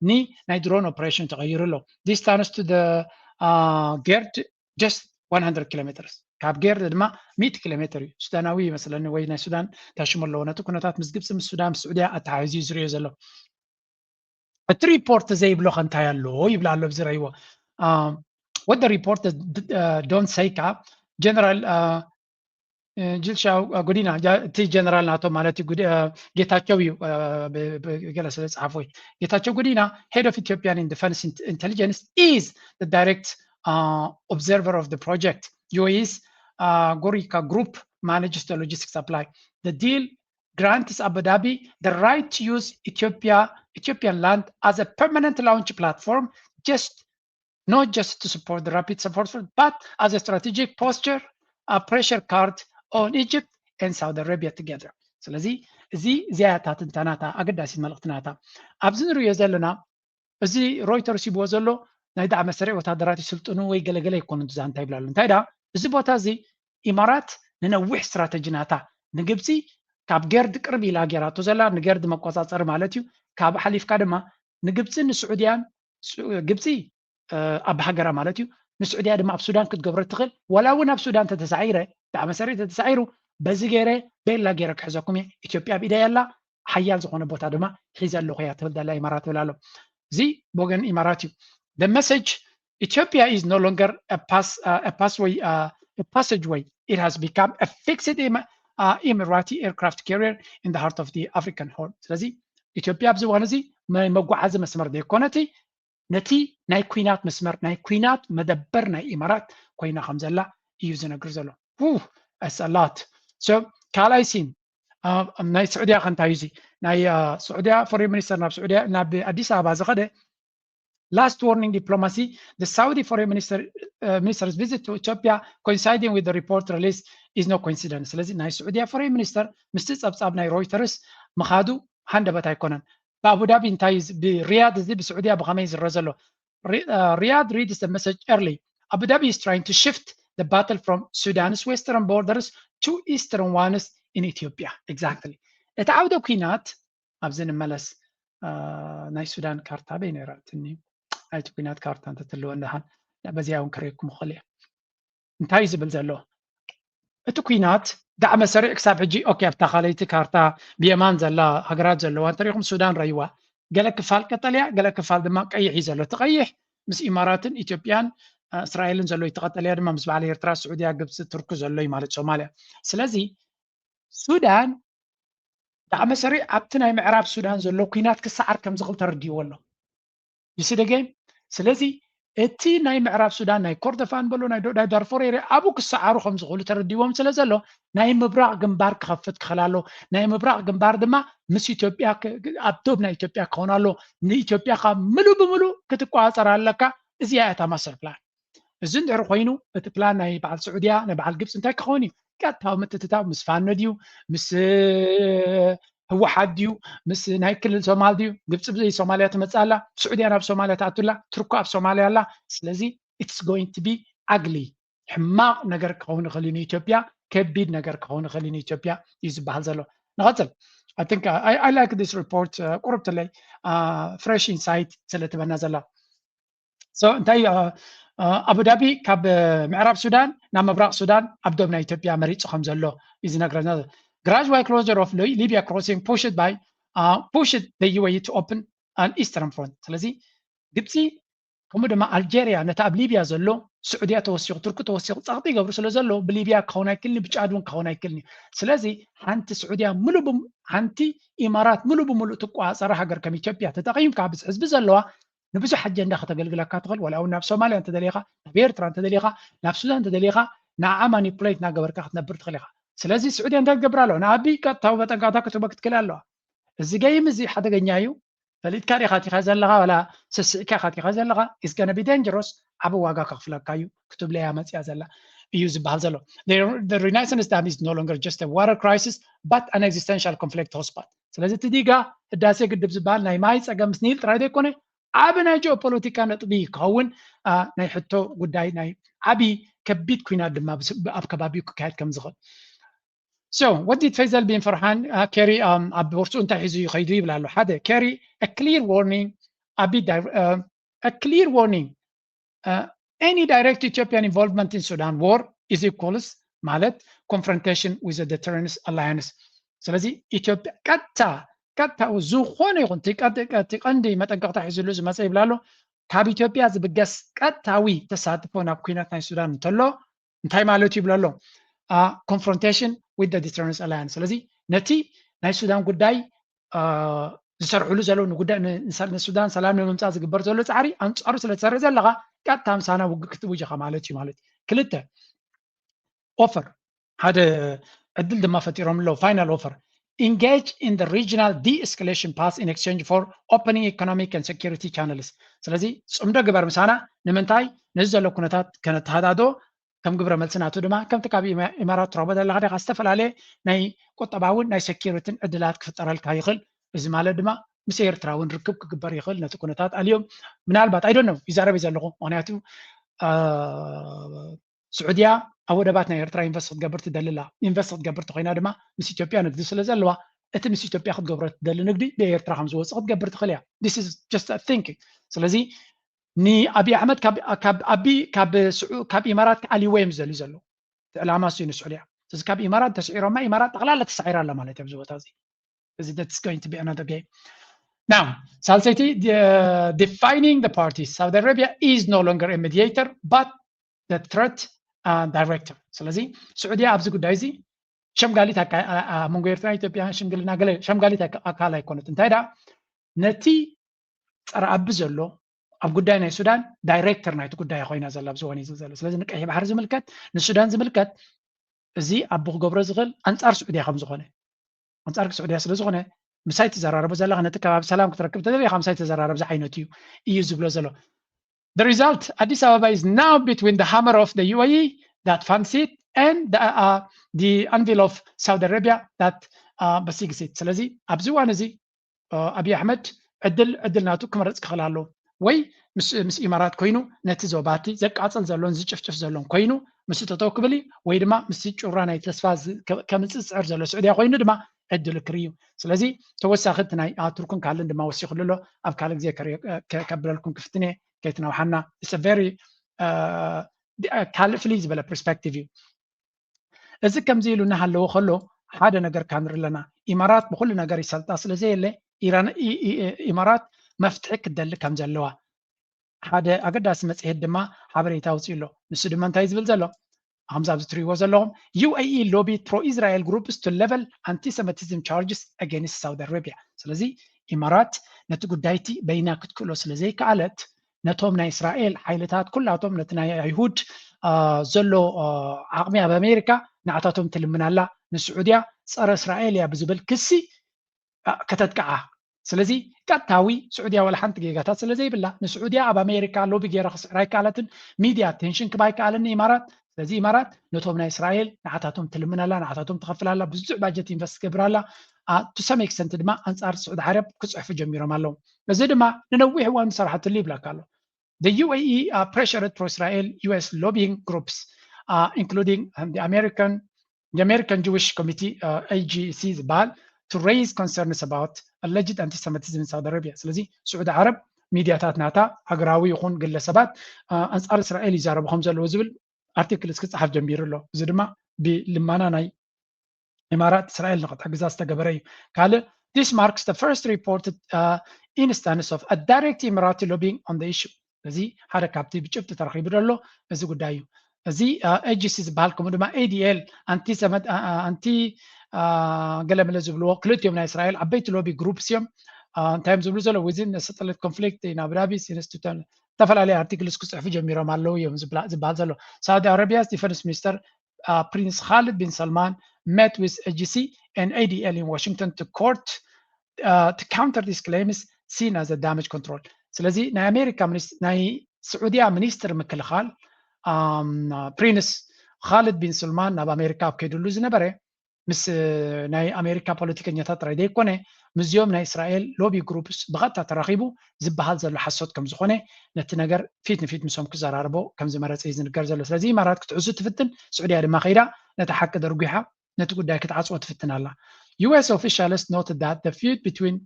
ኒ ናይ drone operation ተቐይሩ ኣሎ። Distance to the gerd just one hundred kilometers ካብ ጌርድ ድማ ሚእቲ ኪሎ ሜትር እዩ። ሱዳናዊ ይመስለኒ ወይ ናይ ሱዳን ታሽሙ ኣለዎ። ነቲ ኩነታት ምስ ግብፂ ምስ ሱዳን ምስ ስዑድያ ኣተሓሒዙ እዩ ዝሪኦ ዘሎ። እቲ ሪፖርት ዘይብሎ ከ እንታይ ኣሎ ይብል ኣሎ ብዝረእይዎ። What the report don't say ከ ጀነራል ጅልሻው ጉዲና እቲ ጀነራል ናቶ ማለት እዩ ጌታቸው እዩ ገለ ስለ ዝፀሓፎ እዩ። ጌታቸው ጉዲና head of Ethiopian defense intelligence is the direct observer of the project. U A E's Gorica group manages the logistics supply. The deal grants Abu Dhabi the right to use Ethiopia Ethiopian land as a permanent launch platform, just not just to support the rapid support but as a strategic posture, a pressure card on Egypt and Saudi Arabia together። ስለዚ እዚ እዚኣ እያ እታ ትንተናታ ኣገዳሲት መልእኽትናታ ኣብዚ ንሪኦ ዘለና። እዚ ሮይተርስ ይብዎ ዘሎ ናይ ዳዕመ ሰሪዕ ወታደራት ይስልጥኑ ወይ ገለገለ ይኮኑ ዛንታ ይብላሉ። እንታይ ዳ እዚ ቦታ እዚ ኢማራት ንነዊሕ ስትራተጂ ናታ ንግብፂ ካብ ገርድ ቅርብ ኢላ ገይራቶ ዘላ ንገርድ መቆፃፀሪ ማለት እዩ። ካብ ሓሊፍካ ድማ ንግብፅን ንስዑድያን ግብፂ ኣብ ሃገራ ማለት እዩ። ንስዑድያ ድማ ኣብ ሱዳን ክትገብሮ ትኽእል። ዋላ እውን ኣብ ሱዳን ተተሳዒረ ዳዕመ ሰሪዕ ተተሳዒሩ በዚ ገይረ ቤላ ገይረ ክሕዘኩም እየ። ኢትዮጵያ ኣብ ኢደይ ኣላ ሓያል ዝኾነ ቦታ ድማ ሒዘ ኣለኹ እያ ትብል ዘላ ኢማራት ትብል ኣሎ። እዚ ብወገን ኢማራት እዩ። The message Ethiopia is no longer a pass uh, a passway uh, a passageway. It has become a fixed Emirati aircraft carrier in the heart of the African Horn. ስለዚ ኢትዮጵያ ኣብዚ እዋን እዚ ናይ መጓዓዚ መስመር ዘይኮነቲ ነቲ ናይ ኩናት መስመር ናይ ኩናት መደበር ናይ ኢማራት ኮይና ከም ዘላ እዩ ዝነግር ዘሎ። That's a lot። So ካልኣይ ሲን ናይ ስዑድያ ከ እንታይ እዩ እዚ ናይ ስዑድያ ፎሬን ሚኒስተር ናብ ስዑድያ ናብ ኣዲስ ኣበባ ዝኸደ last warning diplomacy, the Saudi foreign minister uh, minister's visit to Ethiopia coinciding with the report release is no coincidence። ስለዚ ናይ ስዑድያ ፎሬን ሚኒስተር ምስቲ ጸብጻብ ናይ ሮይተርስ ምኻዱ ሃንደበት ኣይኮነን። ብኣቡዳቢ እንታይ ብሪያድ እዚ ብስዑድያ ብኸመይ ዝረ ዘሎ? Riyadh reads the message early. Abu Dhabi is trying to shift the battle from Sudan's western borders to eastern ones in Ethiopia. Exactly. እቲ ዓውደ ኩናት ኣብዚ ንመለስ። ናይ ሱዳን ካርታ በይ ነይራ ትኒ ናይቲ ኩናት ካርታ እንተትልወ እንዳሃን በዚኣ እውን ክርእየኩም እኽእል እየ። እንታይ እዩ ዝብል ዘሎ? እቲ ኩናት ዳዕመ ሰሪዕ ክሳብ ሕጂ ኦኬ ኣብታ ካልኣይቲ ካርታ ብየማን ዘላ ሃገራት ዘለዋ እንተሪኢኹም ሱዳን ረይዋ ገለ ክፋል ቀጠልያ ገለ ክፋል ድማ ቀይሕ እዩ ዘሎ። እቲ ቀይሕ ምስ ኢማራትን ኢትዮጵያን እስራኤልን ዘሎ እዩ። እቲ ቀጠልያ ድማ ምስ በዓል ኤርትራ፣ ስዑድያ፣ ግብፂ፣ ቱርኪ ዘሎ እዩ ማለት ሶማልያ። ስለዚ ሱዳን ዳዕመ ሰሪዕ ኣብቲ ናይ ምዕራብ ሱዳን ዘሎ ኩናት ክሰዓር ከም ዝኽእል ተረዲእዎ ኣሎ። ይስደገ ስለዚ እቲ ናይ ምዕራብ ሱዳን ናይ ኮርዶፋን በሎ ናይ ዳርፎር ኤርያ ኣብኡ ክሰዓሩ ከም ዝኽእሉ ተረዲዎም ስለ ዘሎ ናይ ምብራቕ ግንባር ክኸፍት ክኽእል ኣሎ። ናይ ምብራቕ ግንባር ድማ ምስ ኢትዮጵያ ኣብ ዶብ ናይ ኢትዮጵያ ክኸውን ኣሎ። ንኢትዮጵያ ካብ ምሉእ ብምሉእ ክትቆፃፀር ኣለካ። እዚኣ እያ እታ ማስተር ፕላን። እዚ እንድሕር ኮይኑ እቲ ፕላን ናይ በዓል ስዑድያ ናይ በዓል ግብፂ እንታይ ክኸውን እዩ? ቀጥታዊ ምትእትታው ምስ ፋኖ ድዩ ምስ ህወሓት ድዩ ምስ ናይ ክልል ሶማል ድዩ? ግብፂ ብዘይ ሶማልያ ትመፅእ ኣላ፣ ስዑድያ ናብ ሶማልያ ትኣቱ ኣላ፣ ቱርኮ ኣብ ሶማልያ ኣላ። ስለዚ it's going to be ugly ሕማቕ ነገር ክኸውን ይኽእል እዩ ንኢትዮጵያ፣ ከቢድ ነገር ክኸውን ይኽእል እዩ ንኢትዮጵያ እዩ ዝበሃል ዘሎ። ንቐፅል። I think uh, I, I like this report ቁርብ ትለይ fresh insight ስለ ትበና ዘላ። So እንታይ ኣቡዳቢ ካብ ምዕራብ ሱዳን ናብ ምብራቕ ሱዳን ኣብ ዶብ ናይ ኢትዮጵያ መሪፁ ከም ዘሎ እዩ ዝነግረና። Gradual closure of Libya crossing pushed by pushed the U A E to open an eastern front። ስለዚ ግብፂ ከምኡ ድማ ኣልጀርያ ነቲ ኣብ ሊብያ ዘሎ ስዑድያ ተወሲኹ ቱርኪ ተወሲኹ ፀቕጢ ይገብሩ ስለ ዘሎ ብሊብያ ክኸውን ኣይክልኒ ብጫድ እውን ክኸውን ኣይክልኒ። ስለዚ ሓንቲ ስዑድያ ሙሉ ሓንቲ ኢማራት ሙሉ ብምሉእ ትቆፃፀራ ሃገር ከም ኢትዮጵያ ተጠቒምካ ኣብዚ ሕዝቢ ዘለዋ ንብዙሕ ኣጀንዳ ከተገልግለካ ትኽእል። ወላ እውን ናብ ሶማልያ እንተደሊኻ ናብ ኤርትራ እንተደሊኻ ናብ ሱዳን እንተደሊኻ ንዓ ማኒፕሌት እናገበርካ ክትነብር ትኽእል ኢኻ። ስለዚ ስዑድያ እንታይ ትገብር ኣለዋ? ንኣቢ ቀጥታዊ መጠንቀቕታ ክትህቦ ክትክእል ኣለዋ። እዚ ገይም እዚ ሓደገኛ እዩ። ፈሊጥካ ዲኻ ኣቲኻ ዘለኻ ዋላ ስስዕካ ኢኻ ኣቲኻ ዘለኻ is gonna be dangerous። ዓቢ ዋጋ ከኽፍለካ እዩ ክትብለያ መፅያ ዘላ እዩ ዝበሃል ዘሎ። The Renaissance Dam is no longer just a water crisis but an existential conflict hotspot። ስለዚ እቲ ዲጋ ህዳሴ ግድብ ዝበሃል ናይ ማይ ፀገም ምስ ኒል ጥራይ ዘይኮነ ዓቢ ናይ ጂኦፖለቲካ ነጥቢ ክኸውን ናይ ሕቶ ጉዳይ ናይ ዓቢ ከቢድ ኩናት ድማ ኣብ ከባቢኡ ክካየድ ከም ዝኽእል። So what did Faisal bin Farhan uh, carry um, ኣብ ቦርሱ እንታይ ሒዙ ይኸይዱ ይብል ኣሎ። ሓደ carry a clear warning ኣቢ a clear warning uh, any direct Ethiopian involvement in Sudan war is equals ማለት confrontation with the deterrence alliance። ስለዚ ኢትዮጵያ ቀጥታ ቀጥታ ዝኾነ ይኹን እቲ ቀንዲ መጠንቀቕታ ሒዝሉ ዝመፀ ይብል ኣሎ። ካብ ኢትዮጵያ ዝብገስ ቀጥታዊ ተሳትፎ ናብ ኩናት ናይ ሱዳን እንተሎ እንታይ ማለት ይብሎ ኣሎ? Confrontation with the deterrence alliance። ስለዚ ነቲ ናይ ሱዳን ጉዳይ ዝሰርሕሉ ዘለዉ ንሱዳን ሰላም ንምምፃእ ዝግበር ዘሎ ፃዕሪ ኣንፃሩ ስለ ትሰርሕ ዘለኻ ቀጥታ ምሳና ውግእ ክትውጅኻ ማለት እዩ ማለት እዩ። ክልተ offer ሓደ ዕድል ድማ ፈጢሮም ኣለዉ። Final offer engage in the regional de-escalation path in exchange for opening economic and security channels። ስለዚ ፅምዶ ግበር ምሳና ንምንታይ ነዚ ዘሎ ኩነታት ከነተሃዳዶ ከም ግብረ መልሲ ናቱ ድማ ከምቲ ካብ ኢማራት ትረኽቦ ዘለኻ ዲኻ ዝተፈላለየ ናይ ቁጠባውን ናይ ሴኪሪቲን ዕድላት ክፍጠረልካ ይኽእል። እዚ ማለት ድማ ምስ ኤርትራ እውን ርክብ ክግበር ይኽእል ነቲ ኩነታት ኣልዮም ምናልባት ኣይዶን ነው ይዛረብ ዘለኹ ምክንያቱ ስዑድያ ኣብ ወደባት ናይ ኤርትራ ኢንቨስት ክትገብር ትደልላ ኢንቨስት ክትገብር ተኮይና ድማ ምስ ኢትዮጵያ ንግዲ ስለ ዘለዋ እቲ ምስ ኢትዮጵያ ክትገብሮ ትደሊ ንግዲ ብኤርትራ ከም ዝወፅእ ክትገብር ትኽእል እያ። This is just a thinking። ስለዚ ንኣብይ ኣሕመድ ካብ ኢማራት ክኣልይዎ እዮም ዝደልዩ ዘለዉ። ዕላማ እሱ እዩ ንስዑድያ። ስለዚ ካብ ኢማራት ተስዒሮማ ኢማራት ጠቕላላ ተሳዒራ ኣላ ማለት እዩ ኣብዚ ቦታ እዚ። እዚ that's going to be another game። Now ሳልሰይቲ defining the parties. Saudi Arabia is no longer a mediator but the threat director። ስለዚ ስዑድያ ኣብዚ ጉዳይ እዚ ሸምጋሊት መንጎ ኤርትራ ኢትዮጵያ ሽምግልና ገለ ሸምጋሊት ኣካል ኣይኮነት። እንታይ ደኣ ነቲ ፀረ ኣቢ ዘሎ ኣብ ጉዳይ ናይ ሱዳን ዳይሬክተር ናይቲ ጉዳይ ኮይና ዘላ ኣብዚ ወኒ ዘሎ። ስለዚ ንቀይሕ ባሕሪ ዝምልከት ንሱዳን ዝምልከት እዚ ኣቢ ክገብሮ ዝኽእል ኣንፃር ስዑድያ ከም ዝኾነ ኣንፃር ስዑድያ ስለ ዝኾነ ምሳይ ትዘራረቦ ዘለኻ ነቲ ከባቢ ሰላም ክትረክብ ተደሊኻ ምሳይ ተዘራረብ ዝዓይነቱ እዩ እዩ ዝብሎ ዘሎ። The result, Addis Ababa is now between the hammer of the U A E that funds it and the, uh, the anvil of Saudi Arabia that uh, besiges it. ስለዚ ኣብዚ እዋን እዚ ኣብይ ኣሕመድ ዕድል ዕድል ናቱ ክመርፅ ክኽእል ኣለዎ። ወይ ምስ ኢማራት ኮይኑ ነቲ ዞባቲ ዘቃፅል ዘሎን ዝጭፍጭፍ ዘሎን ኮይኑ ምስ ተተው ክብል ወይ ድማ ምስ ጩራ ናይ ተስፋ ከምፅእ ዝፅዕር ዘሎ ስዑድያ ኮይኑ ድማ ዕድሉ ክርኢ እዩ። ስለዚ ተወሳኺ እቲ ናይ ቱርክን ካልእን ድማ ወሲኽሉ ኣሎ። ኣብ ካልእ ግዜ ከብለልኩም ክፍትን እየ ከይትነውሓና። It's a very ካልእ ፍልይ ዝበለ ፐርስፔክቲቭ እዩ። እዚ ከምዚ ኢሉ እናሃለወ ከሎ ሓደ ነገር ካንሪ ኣለና። ኢማራት ብኩሉ ነገር ይሰልጣ ስለ ዘየለ ኢራን ኢማራት መፍትሒ ክትደሊ ከም ዘለዋ ሓደ ኣገዳሲ መፅሄት ድማ ሓበሬታ ኣውፅኡ ኣሎ። ንሱ ድማ እንታይ ዝብል ዘሎ ከምዚ ኣብዚ ትሪእዎ ዘለኹም UAE lobby pro Israel groups to level anti-Semitism charges against Saudi Arabia። ስለዚ ኢማራት ነቲ ጉዳይቲ በይና ክትክእሎ ስለ ዘይከኣለት ነቶም ናይ እስራኤል ሓይልታት ኩላቶም ነቲ ናይ ኣይሁድ ዘሎ ዓቕሚ ኣብ ኣሜሪካ ንዓታቶም ትልምናላ ንስዑድያ ፀረ እስራኤል እያ ብዝብል ክሲ ከተጥቅዓ። ስለዚ ቀጥታዊ ስዑድያ ዋላ ሓንቲ ጌጋታት ስለ ዘይብላ ንስዑድያ ኣብ ኣሜሪካ ሎቢ ገይራ ክስዕራ ኣይከኣለትን። ሚድያ ኣቴንሽን ክባ ኣይከኣልን ኢማራት። ስለዚ ኢማራት ነቶም ናይ እስራኤል ንዓታቶም ትልምናላ ንዓታቶም ትኸፍላላ ብዙሕ ባጀት ኢንቨስት ትገብራላ። To some extent ድማ ኣንፃር ስዑዲ ዓረብ ክፅሕፉ ጀሚሮም ኣለዉ። እዚ ድማ ንነዊሕ እዋን ዝሰራሕትሉ ይብለካ ኣሎ። The UAE pressured pro-Israel US lobbying groups including the American Jewish Committee AGC ዝበሃል to raise concerns about alleged anti-Semitism in Saudi Arabia። ስለዚ ስዑዲ ዓረብ ሚድያታት ናታ ሃገራዊ ይኹን ግለሰባት ኣንፃር እስራኤል ይዛረቡ ከም ዘለዉ ዝብል ኣርቲክል እስክፀሓፍ ጀሚሩ ኣሎ። እዚ ድማ ብልመና ናይ ኢማራት እስራኤል ንክትሕግዛ ዝተገበረ እዩ። ካልእ this marks the first reported instance of a direct Emirati lobbying on the issue። እዚ ሓደ ካብቲ ብጭብጢ ተረኺቡ ዘሎ እዚ ጉዳይ እዩ። እዚ AGC ዝበሃል ከምኡ ድማ ADL ኣንቲ ኣንቲ ገለመለ ዝብልዎ ክልቲኦም ናይ እስራኤል ዓበይቲ ሎቢ ግሩፕስ እዮም። እንታይ እዮም ዝብሉ ዘለዉ within satellite conflict in Abu Dhabi since ዝተፈላለዩ ኣርቲክልስ ክፅሕፉ ጀሚሮም ኣለዉ እዮም ዝበሃል ዘሎ። Saudi Arabia's defense minister Prince Khalid bin Salman met with AGC and ADL in Washington to court to counter these claims seen as a damage control። ስለዚ ናይ ኣሜሪካ ናይ ስዑድያ ሚኒስትር ምክልኻል ፕሪንስ ካልድ ቢን ሱልማን ናብ ኣሜሪካ ኣብ ከይድሉ ዝነበረ ምስ ናይ ኣሜሪካ ፖለቲከኛታት ጥራይ ዘይኮነ ምስዚኦም ናይ እስራኤል ሎቢ ግሩፕስ ብቐጥታ ተራኺቡ ዝበሃል ዘሎ ሓሶት ከም ዝኾነ ነቲ ነገር ፊት ንፊት ምስኦም ክዘራርቦ ከም ዝመረፀ እዩ ዝንገር ዘሎ። ስለዚ ኢማራት ክትሕዙ ትፍትን፣ ስዑድያ ድማ ከይዳ ነቲ ሓቂ ደርጒሓ ነቲ ጉዳይ ክትዓፅዎ ትፍትን ኣላ። U S officials noted that the feud between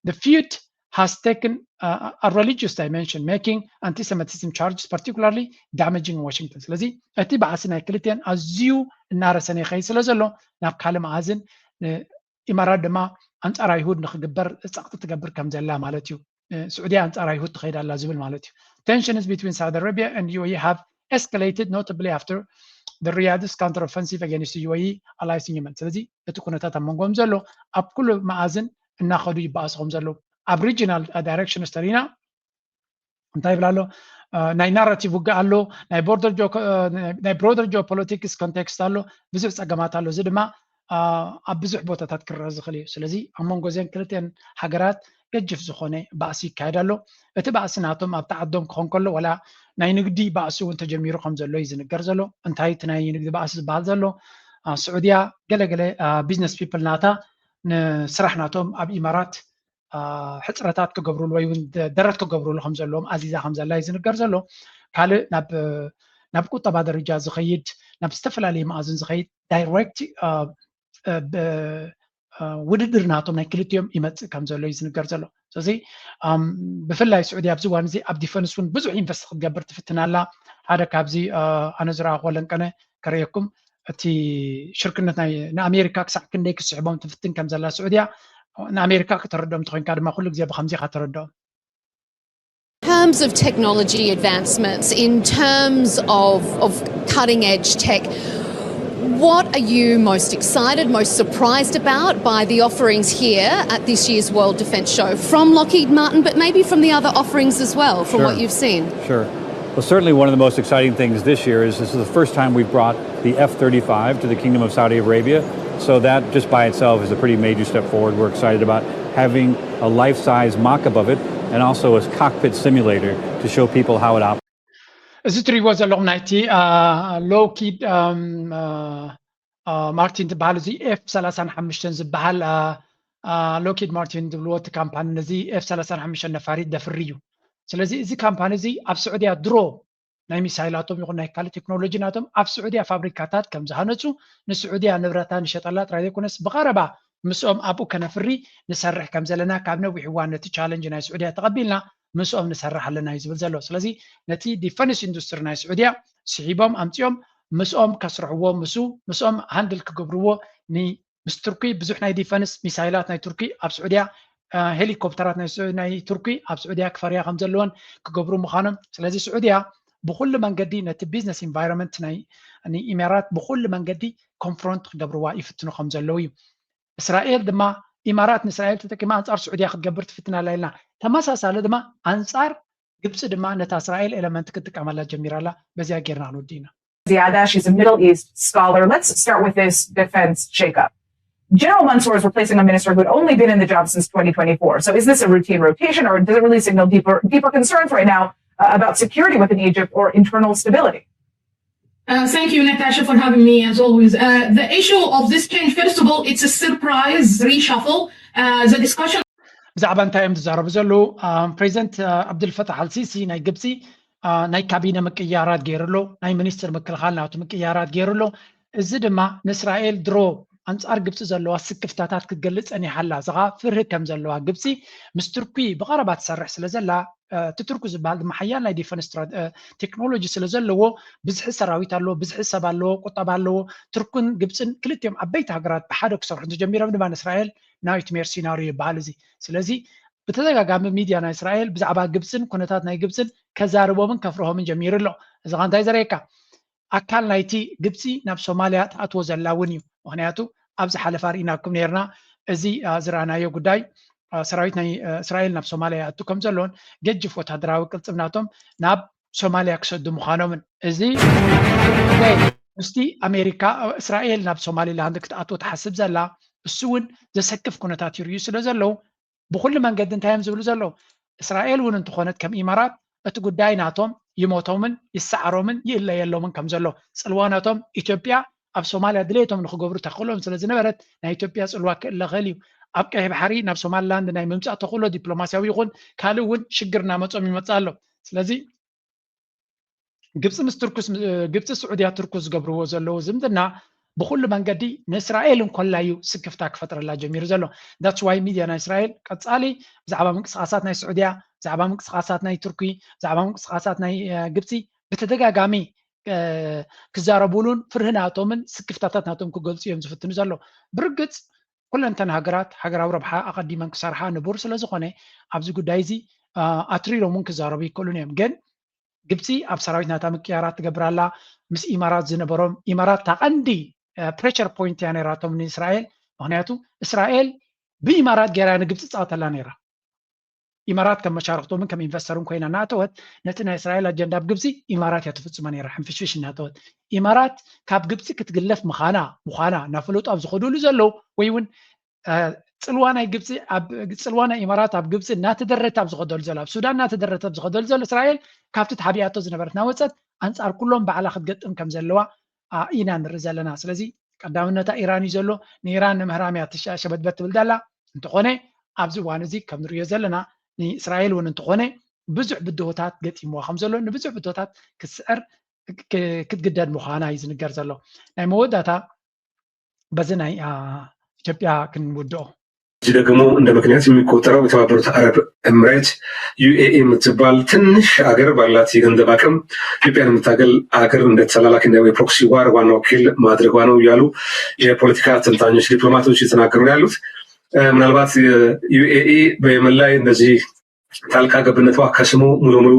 the feud has taken uh, a religious dimension, making anti-Semitism charges particularly damaging in Washington. ስለዚ እቲ ባእሲ ናይ ክልቲአን ኣዝዩ እናረሰነ ይኸይድ ስለ ዘሎ ናብ ካልእ መኣዝን ኢማራት ድማ ኣንፃር ኣይሁድ ንክግበር ፀቕጢ ትገብር ከም ዘላ ማለት እዩ። ስዑድያ ኣንፃር ኣይሁድ ትኸይድ ኣላ ዝብል ማለት እዩ። Tensions between Saudi Arabia and U A E have escalated notably after the Riyadh's counter-offensive against U A E allies in Yemen። ስለዚ እቲ ኩነታት ኣብ መንጎም ዘሎ ኣብ ኩሉ መኣዝን እናኸዱ ይበኣሱ ከም ዘለዉ ኣብ regional direction ተሪና እንታይ ይብል ኣሎ? ናይ ናራቲቭ ውግእ ኣሎ፣ ናይ border ናይ broader geopolitics context ኣሎ፣ ብዙሕ ፀገማት ኣሎ። እዚ ድማ ኣብ ብዙሕ ቦታታት ክረአ ዝኽእል እዩ። ስለዚ ኣብ መንጎ እዘን ክልተን ሃገራት ገጅፍ ዝኾነ ባእሲ ይካየድ ኣሎ። እቲ ባእሲ ናቶም ኣብቲ ዓዶም ክኾን ከሎ ዋላ ናይ ንግዲ ባእሲ እውን ተጀሚሩ ከም ዘሎ እዩ ዝንገር ዘሎ። እንታይ እቲ ናይ ንግዲ ባእሲ ዝበሃል ዘሎ? ስዑድያ ገለገለ ቢዝነስ ፒፕል ናታ ንስራሕ ናቶም ኣብ ኢማራት ሕፅረታት ክገብሩሉ ወይ እውን ደረት ክገብሩሉ ከም ዘለዎም ኣዚዛ ከም ዘላ እዩ ዝንገር ዘሎ። ካልእ ናብ ናብ ቁጠባ ደረጃ ዝኸይድ ናብ ዝተፈላለዩ መኣዝን ዝኸይድ ዳይሬክት ውድድር ናቶም ናይ ክልቲኦም ይመፅእ ከም ዘሎ እዩ ዝንገር ዘሎ። ስለዚ ብፍላይ ስዑዲ ኣብዚ እዋን እዚ ኣብ ዲፈንስ እውን ብዙሕ ኢንቨስት ክትገብር ትፍትን ኣላ። ሓደ ካብዚ ኣነ ዝረኣኽዎ ለንቀነ ከርእየኩም እቲ ሽርክነት ናይ ንኣሜሪካ ክሳዕ ክንደይ ክስሕቦም ትፍትን ከም ዘላ ስዑድያ ንኣሜሪካ ክተረድኦም እንተኮንካ ድማ ኩሉ ግዜ ብከምዚ ኢኻ ተረድኦም። In terms of technology advancements, in terms of, of cutting edge tech, what are you most excited, most surprised about by the offerings here at this year's World Defence Show from Lockheed Martin, but maybe from the other offerings as well, from Sure. what you've seen? Sure. Well, certainly one of the most exciting things this year is this is the first time we've brought the F thirty-five to the Kingdom of Saudi Arabia. So that just by itself is a pretty major step forward. We're excited about having a life-size mock-up of it and also a cockpit simulator to show people how it operates. እዚ ትሪእዎ ዘለኹም ናይቲ ሎኪድ ማርቲን ዝበሃል እዚ ኤፍ ሰላሳን ሓሙሽተን ዝበሃል ሎኪድ ማርቲን ዝብልዎ እቲ ካምፓኒ ነዚ ኤፍ ሰላሳን ሓሙሽተን ነፋሪት ደፍሪ እዩ። ስለዚ እዚ ካምፓኒ እዚ ኣብ ስዑድያ ድሮ ናይ ሚሳይላቶም ይኹን ናይ ካልእ ቴክኖሎጂ ናቶም ኣብ ስዑድያ ፋብሪካታት ከም ዝሃነፁ ንስዑድያ ንብረታ ንሸጠላ ጥራይ ዘይኮነስ ብቐረባ ምስኦም ኣብኡ ከነፍሪ ንሰርሕ ከም ዘለና ካብ ነዊሕ እዋን ነቲ ቻለንጅ ናይ ስዑድያ ተቐቢልና ምስኦም ንሰርሕ ኣለና እዩ ዝብል ዘሎ። ስለዚ ነቲ ዲፈንስ ኢንዱስትሪ ናይ ስዑድያ ስሒቦም ኣምፂኦም ምስኦም ከስርሕዎ ምስ ምስኦም ሃንድል ክገብርዎ ምስ ቱርኪ ብዙሕ ናይ ዲፈንስ ሚሳይላት ናይ ቱርኪ ኣብ ስዑድያ ሄሊኮፕተራት ናይ ቱርኪ ኣብ ስዑድያ ክፈርያ ከም ዘለዎን ክገብሩ ምዃኖም። ስለዚ ስዑድያ ብኩሉ መንገዲ ነቲ ቢዝነስ ኢንቫይሮንመንት ናይ ኢማራት ብኩሉ መንገዲ ኮንፍሮንት ክገብርዋ ይፍትኑ ከም ዘለዉ እዩ። እስራኤል ድማ ኢማራት ንእስራኤል ተጠቂማ ኣንፃር ስዑድያ ክትገብር ትፍትን ኣላ ኢልና ተመሳሳሊ ድማ ኣንፃር ግብፂ ድማ ነታ እስራኤል ኤለመንት ክትጥቀመላ ጀሚራ ኣላ። በዚኣ ጌርና ክንወዲ ኢና። Ziada, she's a Middle East scholar. Let's start with this defense shakeup. General Mansour is replacing a minister who had only been in the job since twenty twenty-four. So is this a routine rotation, or does it really signal deeper, deeper concerns right now uh, about security within Egypt or internal stability? Uh, thank you, Natasha, for having me as always. Uh, the issue of this change, first of all, it's a surprise reshuffle. Uh, the discussion ብዛዕባ እንታይ እዮም ዝዛረቡ ዘለዉ? ፕሬዚደንት ኣብዱልፈታሕ ኣልሲሲ ናይ ግብፂ ናይ ካቢነ ምቅያራት ገይሩ ኣሎ። ናይ ሚኒስትር ምክልኻል ናቱ ምቅያራት ገይሩ ኣሎ። እዚ ድማ ንእስራኤል ድሮ ኣንፃር ግብፂ ዘለዋ ስክፍታታት ክትገልፅ ፀኒሓ ኣላ። እዚ ከዓ ፍርሂ ከም ዘለዋ ግብፂ ምስ ቱርኪ ብቐረባ ትሰርሕ ስለ ዘላ እቲ ቱርኪ ዝበሃል ድማ ሓያል ናይ ዲፈንስ ቴክኖሎጂ ስለ ዘለዎ ብዝሒ ሰራዊት ኣለዎ፣ ብዝሒ ሰብ ኣለዎ፣ ቁጠባ ኣለዎ። ቱርክን ግብፅን ክልቲኦም ዓበይቲ ሃገራት ብሓደ ክሰርሑ እንተጀሚሮም ድማ ንእስራኤል ናይትሜር ሲናሪዮ ይበሃል እዚ። ስለዚ ብተደጋጋሚ ሚድያ ናይ እስራኤል ብዛዕባ ግብፅን ኩነታት ናይ ግብፅን ከዛርቦምን ከፍርሆምን ጀሚሩ ኣሎ። እዚ ኸ እንታይ ዘርእየካ? ኣካል ናይቲ ግብፂ ናብ ሶማልያ ትኣትዎ ዘላ እውን እዩ። ምክንያቱ ኣብ ዝሓለፈ ኣርኢናኩም ነርና። እዚ ዝረኣናዮ ጉዳይ ሰራዊት ናይ እስራኤል ናብ ሶማልያ ይኣቱ ከም ዘሎን ገጅፍ ወታደራዊ ቅልፅም ናቶም ናብ ሶማልያ ክሰዱ ምዃኖምን እዚ ምስቲ ኣሜሪካ እስራኤል ናብ ሶማሊላንድ ክትኣትዎ ትሓስብ ዘላ እሱ እውን ዘሰክፍ ኩነታት ይርእዩ ስለ ዘለዉ ብኩሉ መንገዲ እንታይ እዮም ዝብሉ ዘለዉ? እስራኤል እውን እንተኾነት ከም ኢማራት እቲ ጉዳይ ናቶም ይሞቶምን ይሰዓሮምን ይእለየሎምን ከም ዘሎ ፅልዋ ናቶም ኢትዮጵያ ኣብ ሶማልያ ድሌቶም ንክገብሩ ተኽእሎም ስለ ዝነበረት ናይ ኢትዮጵያ ፅልዋ ክእለ ክእል እዩ። ኣብ ቀይሕ ባሕሪ ናብ ሶማሊላንድ ናይ ምምፃእ ተኽእሎ ዲፕሎማሲያዊ ይኹን ካልእ እውን ሽግር እናመፆም ይመፅእ ኣሎ። ስለዚ ግብፂ ምስ ቱርኩስ ግብፂ ስዑድያ ቱርኩ ዝገብርዎ ዘለዉ ዝምድና ብኩሉ መንገዲ ንእስራኤል እንኮላ እዩ ስክፍታ ክፈጥረላ ጀሚሩ ዘሎ። ዳትስ ዋይ ሚድያ ናይ እስራኤል ቀፃሊ ብዛዕባ ምንቅስቃሳት ናይ ስዑድያ ብዛዕባ ምንቅስቃሳት ናይ ቱርኪ ብዛዕባ ምንቅስቃሳት ናይ ግብፂ ብተደጋጋሚ ክዛረቡሉን ፍርሂ ናቶምን ስክፍታታት ናቶም ክገልፁ እዮም ዝፍትኑ ዘሎ። ብርግፅ ኩለንተን ሃገራት ሃገራዊ ረብሓ ኣቐዲመን ክሰርሓ ንቡር ስለ ዝኾነ ኣብዚ ጉዳይ እዚ ኣትሪሮም እውን ክዛረቡ ይክእሉን እዮም። ግን ግብፂ ኣብ ሰራዊት ናታ ምቅያራት ትገብር ኣላ። ምስ ኢማራት ዝነበሮም ኢማራት እታ ቀንዲ ፕሬሸር ፖይንት እያ ነይራቶም ንእስራኤል። ምክንያቱ እስራኤል ብኢማራት ገይራ ንግብፂ ትፃወተላ ነይራ። ኢማራት ከም መሻርክቶምን ከም ኢንቨስተርን ኮይና እናእተወት ነቲ ናይ እስራኤል ኣጀንዳ ኣብ ግብፂ ኢማራት እያ ትፍፅሞ ነይራ፣ ሕንፍሽፍሽ እናእተወት። ኢማራት ካብ ግብፂ ክትግለፍ ምዃና ምዃና እናፈለጡ ኣብ ዝኸደሉ ዘለዉ ወይ እውን እ፣ ፅልዋ ናይ ግብፂ ኣብ ፅልዋ ናይ ኢማራት ኣብ ግብፂ እናተደረተ ኣብ ዝኸደሉ ዘሎ ኣብ ሱዳን እናተደረተ ኣብ ዝኸደሉ ዘሎ እስራኤል ካብቲ ተሓቢኣቶ ዝነበረት እናወፀት ኣንፃር ኩሎም ባዕላ ክትገጥም ከም ዘለዋ ኣ፣ ኢና ንርኢ ዘለና። ስለዚ ቀዳምነታ ኢራን እዩ ዘሎ። ንኢራን ንምህራም እያ ትሻ- ሸበድበት ትብል ዘላ። እንተኾነ ኣብዚ እዋን እዚ ከም ንሪኦ ዘለና ንእስራኤል እውን እንተኾነ ብዙሕ ብድሆታት ገጢምዋ ከም ዘሎ ንብዙሕ ብድሆታት ክትስዕር ክ- ክትግደድ ምዃና እዩ ዝንገር ዘሎ። ናይ መወዳእታ በዚ ናይ አ፣ ኢትዮጵያ ክንውድኦ። እዚህ ደግሞ እንደ ምክንያት የሚቆጠረው የተባበሩት አረብ ኤምሬት ዩኤኢ የምትባል ትንሽ ሀገር ባላት የገንዘብ አቅም ኢትዮጵያን የምታገል ሀገር እንደ ተላላኪ እንደ ፕሮክሲ ዋር ዋና ወኪል ማድረጓ ነው እያሉ የፖለቲካ ተንታኞች፣ ዲፕሎማቶች እየተናገሩ ነው ያሉት። እ፣ ምናልባት ዩኤኢ በየመን ላይ እንደዚህ ጣልቃ ገብነቷ ከስሞ ሙሉ ሙሉ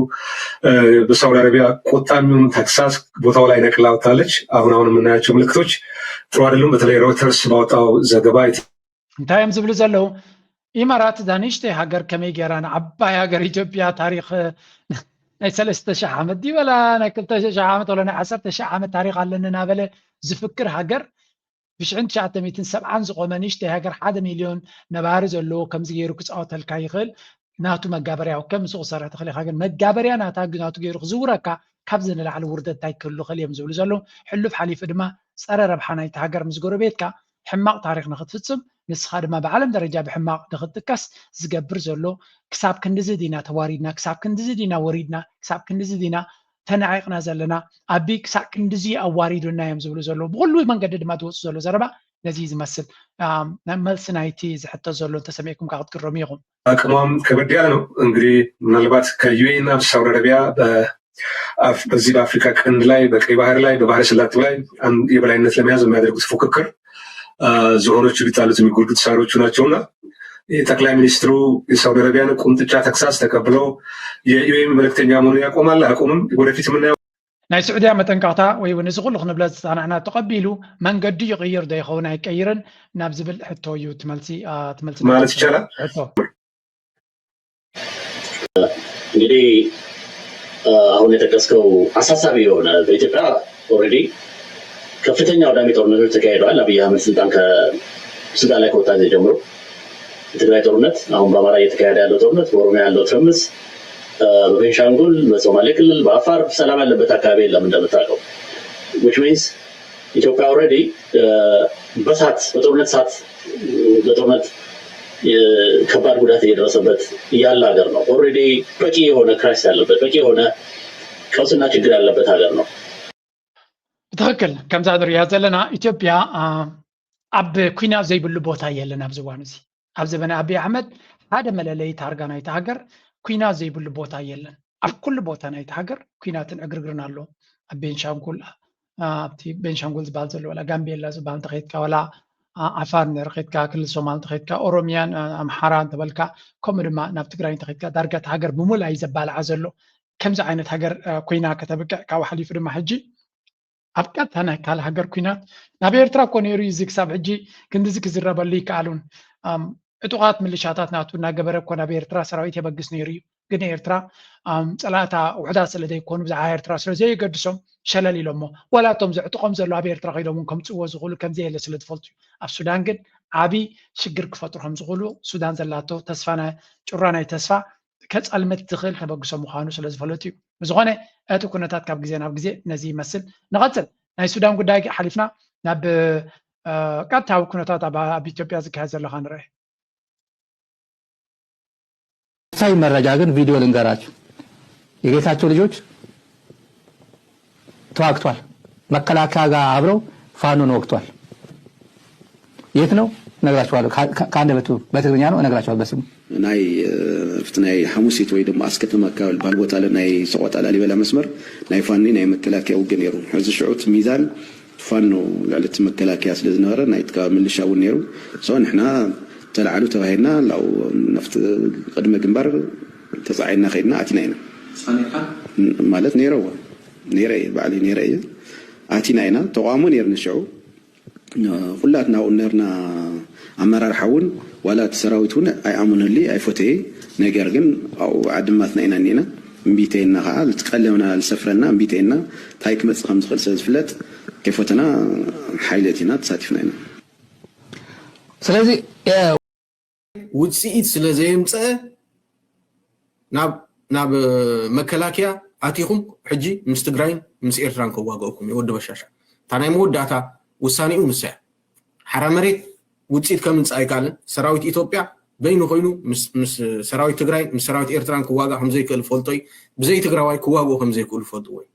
እ፣ በሳውዲ አረቢያ ቁጣ የሚሆን ተክሳስ ቦታው ላይ ነቅላ ወጥታለች። አሁን አሁን የምናያቸው ምልክቶች ጥሩ አይደሉም። በተለይ ሮይተርስ ባወጣው ዘገባ እንታይ እዮም ዝብሉ ዘለዉ? ኢማራት እዛ ንእሽተይ ሃገር ከመይ ገይራ ንዓባይ ሃገር ኢትዮጵያ ታሪክ ናይ ሰለስተ ሽሕ ዓመት ድዩ በላ ናይ ክልተ ሽሕ ዓመት ወላ ናይ ዓሰርተ ሽሕ ዓመት ታሪክ ኣለኒ እናበለ ዝፍክር ሃገር ብሽሕን ትሽዓተ ሚእትን ሰብዓን ዝቆመ ንእሽተይ ሃገር ሓደ ሚልዮን ነባሪ ዘለዎ ከምዚ ገይሩ ክፃወተልካ ይኽእል። ናቱ መጋበርያ ከም ምስኡ ክሰርሕ ትኽእል ኢኻ፣ ግን መጋበርያ ናታ ናቱ ገይሩ ክዝውረካ ካብዚ ንላዕሊ ውርደት እንታይ ክህሉ ይኽእል እዮም ዝብሉ ዘለዉ። ሕሉፍ ሓሊፉ ድማ ፀረ ረብሓ ናይቲ ሃገር ምስ ጎረቤትካ ሕማቕ ታሪኽ ንኽትፍፅም ንስኻ ድማ ብዓለም ደረጃ ብሕማቕ ንኽትጥቀስ ዝገብር ዘሎ ክሳብ ክንድዚ ዲና ተዋሪድና፣ ክሳብ ክንድዚ ዲና ወሪድና፣ ክሳብ ክንድዚ ዲና ተናዒቕና ዘለና፣ ኣቢ ክሳብ ክንድዚ ኣዋሪዱና እዮም ዝብሉ ዘለዉ። ብኩሉ መንገዲ ድማ ዝወፁ ዘሎ ዘረባ ነዚ እዩ ዝመስል። ኣም፣ ናይ መልሲ ናይቲ ዝሕተት ዘሎ እንተሰሚዕኩም ከዓ ክትግረሙ ኢኹም። አቅሟም ከበድ ያለ ነው። እንግዲህ ምናልባት ከዩኤኢ እና ሳውዲ አረቢያ በ- አፍ- በዚህ በአፍሪካ ቀንድ ላይ በቀይ ባህር ላይ በባህረ ሰላጤው ላይ አንድ የበላይነት ለመያዝ የሚያደርጉት ፉክክር አ፣ ዝሆኖቹ ቢጣሉት የሚጎዱት ሳሮቹ ናቸውና የጠቅላይ ሚኒስትሩ የሳውዲ አረቢያን ቁንጥጫ ተክሳስ ተቀብለው የዩኤኢ መልእክተኛ መሆኑን ያቆማል አያቆምም ወደፊት የምናየው ናይ ስዑድያ መጠንቀቕታ ወይ እውን እዚ ኩሉ ክንብለ ዝፀናሕና ተቐቢሉ መንገዱ ይቕይር ዶ ይኸውን ኣይቀይርን ናብ ዝብል ሕቶ እዩ ትመልሲ አ፣ ትመልሲ ማለት ይቻላል። ሕቶ። እንግዲህ አ፣ አሁን የጠቀስከው አሳሳቢ የሆነ በኢትዮጵያ ኦልሬዲ ከፍተኛ አውዳሚ ጦርነቶች ተካሂደዋል። አብይ አህመድ ስልጣን ከ- ስልጣን ላይ ከወጣ ጊዜ ጀምሮ የትግራይ ጦርነት፣ አሁን በአማራ እየተካሄደ ያለው ጦርነት፣ በኦሮሚያ ያለው ትርምስ፣ አ፣ በቤንሻንጉል፣ በሶማሌ ክልል፣ በአፋር ሰላም ያለበት አካባቢ የለም እንደምታውቀው። Which means ኢትዮጵያ ኦልሬዲ በሳት በጦርነት ሳት በጦርነት ከባድ ጉዳት እየደረሰበት ያለ ሀገር ነው። ኦልሬዲ በቂ የሆነ ክራይሲስ ያለበት በቂ የሆነ ቀውስና ችግር ያለበት ሀገር ነው። ብትኽክል ከምዛ ንሪኣ ዘለና ኢትዮጵያ አ፣ ኣብ ኩናት ዘይብሉ ቦታ የለን ኣብዚ እዋን እዚ። ኣብ ዘበነ ኣብይ ኣሕመድ ሓደ መለለዪ ታርጋ ናይቲ ሃገር ኩናት ዘይብሉ ቦታ የለን። ኣብ ኩሉ ቦታ ናይቲ ሃገር ኩናትን ዕግርግርን ኣሎ። ኣብ ቤንሻንጉል አ፣ ኣብቲ ቤንሻንጉል ዝበሃል ዘሎ ዋላ ጋምቤላ ዝበሃል እንተኸይድካ ዋላ አ፣ ዓፋር እንድሕር ከይድካ ክልል ሶማል እንተኸይድካ ኦሮሚያን አ፣ ኣምሓራ እንተበልካ ከምኡ ድማ ናብ ትግራይ እንተኸይድካ ዳርጋ እቲ ሃገር ብምሉእ እዩ ዘባልዓ ዘሎ። ከምዚ ዓይነት ሃገር አ፣ ኮይና ከተብቅዕ ካብኡ ሓሊፉ ድማ ሕጂ ኣብ ቀጥታ ናይ ካልእ ሃገር ኩናት ናብ ኤርትራ እኮ ነይሩ እዩ እዚ ክሳብ ሕጂ ክንድዚ ክዝረበሉ ይከኣሉን። ኣም፣ ዕጡቓት ምልሻታት ናቱ እናገበረ እኮ ናብ ኤርትራ ሰራዊት የበግስ ነይሩ እዩ። ግን ኤርትራ ኣም፣ ጸላእታ ውሑዳት ስለ ዘይኮኑ ብዛዕባ ኤርትራ ስለ ዘየገድሶም ሸለል ኢሎሞ ዋላ እቶም ዘዕጥቖም ዘሎ ኣብ ኤርትራ ከይዶም እውን ከምጽእዎ ዝኽእሉ ከም ዘየለ ስለ ዝፈልጡ እዩ። ኣብ ሱዳን ግን ዓቢ ሽግር ክፈጥሩ ከም ዝኽእሉ ሱዳን ዘላቶ ተስፋ ናይ ጩራ ናይ ተስፋ ከጸልምት ዝኽእል ተበግሶ ምዃኑ ስለ ዝፈለጡ እዩ። ብዝኾነ እቲ ኩነታት ካብ ግዜ ናብ ግዜ ነዚ ይመስል። ንቐጽል ናይ ሱዳን ጉዳይ ሓሊፍና ናብ እ፣ ቀጥታዊ ኩነታት ኣብ ኣብ ኢትዮጵያ ዝካየድ ዘለኻ ንርአ። ሳይ መረጃ ግን ቪዲዮ ልንገራችሁ። የጌታቸው ልጆች ተዋግቷል። መከላከያ ጋር አብረው ፋኖን ወግቷል። የት ነው እነግራችኋለሁ። ከ- ከ- ከአንደበቱ በትግርኛ ነው እነግራችኋለሁ በስሙ። ናይ ኣብቲ ናይ ሓሙሲት ወይ ድማ ኣስከተማ ኣካባቢ ዝበሃል ቦታ ኣሎ፣ ናይ ሰቆጣ ላሊበላ መስመር ናይ ፋኒ ናይ መከላከያ ውግእ ነይሩ። ሕዚ ሽዑ እቲ ሚዛን ፋኖ ልዕሊ እቲ መከላከያ ስለ ዝነበረ ናይ እቲ ከባቢ ምልሻ እውን ነይሩ። ሶ ንሕና ተላዓሉ ተባሂልና ላው ናብቲ ቅድመ ግንባር ተፃዒና ከይድና ኣቲና ኢና። ማለት ነይረዎ ነይረ እየ ባዕለይ ነይረ እየ ኣቲና ኢና። ተቃውሞ ነይርኒ ሽዑ ኩላትና ኣብኡ ነርና ኣመራርሓ እውን ዋላ እቲ ሰራዊት እውን ኣይኣመነሉ ኣይፈተየ። ነገር ግን ኣብኡ ዓድማትና ኢና እኒና። እምቢተይና ከዓ ዝትቀለምና ዝሰፍረና እምቢተይና እንታይ ክመፅእ ከም ዝኽእል ስለ ዝፍለጥ ከይፈተና ሓይለት ኢና ተሳቲፍና ኢና። ስለዚ ውፅኢት ስለ ዘየምፀአ ናብ ናብ መከላከያ ኣቲኹም ሕጂ ምስ ትግራይን ምስ ኤርትራን ከዋገእኩም እዩ ወዲ በሻሻ። እታ ናይ መወዳእታ ውሳኔኡ ንሳ እያ። ሓራ መሬት ውፅኢት ከምፅእ ኣይካልን። ሰራዊት ኢትዮጵያ በይኑ ኮይኑ ምስ ምስ ሰራዊት ትግራይ ምስ ሰራዊት ኤርትራን ክዋጋእ ከምዘይክእል ፈልጦ እዩ። ብዘይ ትግራዋይ ክዋግኡ ከምዘይክእሉ ፈልጥዎ እዩ።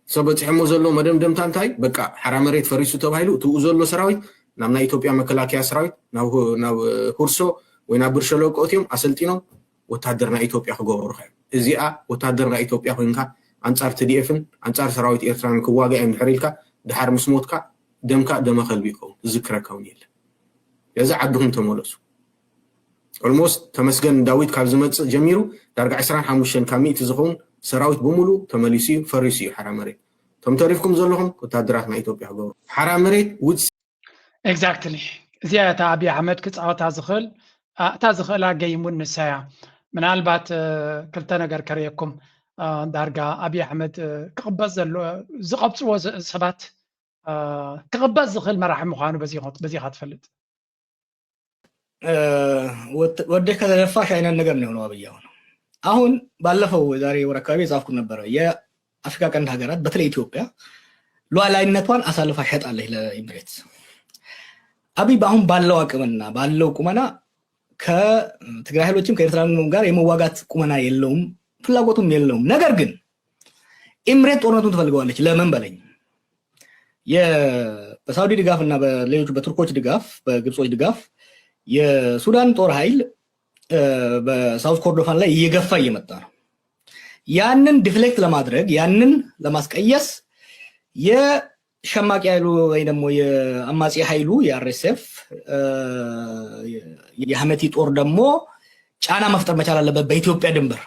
ሰው በፂሐሞ ዘሎ መደምደምታ እንታይ? በቃ ሓራ መሬት ፈሪሱ ተባሂሉ እትኡ ዘሎ ሰራዊት ናብ ናይ ኢትዮጵያ መከላከያ ሰራዊት ናብ ናብ ሁርሶ ወይ ናብ ብርሸለቆ እትዮም ኣሰልጢኖም ወታደር ናይ ኢትዮጵያ ክገብሩ ኸ እዚኣ ወታደር ናይ ኢትዮጵያ ኮይንካ ኣንጻር ትዲኤፍን ኣንጻር ሰራዊት ኤርትራን ክዋጋእ እዮም ድሕር ኢልካ ድሓር ምስ ሞትካ ደምካ ደመ ከልቢ ይኸውን ዝዝክረካ እውን የለን። ስለዚ ዓድኹም ተመለሱ። ኦልሞስት ተመስገን ዳዊት ካብ ዝመፅእ ጀሚሩ ዳርጋ ዕስራን ሓሙሽተን ካብ ሚእቲ ዝኸውን ሰራዊት ብምሉ ተመሊሱ እዩ ፈሪሱ እዩ ሓራ መሬት። እቶም ተሪፍኩም ዘለኹም ወታደራት ናይ ኢትዮጵያ ክገብሩ ሓራ መሬት ውፅ ኤግዛክትሊ እዚኣ እታ ኣብይ ኣሕመድ ክፃወታ ዝኽእል እታ ዝኽእላ ገይም እውን ንሳ እያ። ምናልባት ክልተ ነገር ከርእየኩም። ዳርጋ ኣብይ ኣሕመድ ክቕበፅ ዘሎ ዝቐብፅዎ ሰባት ክቕበፅ ዝኽእል መራሒ ምዃኑ በዚኻ ትፈልጥ። ወደሽ ከተደፋሽ አይነት ነገር ነው የሆነው አብይ። አሁን አሁን ባለፈው የዛሬ ወር አካባቢ የጻፍኩት ነበረ። የአፍሪካ ቀንድ ሀገራት በተለይ ኢትዮጵያ ሉዓላዊነቷን አሳልፋ ሸጣለች ለኢምሬትስ። አብይ አሁን ባለው አቅምና ባለው ቁመና ከትግራይ ኃይሎችም ከኤርትራ ጋር የመዋጋት ቁመና የለውም፣ ፍላጎቱም የለውም። ነገር ግን ኢምሬት ጦርነቱን ትፈልገዋለች። ለምን በለኝ። በሳውዲ ድጋፍ እና በሌሎች በቱርኮች ድጋፍ በግብጾች ድጋፍ የሱዳን ጦር ኃይል በሳውዝ ኮርዶፋን ላይ እየገፋ እየመጣ ነው። ያንን ዲፍሌክት ለማድረግ ያንን ለማስቀየስ የሸማቂ ኃይሉ ወይ ደግሞ የአማጺ ኃይሉ የአርኤስኤፍ የሐመቲ ጦር ደግሞ ጫና መፍጠር መቻል አለበት በኢትዮጵያ ድንበር።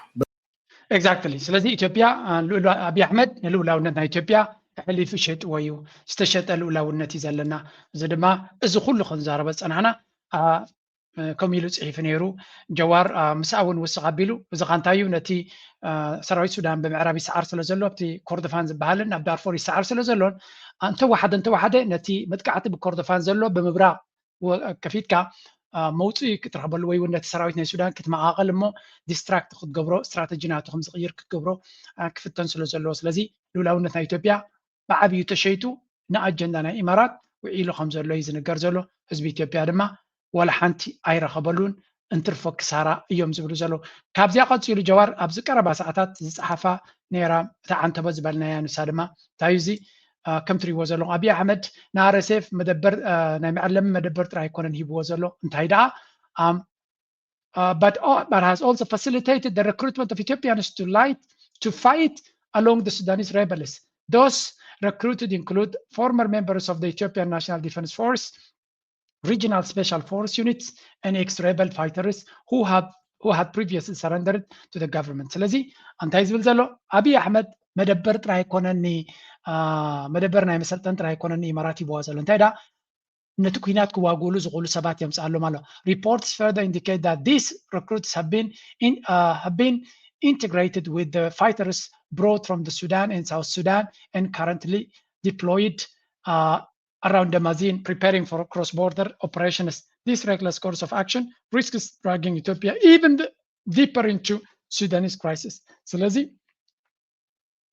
ኤግዛክትሊ። ስለዚ ኢትዮጵያ ልኡል ኣብይ ኣሕመድ ንልኡላውነት ናይ ኢትዮጵያ ኣሕሊፉ ሸጥዎ እዩ። ዝተሸጠ ልኡላውነት እዩ ዘለና። እዚ ድማ እዚ ኩሉ ክንዛረበ ዝፀናሕና ከምኡ ኢሉ ፅሒፉ ነይሩ። ጀዋር ምስኣ እውን ውስኽ ኣቢሉ እዚ ኻ እንታይ እዩ ነቲ ሰራዊት ሱዳን ብምዕራብ ይሰዓር ስለ ዘሎ ኣብቲ ኮርዶፋን ዝበሃልን ኣብ ዳርፎር ይሰዓር ስለ ዘሎን እንተወሓደ እንተወሓደ ነቲ መጥቃዕቲ ብኮርዶፋን ዘሎ ብምብራቕ ከፊትካ መውፅኢ ክትረኽበሉ ወይ እውን ነቲ ሰራዊት ናይ ሱዳን ክትመቓቐል እሞ ዲስትራክት ክትገብሮ ስትራተጂ ናቱ ከም ዝቕይር ክትገብሮ ክፍተን ስለ ዘለዎ ስለዚ ልኡላውነት ናይ ኢትዮጵያ ብዓብዩ ተሸይጡ ንኣጀንዳ ናይ ኢማራት ውዒሉ ከም ዘሎ እዩ ዝንገር ዘሎ። ህዝቢ ኢትዮጵያ ድማ ዋላ ሓንቲ ኣይረኸበሉን እንትርፎ ክሳራ እዮም ዝብሉ ዘለዉ። ካብዚኣ ቀፂሉ ጀዋር ኣብዚ ቀረባ ሰዓታት ዝፀሓፋ ነይራ እታ ዓንተቦ ዝበልናያ ንሳ ድማ እንታይ እዩ እዚ ከም ትሪእዎ ዘለኹም ኣብይ ኣሕመድ ንኣርኤስኤፍ መደበር ናይ መዕለሚ መደበር ጥራይ ኣይኮነን ሂብዎ ዘሎ እንታይ ደኣ but, but has also facilitated the recruitment of Ethiopians to light to fight along the Sudanese rebels. Those recruited include former members of the Ethiopian National Defense Force, regional special force units, and ex-rebel fighters who have who had previously surrendered to the government. ስለዚ እንታይ ዝብል ዘሎ ኣብይ ኣሕመድ መደበር ጥራይ ኣይኮነኒ መደበር ናይ መሰልጠን ጥራይ ኣይኮነኒ ኢማራት ይብዋ ዘሎ እንታይ ዳ ነቲ ኩናት ክዋግኡሉ ዝኽእሉ ሰባት የምፅኣሎም ኣሎ። Reports further indicate that these recruits have been in, uh, have been integrated with the fighters brought from the Sudan and South Sudan and currently deployed uh, around Damazin preparing for cross-border operations. This reckless course of action risks dragging Ethiopia even deeper into Sudanese crisis. ስለዚ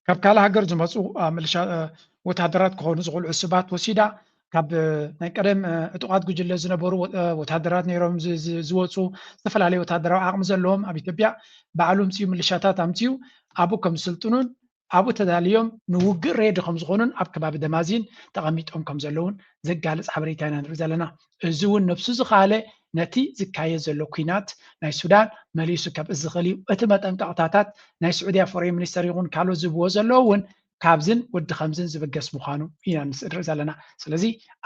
ካብ ካልእ ሃገር ዝመፁ ምልሻ ወታደራት ክኾኑ ዝኽእሉ ዕሱባት ወሲዳ ካብ ናይ ቀደም ዕጡቓት ጉጅለ ዝነበሩ ወታደራት ነይሮም ዝወፁ ዝተፈላለዩ ወታደራዊ ዓቕሚ ዘለዎም ኣብ ኢትዮጵያ ባዕሉ ምፅኡ ምልሻታት ኣምፅኡ ኣብኡ ከም ዝስልጥኑን ኣብኡ ተዳልዮም ንውግእ ሬዲ ከም ዝኾኑን ኣብ ከባቢ ደማዚን ተቐሚጦም ከም ዘለውን ዘጋልፅ ሓበሬታ ኢና ንርኢ ዘለና። እዚ እውን ነብሱ ዝኻለ ነቲ ዝካየድ ዘሎ ኲናት ናይ ሱዳን መሊሱ ከብእስ ዝኽእል እዩ። እቲ መጠንቀቕታታት ናይ ስዑድያ ፎሬን ሚኒስተር ይኹን ካልኦት ዝብዎ ዘለዉ እውን ካብዝን ወዲ ከምዝን ዝብገስ ምዃኑ ኢና ንርኢ ዘለና። ስለዚ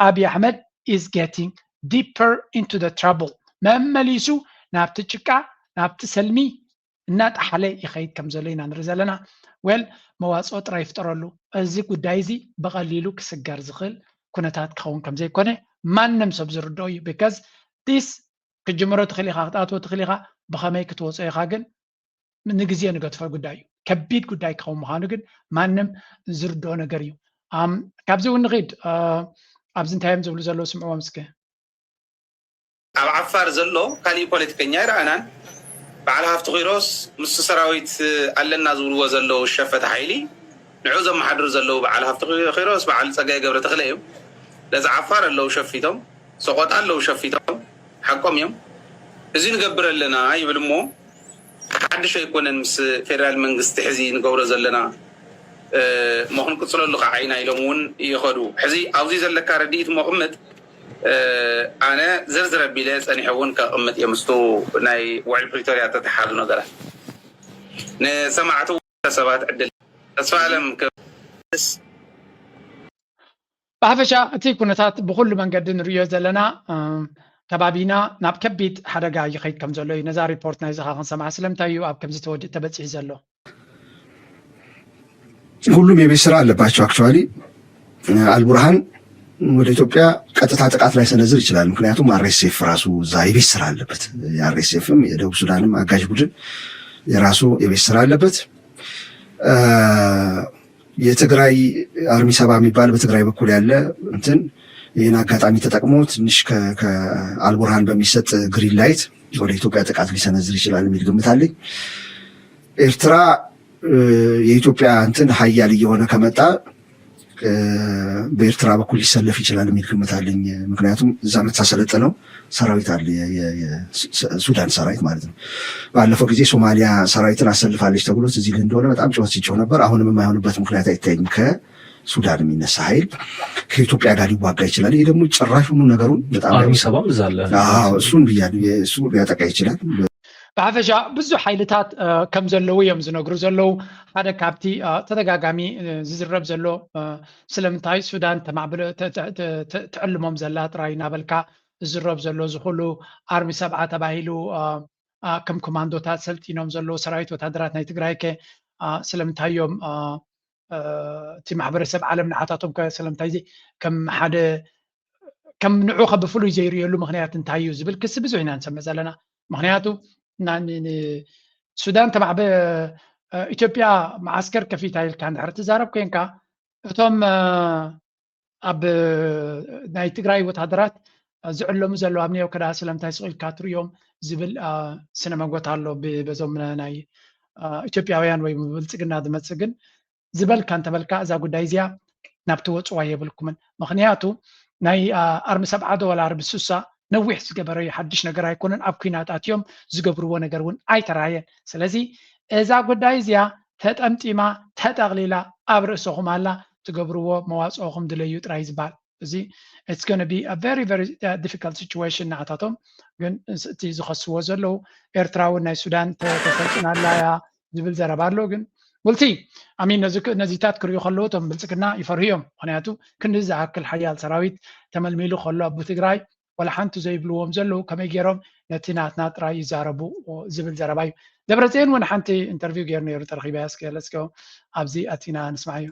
ኣብይ ኣሕመድ is getting deeper into the trouble መመሊሱ ናብቲ ጭቃ ናብቲ ሰልሚ እናጠሓለ ይኸይድ ከም ዘሎ ኢና ንርኢ ዘለና። ዌል መዋፅኦ ጥራይ ይፍጠረሉ። እዚ ጉዳይ እዚ ብቐሊሉ ክስገር ዝኽእል ኩነታት ክኸውን ከም ዘይኮነ ማንም ሰብ ዝርድኦ እዩ። Because this ክትጅምሮ ትኽእል ኢኻ፣ ክትኣትዎ ትኽእል ኢኻ። ብኸመይ ክትወፅኦ ኢኻ ግን ንግዜ ንገድፎ ጉዳይ እዩ። ከቢድ ጉዳይ ክኸውን ምዃኑ ግን ማንም ዝርድኦ ነገር እዩ። ኣም፣ ካብዚ እውን ንኺድ፣ እ፣ ኣብዚ እንታይ እዮም ዝብሉ ዘለዉ ስምዕዎም እስከ። ኣብ ዓፋር ዘሎ ካሊእ ፖለቲከኛ ኣይረኣናን። በዓል ሃፍቲ ኪሮስ ምስ ሰራዊት ኣለና ዝብልዎ ዘለዉ ሸፈተ ሓይሊ ንዑ ዘመሓድሩ ዘለዉ በዓል ሃፍቲ ኪሮስ፣ በዓል ጸጋይ ገብረ ተኽለ እዮም። ለዛ ዓፋር ኣለዉ ሸፊቶም፣ ሰቆጣ ኣለዉ ሸፊቶም፣ ሓቆም እዮም። እዚ ንገብር ኣለና ይብል እሞ ሓድሽ ኣይኮነን ምስ ፌደራል መንግስቲ ሕዚ ንገብሮ ዘለና፣ እ፣ እሞ ክንቅጽለሉ ከዓ ኢና ኢሎም እውን ይኸዱ። ሕዚ ኣብዚ ዘለካ ረድኢት እሞ ቅምጥ፣ እ፣ ኣነ ዝርዝር ኣቢለ ጸኒሐ እውን ከቕምጥ እየ ምስቱ ናይ ውዕል ፕሪቶርያ ተተሓዙ ነገራት ንሰማዕቲ እውን ሰባት ዕድል ተስፋ ኣለም ከ- ብሓፈሻ እቲ ኩነታት ብኩሉ መንገዲ ንርእዮ ዘለና፣ እ፣ ከባቢና ናብ ከቢድ ሓደጋ ይኸይድ ከም ዘሎ እዩ። ነዛ ሪፖርት ናይዚ ኸዓ ክንሰምዓ ስለምንታይ እዩ ኣብ ከምዚ ተወዲእ ተበጺሑ ዘሎ? ሁሉም የቤት ስራ አለባቸው። Actually አልቡርሃን ወደ ኢትዮጵያ ቀጥታ ጥቃት ላይ ሰነዝር ይችላል። ምክንያቱም አር ኤስ ኤፍ ራሱ እዛ የቤት ስራ አለበት። የአር ኤስ ኤፍም የደቡብ ሱዳንም አጋዥ ቡድን የራሱ የቤት ስራ አለበት። እ፣ የትግራይ አርሚ ሰባ የሚባል በትግራይ በኩል ያለ እንትን ይህን አጋጣሚ ተጠቅሞ ትንሽ ከ- ከአልቡርሃን በሚሰጥ ግሪን ላይት ወደ ኢትዮጵያ ጥቃት ሊሰነዝር ይችላል የሚል ግምት አለኝ። ኤርትራ እ፣ የኢትዮጵያ እንትን ሀያል እየሆነ ከመጣ እ፣ በኤርትራ በኩል ሊሰለፍ ይችላል የሚል ግምት አለኝ። ምክንያቱም እዛ የምታሰለጥነው ሰራዊት አለ፣ የ- የ- የ- ሱ- ሱዳን ሰራዊት ማለት ነው። ባለፈው ጊዜ ሶማሊያ ሰራዊትን አሰልፋለች ተብሎ ትዝ ይልህ እንደሆነ በጣም ጩኸት ሲጮህ ነበር። አሁንም የማይሆንበት ምክንያት አይታየኝም። ከሱዳን የሚነሳ ኃይል ከኢትዮጵያ ጋር ሊዋጋ ይችላል። ይሄ ደግሞ ጭራሹኑ ነገሩን በጣም አርሚ ሰባም እዛ አለ። አዎ፣ እሱን ብያለሁ። እሱ ሊያጠቃ ይችላል። ብሓፈሻ ብዙሕ ሓይልታት፣ እ፣ ከም ዘለዉ እዮም ዝነግሩ ዘለዉ። ሓደ ካብቲ፣ እ፣ ተደጋጋሚ፣ እ፣ ዝዝረብ ዘሎ፣ እ፣ ስለምንታይ ሱዳን ተማዕብሎ ተ- ተ- ተ- ተ- ትዕልሞም ዘላ ጥራይ እናበልካ ዝዝረብ ዘሎ፣ እዚ ኩሉ ኣርሚ ሰብዓ ተባሂሉ፣ እ፣ እ፣ ከም ኮማንዶታት ሰልጢኖም ዘለዉ ሰራዊት ወታደራት ናይ ትግራይ ከ፣ እ፣ ስለምንታይ እዮም፣ እ፣ እ፣ እቲ ማሕበረሰብ ዓለም ንዓታቶም ከ ስለምንታይ እዚ ከም ሓደ ከም ንዑ ከ ብፍሉይ ዘይርእየሉ ምኽንያት እንታይ እዩ ዝብል ክሲ ብዙሕ ኢና ንሰምዕ ዘለና። ምኽንያቱ ና- ን- ን- ሱዳን ተማዕበ እ፣ ኢትዮጵያ መዓስከር ከፊታ ኢልካ እንድሕር ትዛረብ ኮንካ እቶም እ፣ ኣብ እ፣ ናይ ትግራይ ወታደራት እ፣ ዝዕለሙ ዘለዉ ኣብ ኒዮከዳ ስለምንታይ ስቕ ኢልካ ትርእዮም ዝብል እ፣ ስነ መጎት ኣሎ ብ- በዞም ና- ናይ እ፣ ኢትዮጵያውያን ወይ ብብልፅግና ዝመፅእ ግን ዝበልካ እንተበልካ እዛ ጉዳይ እዚኣ ናብ ትወፅዋ የብልኩምን። ምኽንያቱ ናይ አ፣ ኣርሚ ሰብዓ ዶ ዋላ ኣርሚ ሱሳ ነዊሕ ዝገበረዩ ሓድሽ ነገር ኣይኮነን። ኣብ ኲናት ኣትዮም ዝገብርዎ ነገር እውን ኣይተራየን። ስለዚ እዛ ጉዳይ እዚኣ ተጠምጢማ ተጠቕሊላ ኣብ ርእሰኹም ኣላ። ትገብርዎ መዋፅኦኹም ድለዩ ጥራይ ዝበሃል እዚ it's gonna be a very very uh, difficult situation ንዓታቶም። ግን እቲ ዝኸስዎ ዘለዉ ኤርትራ እውን ናይ ሱዳን ተ- ተሰልጥና ኣላ እያ ዝብል ዘረባ ኣሎ። ግን ውልቲ ኣሚን ነዚ ክ- ነዚታት ክርእዩ ከለዉ እቶም ብልፅግና ይፈርሁ እዮም። ምክንያቱ ክንዲ ዝኣክል ሓያል ሰራዊት ተመልሚሉ ከሎ ኣብ ትግራይ ወላ ሓንቲ ዘይብልዎም ዘለዉ ከመይ ገይሮም ነቲ ናትና ጥራይ ይዛረቡ ዝብል ዘረባ እዩ። ደብረፅዮን እውን ሓንቲ ኢንተርቪው ገይሩ ነይሩ ተረኪበያ እስከ ለስከ ኣብዚ ኣቲና ንስማዓዮ።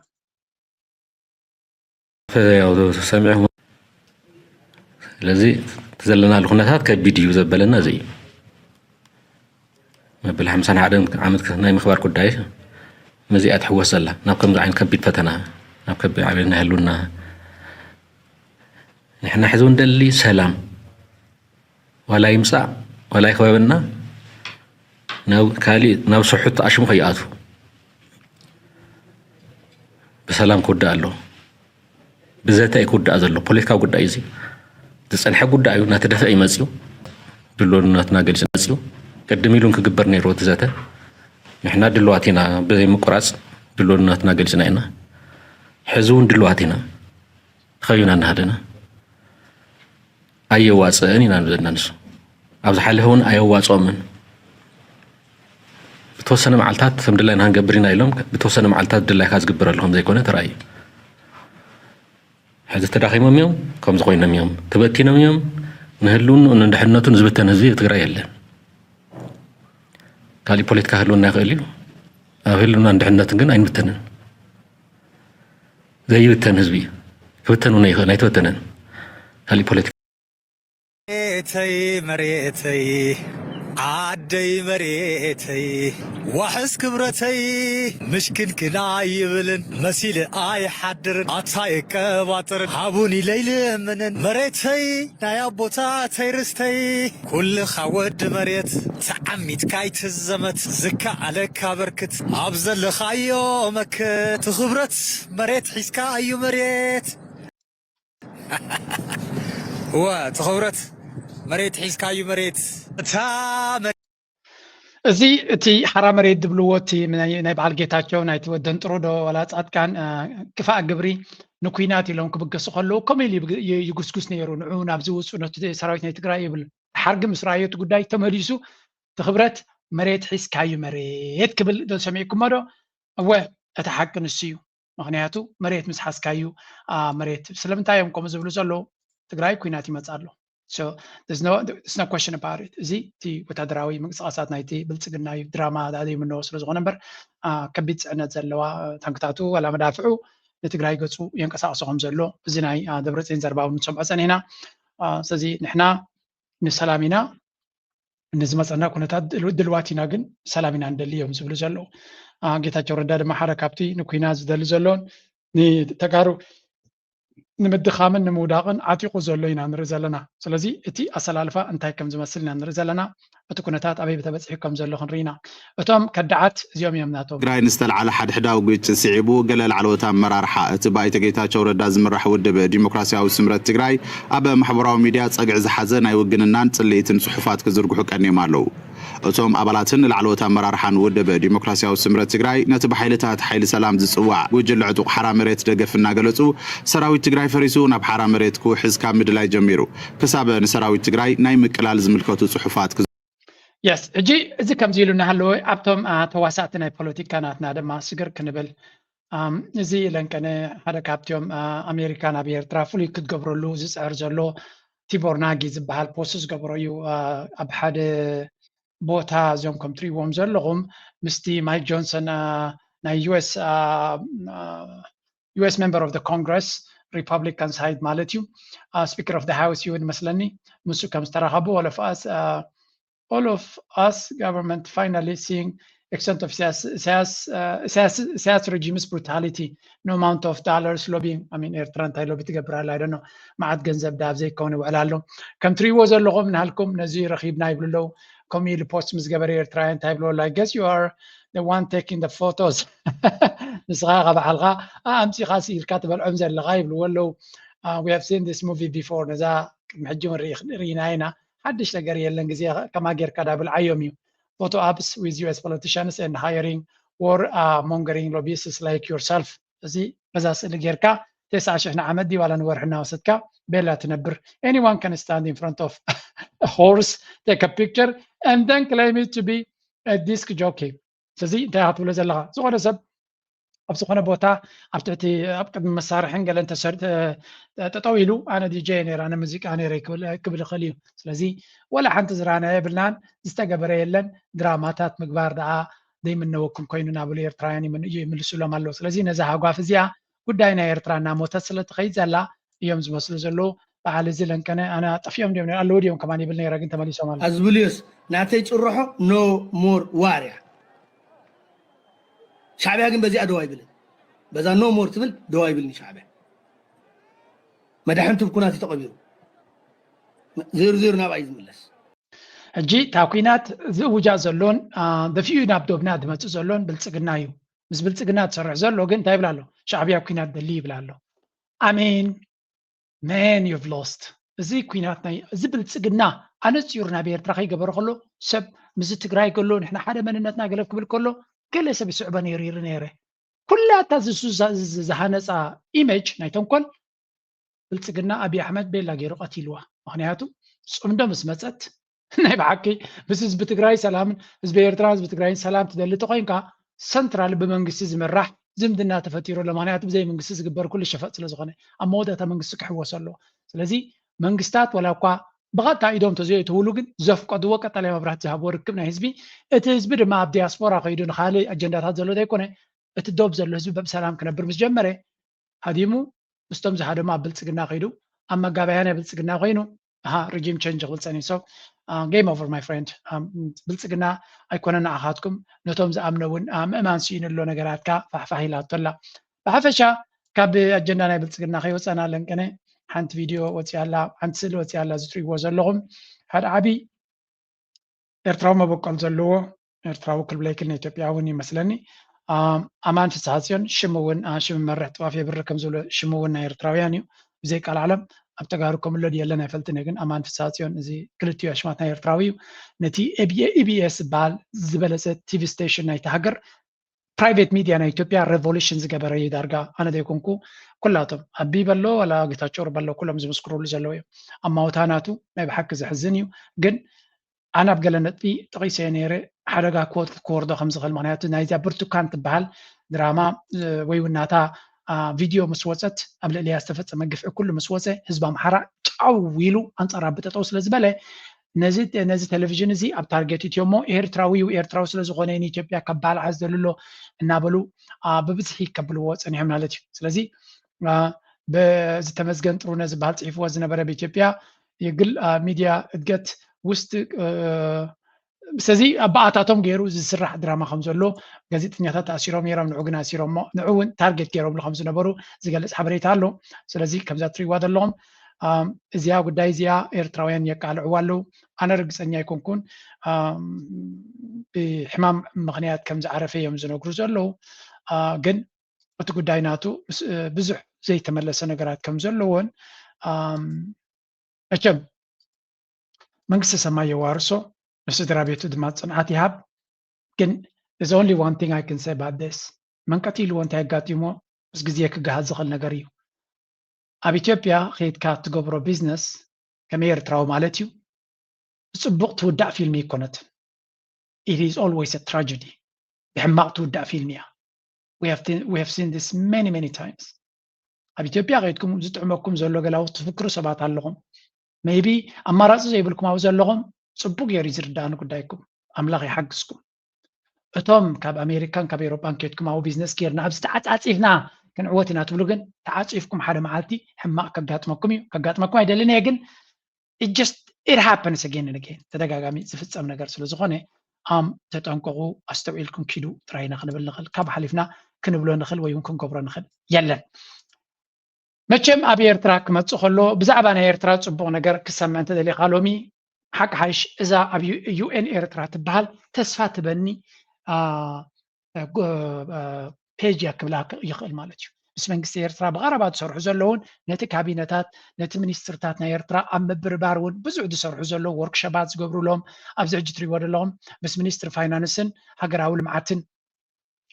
ያው ሰሚዑ ስለዚ እቲ ዘለናሉ ኩነታት ከቢድ እዩ ዘበለና እዚ እዩ። መበል ሓምሳን ሓደን ዓመት ናይ ምኽባር ጉዳይ ነዚኣ ትሕወስ ዘላ ናብ ከምዚ ዓይነት ከቢድ ፈተና ናብ ከቢድ ዓብየት ናይ ህልውና ንሕና ሕዚ እውን ደሊ ሰላም ዋላ ይምፃእ ዋላ ይኽበበና ናብ ካሊእ ናብ ስሑት ኣሽሙ ከይኣቱ ብሰላም ክውዳእ ኣለዎ። ብዘተ እዩ ክውዳእ ዘሎ። ፖለቲካዊ ጉዳይ እዩ እዚ። ዝፀንሐ ጉዳይ እዩ። እናተደፍአ እዩ መፅዩ። ድልውነትና ገሊፅና መፅዩ። ቅድም ኢሉ እውን ክግበር ነይርዎ እቲ ዘተ። ንሕና ድልዋት ኢና ብዘይምቁራፅ ድልውነትና ገሊፅና ኢና። ሕዚ እውን ድልዋት ኢና። ተኸቢብና እናሃለና ኣየዋፅእን ኢና ንብለና ንሱ ኣብ ዝሓለፈ እውን ኣየዋፅኦምን ብተወሰነ መዓልታት ከም ድላይና ክንገብር ኢና ኢሎም ብተወሰነ መዓልታት ድላይካ ዝግበረሉ ከም ዘይኮነ ተራእዩ ሕዚ ተዳኺሞም እዮም ከምዚ ኮይኖም እዮም ተበቲኖም እዮም ንህልውንኡን ንድሕነቱን ዝብተን ህዝቢ ትግራይ የለን ካሊእ ፖለቲካ ህልውና ይኽእል እዩ ኣብ ህልውናን ድሕነትን ግን ኣይንብተንን ዘይብተን ህዝቢ ክብተን እውን ኣይኽእልን ኣይተበተነን ካሊእ ፖለቲካ መሬተይ መሬተይ ዓደይ መሬተይ ዋሕስ ክብረተይ ምሽክንክን ኣይብልን መሲል ኣይሓድርን ኣታ የቀባጥርን ሃቡን ኢለ ይልምንን መሬተይ ናይ ኣቦታተይ ርስተይ ኩልኻ ወዲ መሬት ተዓሚትካ ኣይትዘመት ዝከኣለካ በርክት ኣብ ዘለኻዮ መክት ትኽብረት መሬት ሒዝካ እዩ መሬት እወ ትኽብረት መሬት ሒዝካ እዩ መሬት እታ እዚ እቲ ሓራ መሬት ዝብልዎ እቲ ናይ በዓል ጌታቸው ናይቲ ወደን ጥሩ ዶ ዋላ ፃድቃን ክፋእ ግብሪ ንኩናት ኢሎም ክብገሱ ከለዉ ከምኡ ኢሉ ይጉስጉስ ነይሩ። ንዑ ናብዚ ውፁ ነቲ ሰራዊት ናይ ትግራይ ይብል። ድሓር ግን ምስ ረኣዮ እቲ ጉዳይ ተመሊሱ እቲ ክብረት መሬት ሒዝካዩ መሬት ክብል ዶ ሰሚዕኩሞ ዶ? እወ እቲ ሓቂ ንሱ እዩ። ምክንያቱ መሬት ምስ ሓዝካዩ መሬት ስለምንታይ እዮም ከምኡ ዝብሉ ዘለዉ? ትግራይ ኩናት ይመፅእ ኣሎ። So there's no question about it። እዚ እቲ ወታደራዊ ምንቅስቃሳት ናይቲ ብልፅግና እዩ። ድራማ ዳኣ ዘይምነዎ ስለዝኾነ እምበር ከቢድ ፅዕነት ዘለዋ ታንክታቱ ዋላ መዳፍዑ ንትግራይ ገፁ የንቀሳቅሶ ከም ዘሎ እዚ ናይ ደብረፅዮን ዘረባ እውን ንሰምዖ ፀኒሕና። ስለዚ ንሕና ንሰላም ኢና ንዝመፀና ኩነታት ድልዋት ኢና ግን ሰላም ኢና ንደሊ እዮም ዝብሉ ዘለዉ። ጌታቸው ረዳ ድማ ሓደ ካብቲ ንኩናት ዝደሊ ዘሎን ንተጋሩ ንምድኻምን ንምውዳቕን ዓጢቑ ዘሎ ኢና ንርኢ ዘለና። ስለዚ እቲ ኣሰላልፋ እንታይ ከም ዝመስል ኢና ንርኢ ዘለና። እቲ ኩነታት ኣበይ ተበፂሑ ከም ዘሎ ክንርኢ ኢና። እቶም ከዳዓት እዚኦም እዮም ናቶም። ትግራይ ንዝተልዓለ ሓድሕዳዊ ግጭት ስዒቡ ገለ ላዕለዎት ኣመራርሓ እቲ ብኣይተ ጌታቸው ረዳ ዝምራሕ ውድብ ዲሞክራሲያዊ ስምረት ትግራይ ኣብ ማሕበራዊ ሚድያ ፀግዒ ዝሓዘ ናይ ውግንናን ፅልኢትን ፅሑፋት ክዝርግሑ ቀኒዮም ኣለዉ። እቶም ኣባላትን ንላዕለዎት ኣመራርሓን ውድብ ዲሞክራሲያዊ ስምረት ትግራይ ነቲ ብሓይልታት ሓይሊ ሰላም ዝፅዋዕ ጉጅለ ዕጡቕ ሓራ መሬት ደገፍ እናገለፁ ሰራዊት ትግራይ ፈሪሱ ናብ ሓራ መሬት ክውሕዝ ካብ ምድላይ ጀሚሩ ክሳብ ንሰራዊት ትግራይ ናይ ምቅላል ዝምልከቱ ፅሑፋት Yes ሕጂ እዚ ከምዚ ኢሉ እናሃለወ ኣብቶም ተዋሳእቲ ናይ ፖለቲካ ናትና ድማ ስግር ክንብል እዚ ለንቀነ ሓደ ካብቲኦም ኣሜሪካ ናብ ኤርትራ ፍሉይ ክትገብረሉ ዝፅዕር ዘሎ ቲቦር ናጊ ዝበሃል ፖስት ዝገበሮ እዩ ኣብ ሓደ ቦታ እዚኦም ከም ትሪእዎም ዘለኹም ምስቲ ማይክ ጆንሰን ናይ ዩኤስ US member of the Congress Republican side ማለት እዩ Speaker of the House እዩ መስለኒ ምስ ከም ዝተራኸቡ all of us all of us government finally seeing extent of Isaias Isaias regime's brutality no amount of dollars lobbying I mean ኤርትራ እንታይ ሎቢ ትገብር ኣላ I don't know መዓት ገንዘብ ዳብ ዘይከውን ይውዕል ኣሎ ከም ትሪእዎ ዘለኹም ናሃልኩም ነዚ ረኺብና ይብሉ ኣለዉ ከምኡ ኢሉ ፖስት ምስ ገበረ ኤርትራውያን እንታይ ይብሉ ኣለዉ I guess you are the one taking the photos ንስኻ ካብ ባዕልኻ ኣምፂኻ ስኢልካ ትበልዖም ዘለኻ ይብልዎ ኣለዉ we have seen this movie before ነዛ ቅድሚ ሕጂ እውን ርኢና ኢና ሓድሽ ነገር የለን ግዜ ከማ ጌርካ ዳ ብልዓዮም እዩ photo ops with US politicians and hiring war mongering lobbyists like yourself እዚ በዛ ስእሊ ጌርካ ተስዓ ሽሕ ንዓመት ድዩ ዋላ ንወርሒ እናወሰድካ ቤላ ትነብር anyone can stand in front of a horse take a picture and then claim it to be a disc jockey ስለዚ እንታይ ክትብሎ ዘለካ ዝኾነ ሰብ ኣብ ዝኾነ ቦታ ኣብ ትሕቲ ኣብ ቅድሚ መሳርሕን ገለን ጠጠው ኢሉ ኣነ ዲጄ ነይረ ኣነ ሙዚቃ ነይረ ክብል ይኽእል እዩ ስለዚ ወላ ሓንቲ ዝራና የብልናን ዝተገበረ የለን ድራማታት ምግባር ደኣ ዘይምነወኩም ኮይኑ ናብሉ ኤርትራውያን ይምልሱሎም ኣለዉ ስለዚ ነዛ ሃጓፍ እዚኣ ጉዳይ ናይ ኤርትራ እናሞተት ስለ ትኸይድ ዘላ እዮም ዝመስሉ ዘለዉ በዓል እዚ ለንቀነ ኣነ ጠፊኦም ድዮም ኣለዉ ድዮም ከማን ይብል ነይረ ግን ተመሊሶም ኣለዉ ኣዝብልዮስ ናተይ ጭርሖ no more war እያ ሻዕብያ ግን በዚኣ ደው ኣይብልን በዛ no more ትብል ደው ኣይብልን ሻዕብያ መዳሕን ትብኩናት እዩ ተቐቢሩ ዝርዝር ናብኣ እዩ ዝምለስ ሕጂ እታ ኩናት ዝእውጃ ዘሎን ደፊኡ ናብ ዶብና ዝመፅእ ዘሎን ብልፅግና እዩ ምስ ብልፅግና ትሰርሕ ዘሎ ግን እንታይ ይብላ ኣሎ ሻዕብያ ኩናት ደሊ ይብላ ኣሎ ኣሜን man you've lost እዚ ኩናት ናይ እዚ ብልፅግና ኣነፂሩ ናብ ኤርትራ ከይገበረ ከሎ ሰብ ምስዚ ትግራይ ከሎ ንሕና ሓደ መንነትና ገለ ክብል ከሎ ገለ ሰብ ይስዕቦ ነይሩ ይርኢ ነይረ ኩላታ ዝሱ ዝሃነፃ ኢሜጅ ናይ ተንኮል ብልፅግና ኣብይ ኣሕመድ ቤላ ገይሩ ቀቲልዋ ምክንያቱ ፅምዶ ምስ መፀት ናይ ብሓቂ ምስ ህዝቢ ትግራይ ሰላምን ህዝቢ ኤርትራ ህዝቢ ትግራይን ሰላም ትደሊ ተኮይንካ ሰንትራል ብመንግስቲ ዝምራሕ ዝምድና ተፈጢሩ ኣሎ ምክንያቱ ብዘይ መንግስቲ ዝግበር ኩሉ ሸፈጥ ስለዝኮነ ኣብ መወዳእታ መንግስቲ ክሕወስ ኣለዎ ስለዚ መንግስታት ዋላ እኳ ብቐጥታ ኢዶም ተዘይእትውሉ ግን ዘፍቀድዎ ቀጠልያ መብራህቲ ዝሃብዎ ርክብ ናይ ህዝቢ እቲ ህዝቢ ድማ ኣብ ዲያስፖራ ከይዱ ንካልእ ኣጀንዳታት ዘሎ ዘይኮነ እቲ ዶብ ዘሎ ህዝቢ በብሰላም ክነብር ምስ ጀመረ ሃዲሙ ምስቶም ዝሃደሙ ኣብ ብልፅግና ከይዱ ኣብ መጋባያ ናይ ብልፅግና ኮይኑ ኣሃ regime change ክብል ጸኒሑ። So game over my friend። ብልጽግና ኣይኮነን ንዓኻትኩም፣ ነቶም ዝኣምነ እውን ምእማን ስኢኑ ኣሎ። ነገራትካ ፋሕፋሕ ኢላቶ ኣላ። ብሓፈሻ ካብ ኣጀንዳ ናይ ብልጽግና ከይወጻና ለንቀነ ሓንቲ ቪድዮ ወጺኣ ኣላ፣ ሓንቲ ስእሊ ወጺኣ ኣላ፣ እዚ ትሪእዎ ዘለኹም ሓደ ዓቢ ኤርትራዊ መበቆል ዘለዎ ኤርትራዊ ክልብለይ ክል ኢትዮጵያ እውን ይመስለኒ። ኣማን ፍስሓጽዮን ሽሙ እውን ሽም መርሕ ጥዋፍ የብርህ ከም ዝብሎ ሽሙ እውን ናይ ኤርትራውያን እዩ። ብዘይ ቃል ዓለም ኣብ ተጋሩ ከምሎ ድየለን ኣይፈልጥን እየ፣ ግን ኣማን ፍስሓጽዮን እዚ ክልቲኡ ኣሽማት ናይ ኤርትራዊ እዩ። ነቲ ኢቢኤስ ዝበሃል ዝበለጸ ቲቪ ስቴሽን ናይቲ ሃገር ፕራይቬት ሚድያ ናይ ኢትዮጵያ ሬቮሉሽን ዝገበረ እዩ ዳርጋ። ኣነ ዘይኮንኩ ኩላቶም ኣቢ በሎ ዋላ ጌታቸው በሎ ኩሎም ዝምስክሩሉ ዘለዉ እዮም። ኣማውታ ናቱ ናይ ብሓቂ ዘሕዝን እዩ። ግን ኣነ ኣብ ገለ ነጥቢ ጠቒሰ ነይረ፣ ሓደጋ ክወርዶ ከም ዝኽእል። ምክንያቱ ናይዛ ብርቱካን ትበሃል ድራማ ወይ እውን ናታ ቪድዮ ምስ ወፀት ኣብ ልዕሊያ ዝተፈፀመ ግፍዒ ኩሉ ምስ ወፀ ህዝቢ ኣምሓራ ጫው ኢሉ ኣንፃር ኣቢ ጠጠው ስለ ዝበለ ነዚ ነዚ ቴሌቪዥን እዚ ኣብ ታርጌት እትዮ እሞ ኤርትራዊ እዩ ኤርትራዊ ስለ ዝኾነ ንኢትዮጵያ ከባልዓ ዝደልሎ እናበሉ ብብዝሒ ከብልዎ ፀኒሖም ማለት እዩ። ስለዚ በዚ ተመስገን ጥሩነህ ዝበሃል ፅሒፍዎ ዝነበረ ብኢትዮጵያ የግል ሚድያ እድገት ውስጥ ስለዚ ኣባኣታቶም ገይሩ ዝስራሕ ድራማ ከም ዘሎ ጋዜጠኛታት ተኣሲሮም ነይሮም፣ ንዑ ግን ኣሲሮሞ ንዑ እውን ታርጌት ገይሮምሉ ከም ዝነበሩ ዝገልፅ ሓበሬታ ኣሎ። ስለዚ ከምዛ ትሪእዋ ዘለኹም እዚኣ ጉዳይ እዚኣ ኤርትራውያን የቃልዕዋ ኣለዉ። ኣነ ርግፀኛ ኣይኮንኩን ብሕማም ምክንያት ከም ዝዓረፈ እዮም ዝነግሩ ዘለዉ። ግን እቲ ጉዳይ ናቱ ብዙሕ ዘይተመለሰ ነገራት ከም ዘለዎን መቸም መንግስቲ ሰማይ የዋርሶ፣ ንስድራ ቤቱ ድማ ጽንዓት ይሃብ። ግን there's only one thing I can say about this። መን ቀቲልዎ እንታይ ኣጋጢሞ ምስ ግዜ ክገሃድ ዝኽእል ነገር እዩ። ኣብ ኢትዮጵያ ከይድካ እትገብሮ ቢዝነስ ከም ኤርትራዊ ማለት እዩ ብጽቡቕ ትውዳእ ፊልም ኣይኮነትን። It is always a tragedy። ብሕማቕ ትውዳእ ፊልም እያ። We have seen this many many times። ኣብ ኢትዮጵያ ከይድኩም ዝጥዕመኩም ዘሎ ገላውት ትፍክሩ ሰባት ኣለኹም። Maybe ኣማራፂ ዘይብልኩም ኣብኡ ዘለኹም ጽቡቅ ገይሩ እዩ ዝርዳእኒ ጉዳይኩም። ኣምላኽ ይሓግዝኩም። እቶም ካብ ኣሜሪካን ካብ ኤውሮጳን ከይድኩም ኣብኡ ቢዝነስ ጌርና ኣብዚ ተዓጻጺፍና ክንዕወት ኢና ትብሉ ግን ተዓጺፍኩም ሓደ መዓልቲ ሕማቕ ከጋጥመኩም እዩ። ከጋጥመኩም ኣይደልን እየ ግን it just it happens again and again ተደጋጋሚ ዝፍጸም ነገር ስለ ዝኾነ ኣም ተጠንቀቑ፣ ኣስተውዒልኩም ኪዱ ጥራይ ኢና ክንብል ንኽእል። ካብ ሓሊፍና ክንብሎ ንኽእል ወይ እውን ክንገብሮ ንኽእል የለን። መቸም ኣብ ኤርትራ ክመጽእ ከሎ ብዛዕባ ናይ ኤርትራ ጽቡቕ ነገር ክሰምዕ እንተደሊኻ ሎሚ ሓቂ ሓይሽ እዛ ኣብ ዩኤን ኤርትራ ትበሃል ተስፋ ትበኒ ፔጅ እያ ክብላ ይኽእል ማለት እዩ። ምስ መንግስቲ ኤርትራ ብቐረባ ዝሰርሑ ዘለውን ነቲ ካቢነታት ነቲ ሚኒስትርታት ናይ ኤርትራ ኣብ ምብርባር እውን ብዙሕ ዝሰርሑ ዘለዉ ወርክሸባት ዝገብሩሎም ኣብዚ ሕጂ ትሪእዎ ዘለኹም ምስ ሚኒስትሪ ፋይናንስን ሃገራዊ ልምዓትን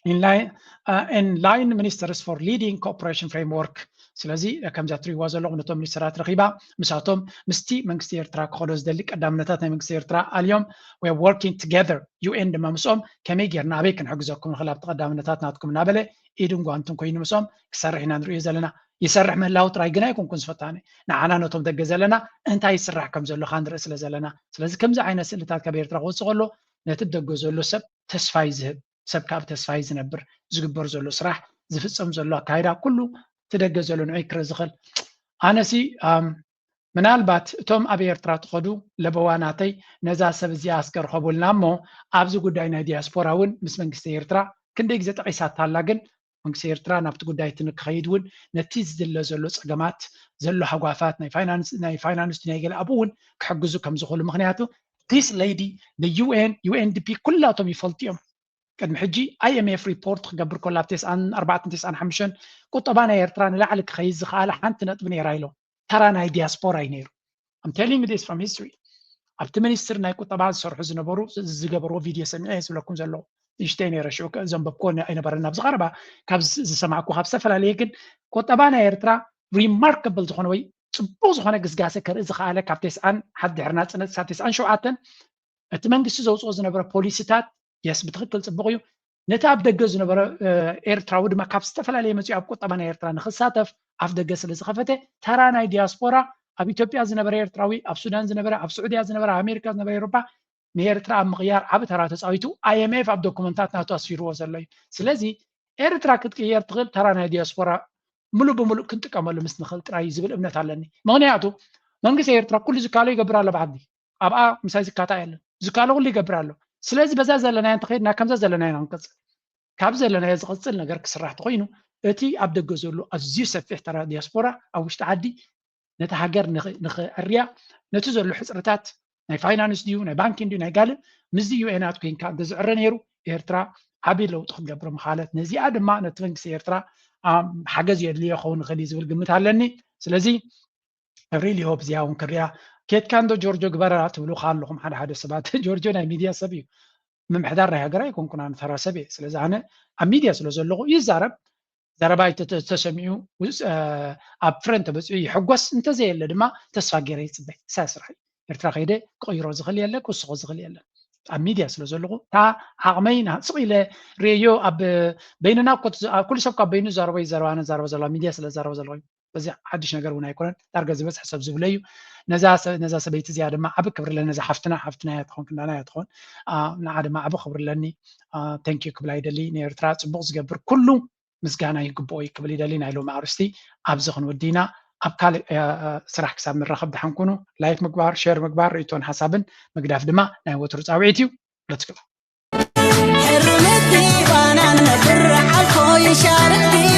in line ministers for leading cooperation framework ስለዚ ከምዛ ትሪእዋ ዘለኹም ነቶም ሚኒስትራት ረኺባ ምሳቶም ምስቲ መንግስቲ ኤርትራ ክኸዶ ዝደሊ ቀዳምነታት ናይ መንግስቲ ኤርትራ ኣልዮም we are working together ዩኤን ድማ ምስኦም ከመይ ጌርና ኣበይ ክንሕግዘኩም ንኽእል ኣብቲ ቀዳምነታት ናትኩም እናበለ ኢድን ጓንትን ኮይኑ ምስኦም ክሰርሕ ኢና ንሪኦ ዘለና። ይሰርሕ ምህላው ጥራይ ግን ኣይኮንኩን ዝፈታኒ ንዓና ነቶም ደገ ዘለና እንታይ ይስራሕ ከም ዘሎ ካንርኢ ስለ ዘለና ስለዚ ከምዚ ዓይነት ስእልታት ካብ ኤርትራ ክወፅእ ከሎ ነቲ ደገ ዘሎ ሰብ ተስፋ እዩ ዝህብ። ሰብ ካብ ተስፋ እዩ ዝነብር። ዝግበር ዘሎ ስራሕ ዝፍፀም ዘሎ ኣካይዳ ኩሉ እቲ ደገ ዘሎ ንዑይ ክርኢ ዝኽእል ኣነሲ ምናልባት እቶም ኣብ ኤርትራ ትኸዱ ለበዋ ናተይ ነዛ ሰብ እዚኣ ኣስከርኸቡልና እሞ ኣብዚ ጉዳይ ናይ ዲያስፖራ እውን ምስ መንግስቲ ኤርትራ ክንደይ ግዜ ጠቒሳታ ኣላ ግን መንግስቲ ኤርትራ ናብቲ ጉዳይ እቲ ንክኸይድ እውን ነቲ ዝድለ ዘሎ ፀገማት ዘሎ ሃጓፋት ናይ ፋይናንስ ናይ ፋይናንስ ናይ ገለ ኣብኡ እውን ክሕግዙ ከም ዝኽእሉ ምክንያቱ this lady the UN UNDP ኩላቶም ይፈልጡ እዮም ቅድሚ ሕጂ ኣይኤምኤፍ ሪፖርት ክገብር ከሎ ኣብ ተስዓን ኣርባዕተን ተስዓን ሓሙሽተን ቁጠባ ናይ ኤርትራ ንላዕሊ ክኸይድ ዝኸኣለ ሓንቲ ነጥቢ ነይራ ኢሎም ተራ ናይ ዲያስፖራ እዩ ነይሩ I'm telling you this from history ኣብቲ ሚኒስትር ናይ ቁጠባ ዝሰርሑ ዝነበሩ ዝገበርዎ ቪድዮ ሰሚዐ እየ ዝብለኩም ዘለኹ ንእሽተይ ነይረ ሽዑ ዘንበብክዎ ኣይነበረን ኣብዚ ቀረባ ካብ ዝሰማዕኩ ካብ ዝተፈላለየ ግን ቁጠባ ናይ ኤርትራ remarkable ዝኾነ ወይ ፅቡቅ ዝኾነ ግስጋሴ ከርኢ ዝኸኣለ ካብ ተስዓን ሓደ ድሕሪ ናፅነት ክሳብ ተስዓን ሸውዓተን እቲ መንግስቲ ዘውፅኦ ዝነበረ ፖሊሲታት yes ብትክክል ፅቡቅ እዩ ነቲ ኣብ ደገ ዝነበረ ኤርትራዊ ድማ ካብ ዝተፈላለየ መፅኡ ኣብ ቁጠባ ናይ ኤርትራ ንክሳተፍ ኣፍ ደገ ስለ ዝኸፈተ ተራ ናይ ዲያስፖራ ኣብ ኢትዮጵያ ዝነበረ ኤርትራዊ ኣብ ሱዳን ዝነበረ ኣብ ስዑድያ ዝነበረ ኣብ ኣሜሪካ ዝነበረ ኤውሮፓ ንኤርትራ ኣብ ምቕያር ዓቢ ተራ ተፃዊቱ ኣይኤምኤፍ ኣብ ዶኩመንታት ናቱ ኣስፊርዎ ዘሎ እዩ ስለዚ ኤርትራ ክትቅየር ትኽእል ተራ ናይ ዲያስፖራ ምሉእ ብምሉእ ክንጥቀመሉ ምስ ንኽእል ጥራይ ዝብል እምነት ኣለኒ ምኽንያቱ መንግስቲ ኤርትራ ኩሉ ዝካሎ ይገብር ኣሎ ብዓዲ ኣብኣ ምሳይ ዝካታ የለን ዝካሎ ኩሉ ይገብር ኣሎ። ስለዚ በዛ ዘለናዮ እንተኸይድና ከምዛ ዘለናዮ ኢና ክንቅፅል። ካብ ዘለናዮ ዝቕፅል ነገር ክስራሕ ተኾይኑ እቲ ኣብ ደገ ዘሎ ኣዝዩ ሰፊሕ ተራ ዲያስፖራ ኣብ ውሽጢ ዓዲ ነቲ ሃገር ንኽዕርያ ነቲ ዘሎ ሕፅርታት ናይ ፋይናንስ ድዩ ናይ ባንኪ ድዩ ናይ ጋልን ምስዚ ዩኤናት ኮይንካ እንተዝዕረ ነይሩ ኤርትራ ዓብዪ ለውጢ ክትገብር ምኻለት። ነዚኣ ድማ ነቲ መንግስቲ ኤርትራ ሓገዝ የድልዮ ክኸውን ይኽእል እዩ ዝብል ግምት ኣለኒ። ስለዚ ሪሊ ሆፕ እዚኣ እውን ክሪኣ ኬትካ እንዶ ጆርጆ ግበራ ትብሉካ ኣለኹም ሓደ ሓደ ሰባት። ጆርጆ ናይ ሚድያ ሰብ እዩ። ምምሕዳር ናይ ሃገር ኣይኮንኩን ኣነ ተራ ሰብ እየ። ስለዚ ኣነ ኣብ ሚድያ ስለ ዘለኹ ይዛረብ። ዘረባይ ተሰሚዑ ኣብ ፍረ እንተበፂሑ ይሕጎስ፣ እንተዘየለ ድማ ተስፋ ገይረ ይፅበ። ሳያ ስራሕ እዩ። ኤርትራ ከይደ ክቕይሮ ዝኽእል የለ ክውስኾ ዝኽእል የለን። ኣብ ሚድያ ስለ ዘለኹ እታ ዓቕመይ ስቕ ኢለ ርእዮ ኣብ በይንና ኩሉ ሰብ ካብ በይኑ ዘረቦ ይዘረባ ነዛረቦ ዘለዋ ሚድያ ስለ ዘረቦ ዘለኹ በዚ ሓድሽ ነገር እውን ኣይኮነን። ዳርጋ ዝበዝሐ ሰብ ዝብለ እዩ። ነዛ ሰበይቲ እዚኣ ድማ ዓብ ክብሪ ኣለኒ። ነዛ ሓፍትና ሓፍትና እያ ትኾን ክንዳና እያ ትኾን ንዓ ድማ ዓብ ክብሪ ኣለኒ። ተንኪዩ ክብላ ይደሊ። ንኤርትራ ፅቡቕ ዝገብር ኩሉ ምስጋና ይግብኦ እዩ ክብል ይደሊ። ናይ ሎም ኣርስቲ ኣብዚ ክንወዲና ኣብ ካልእ ስራሕ ክሳብ ንራኸብ ድሓን ኩኑ። ላይክ ምግባር ሸር ምግባር ርእቶን ሓሳብን ምግዳፍ ድማ ናይ ወትሩ ፃውዒት እዩ። ለትግባ ሕርምቲ ባና ነብር ዓልፎ ይሻርክቲ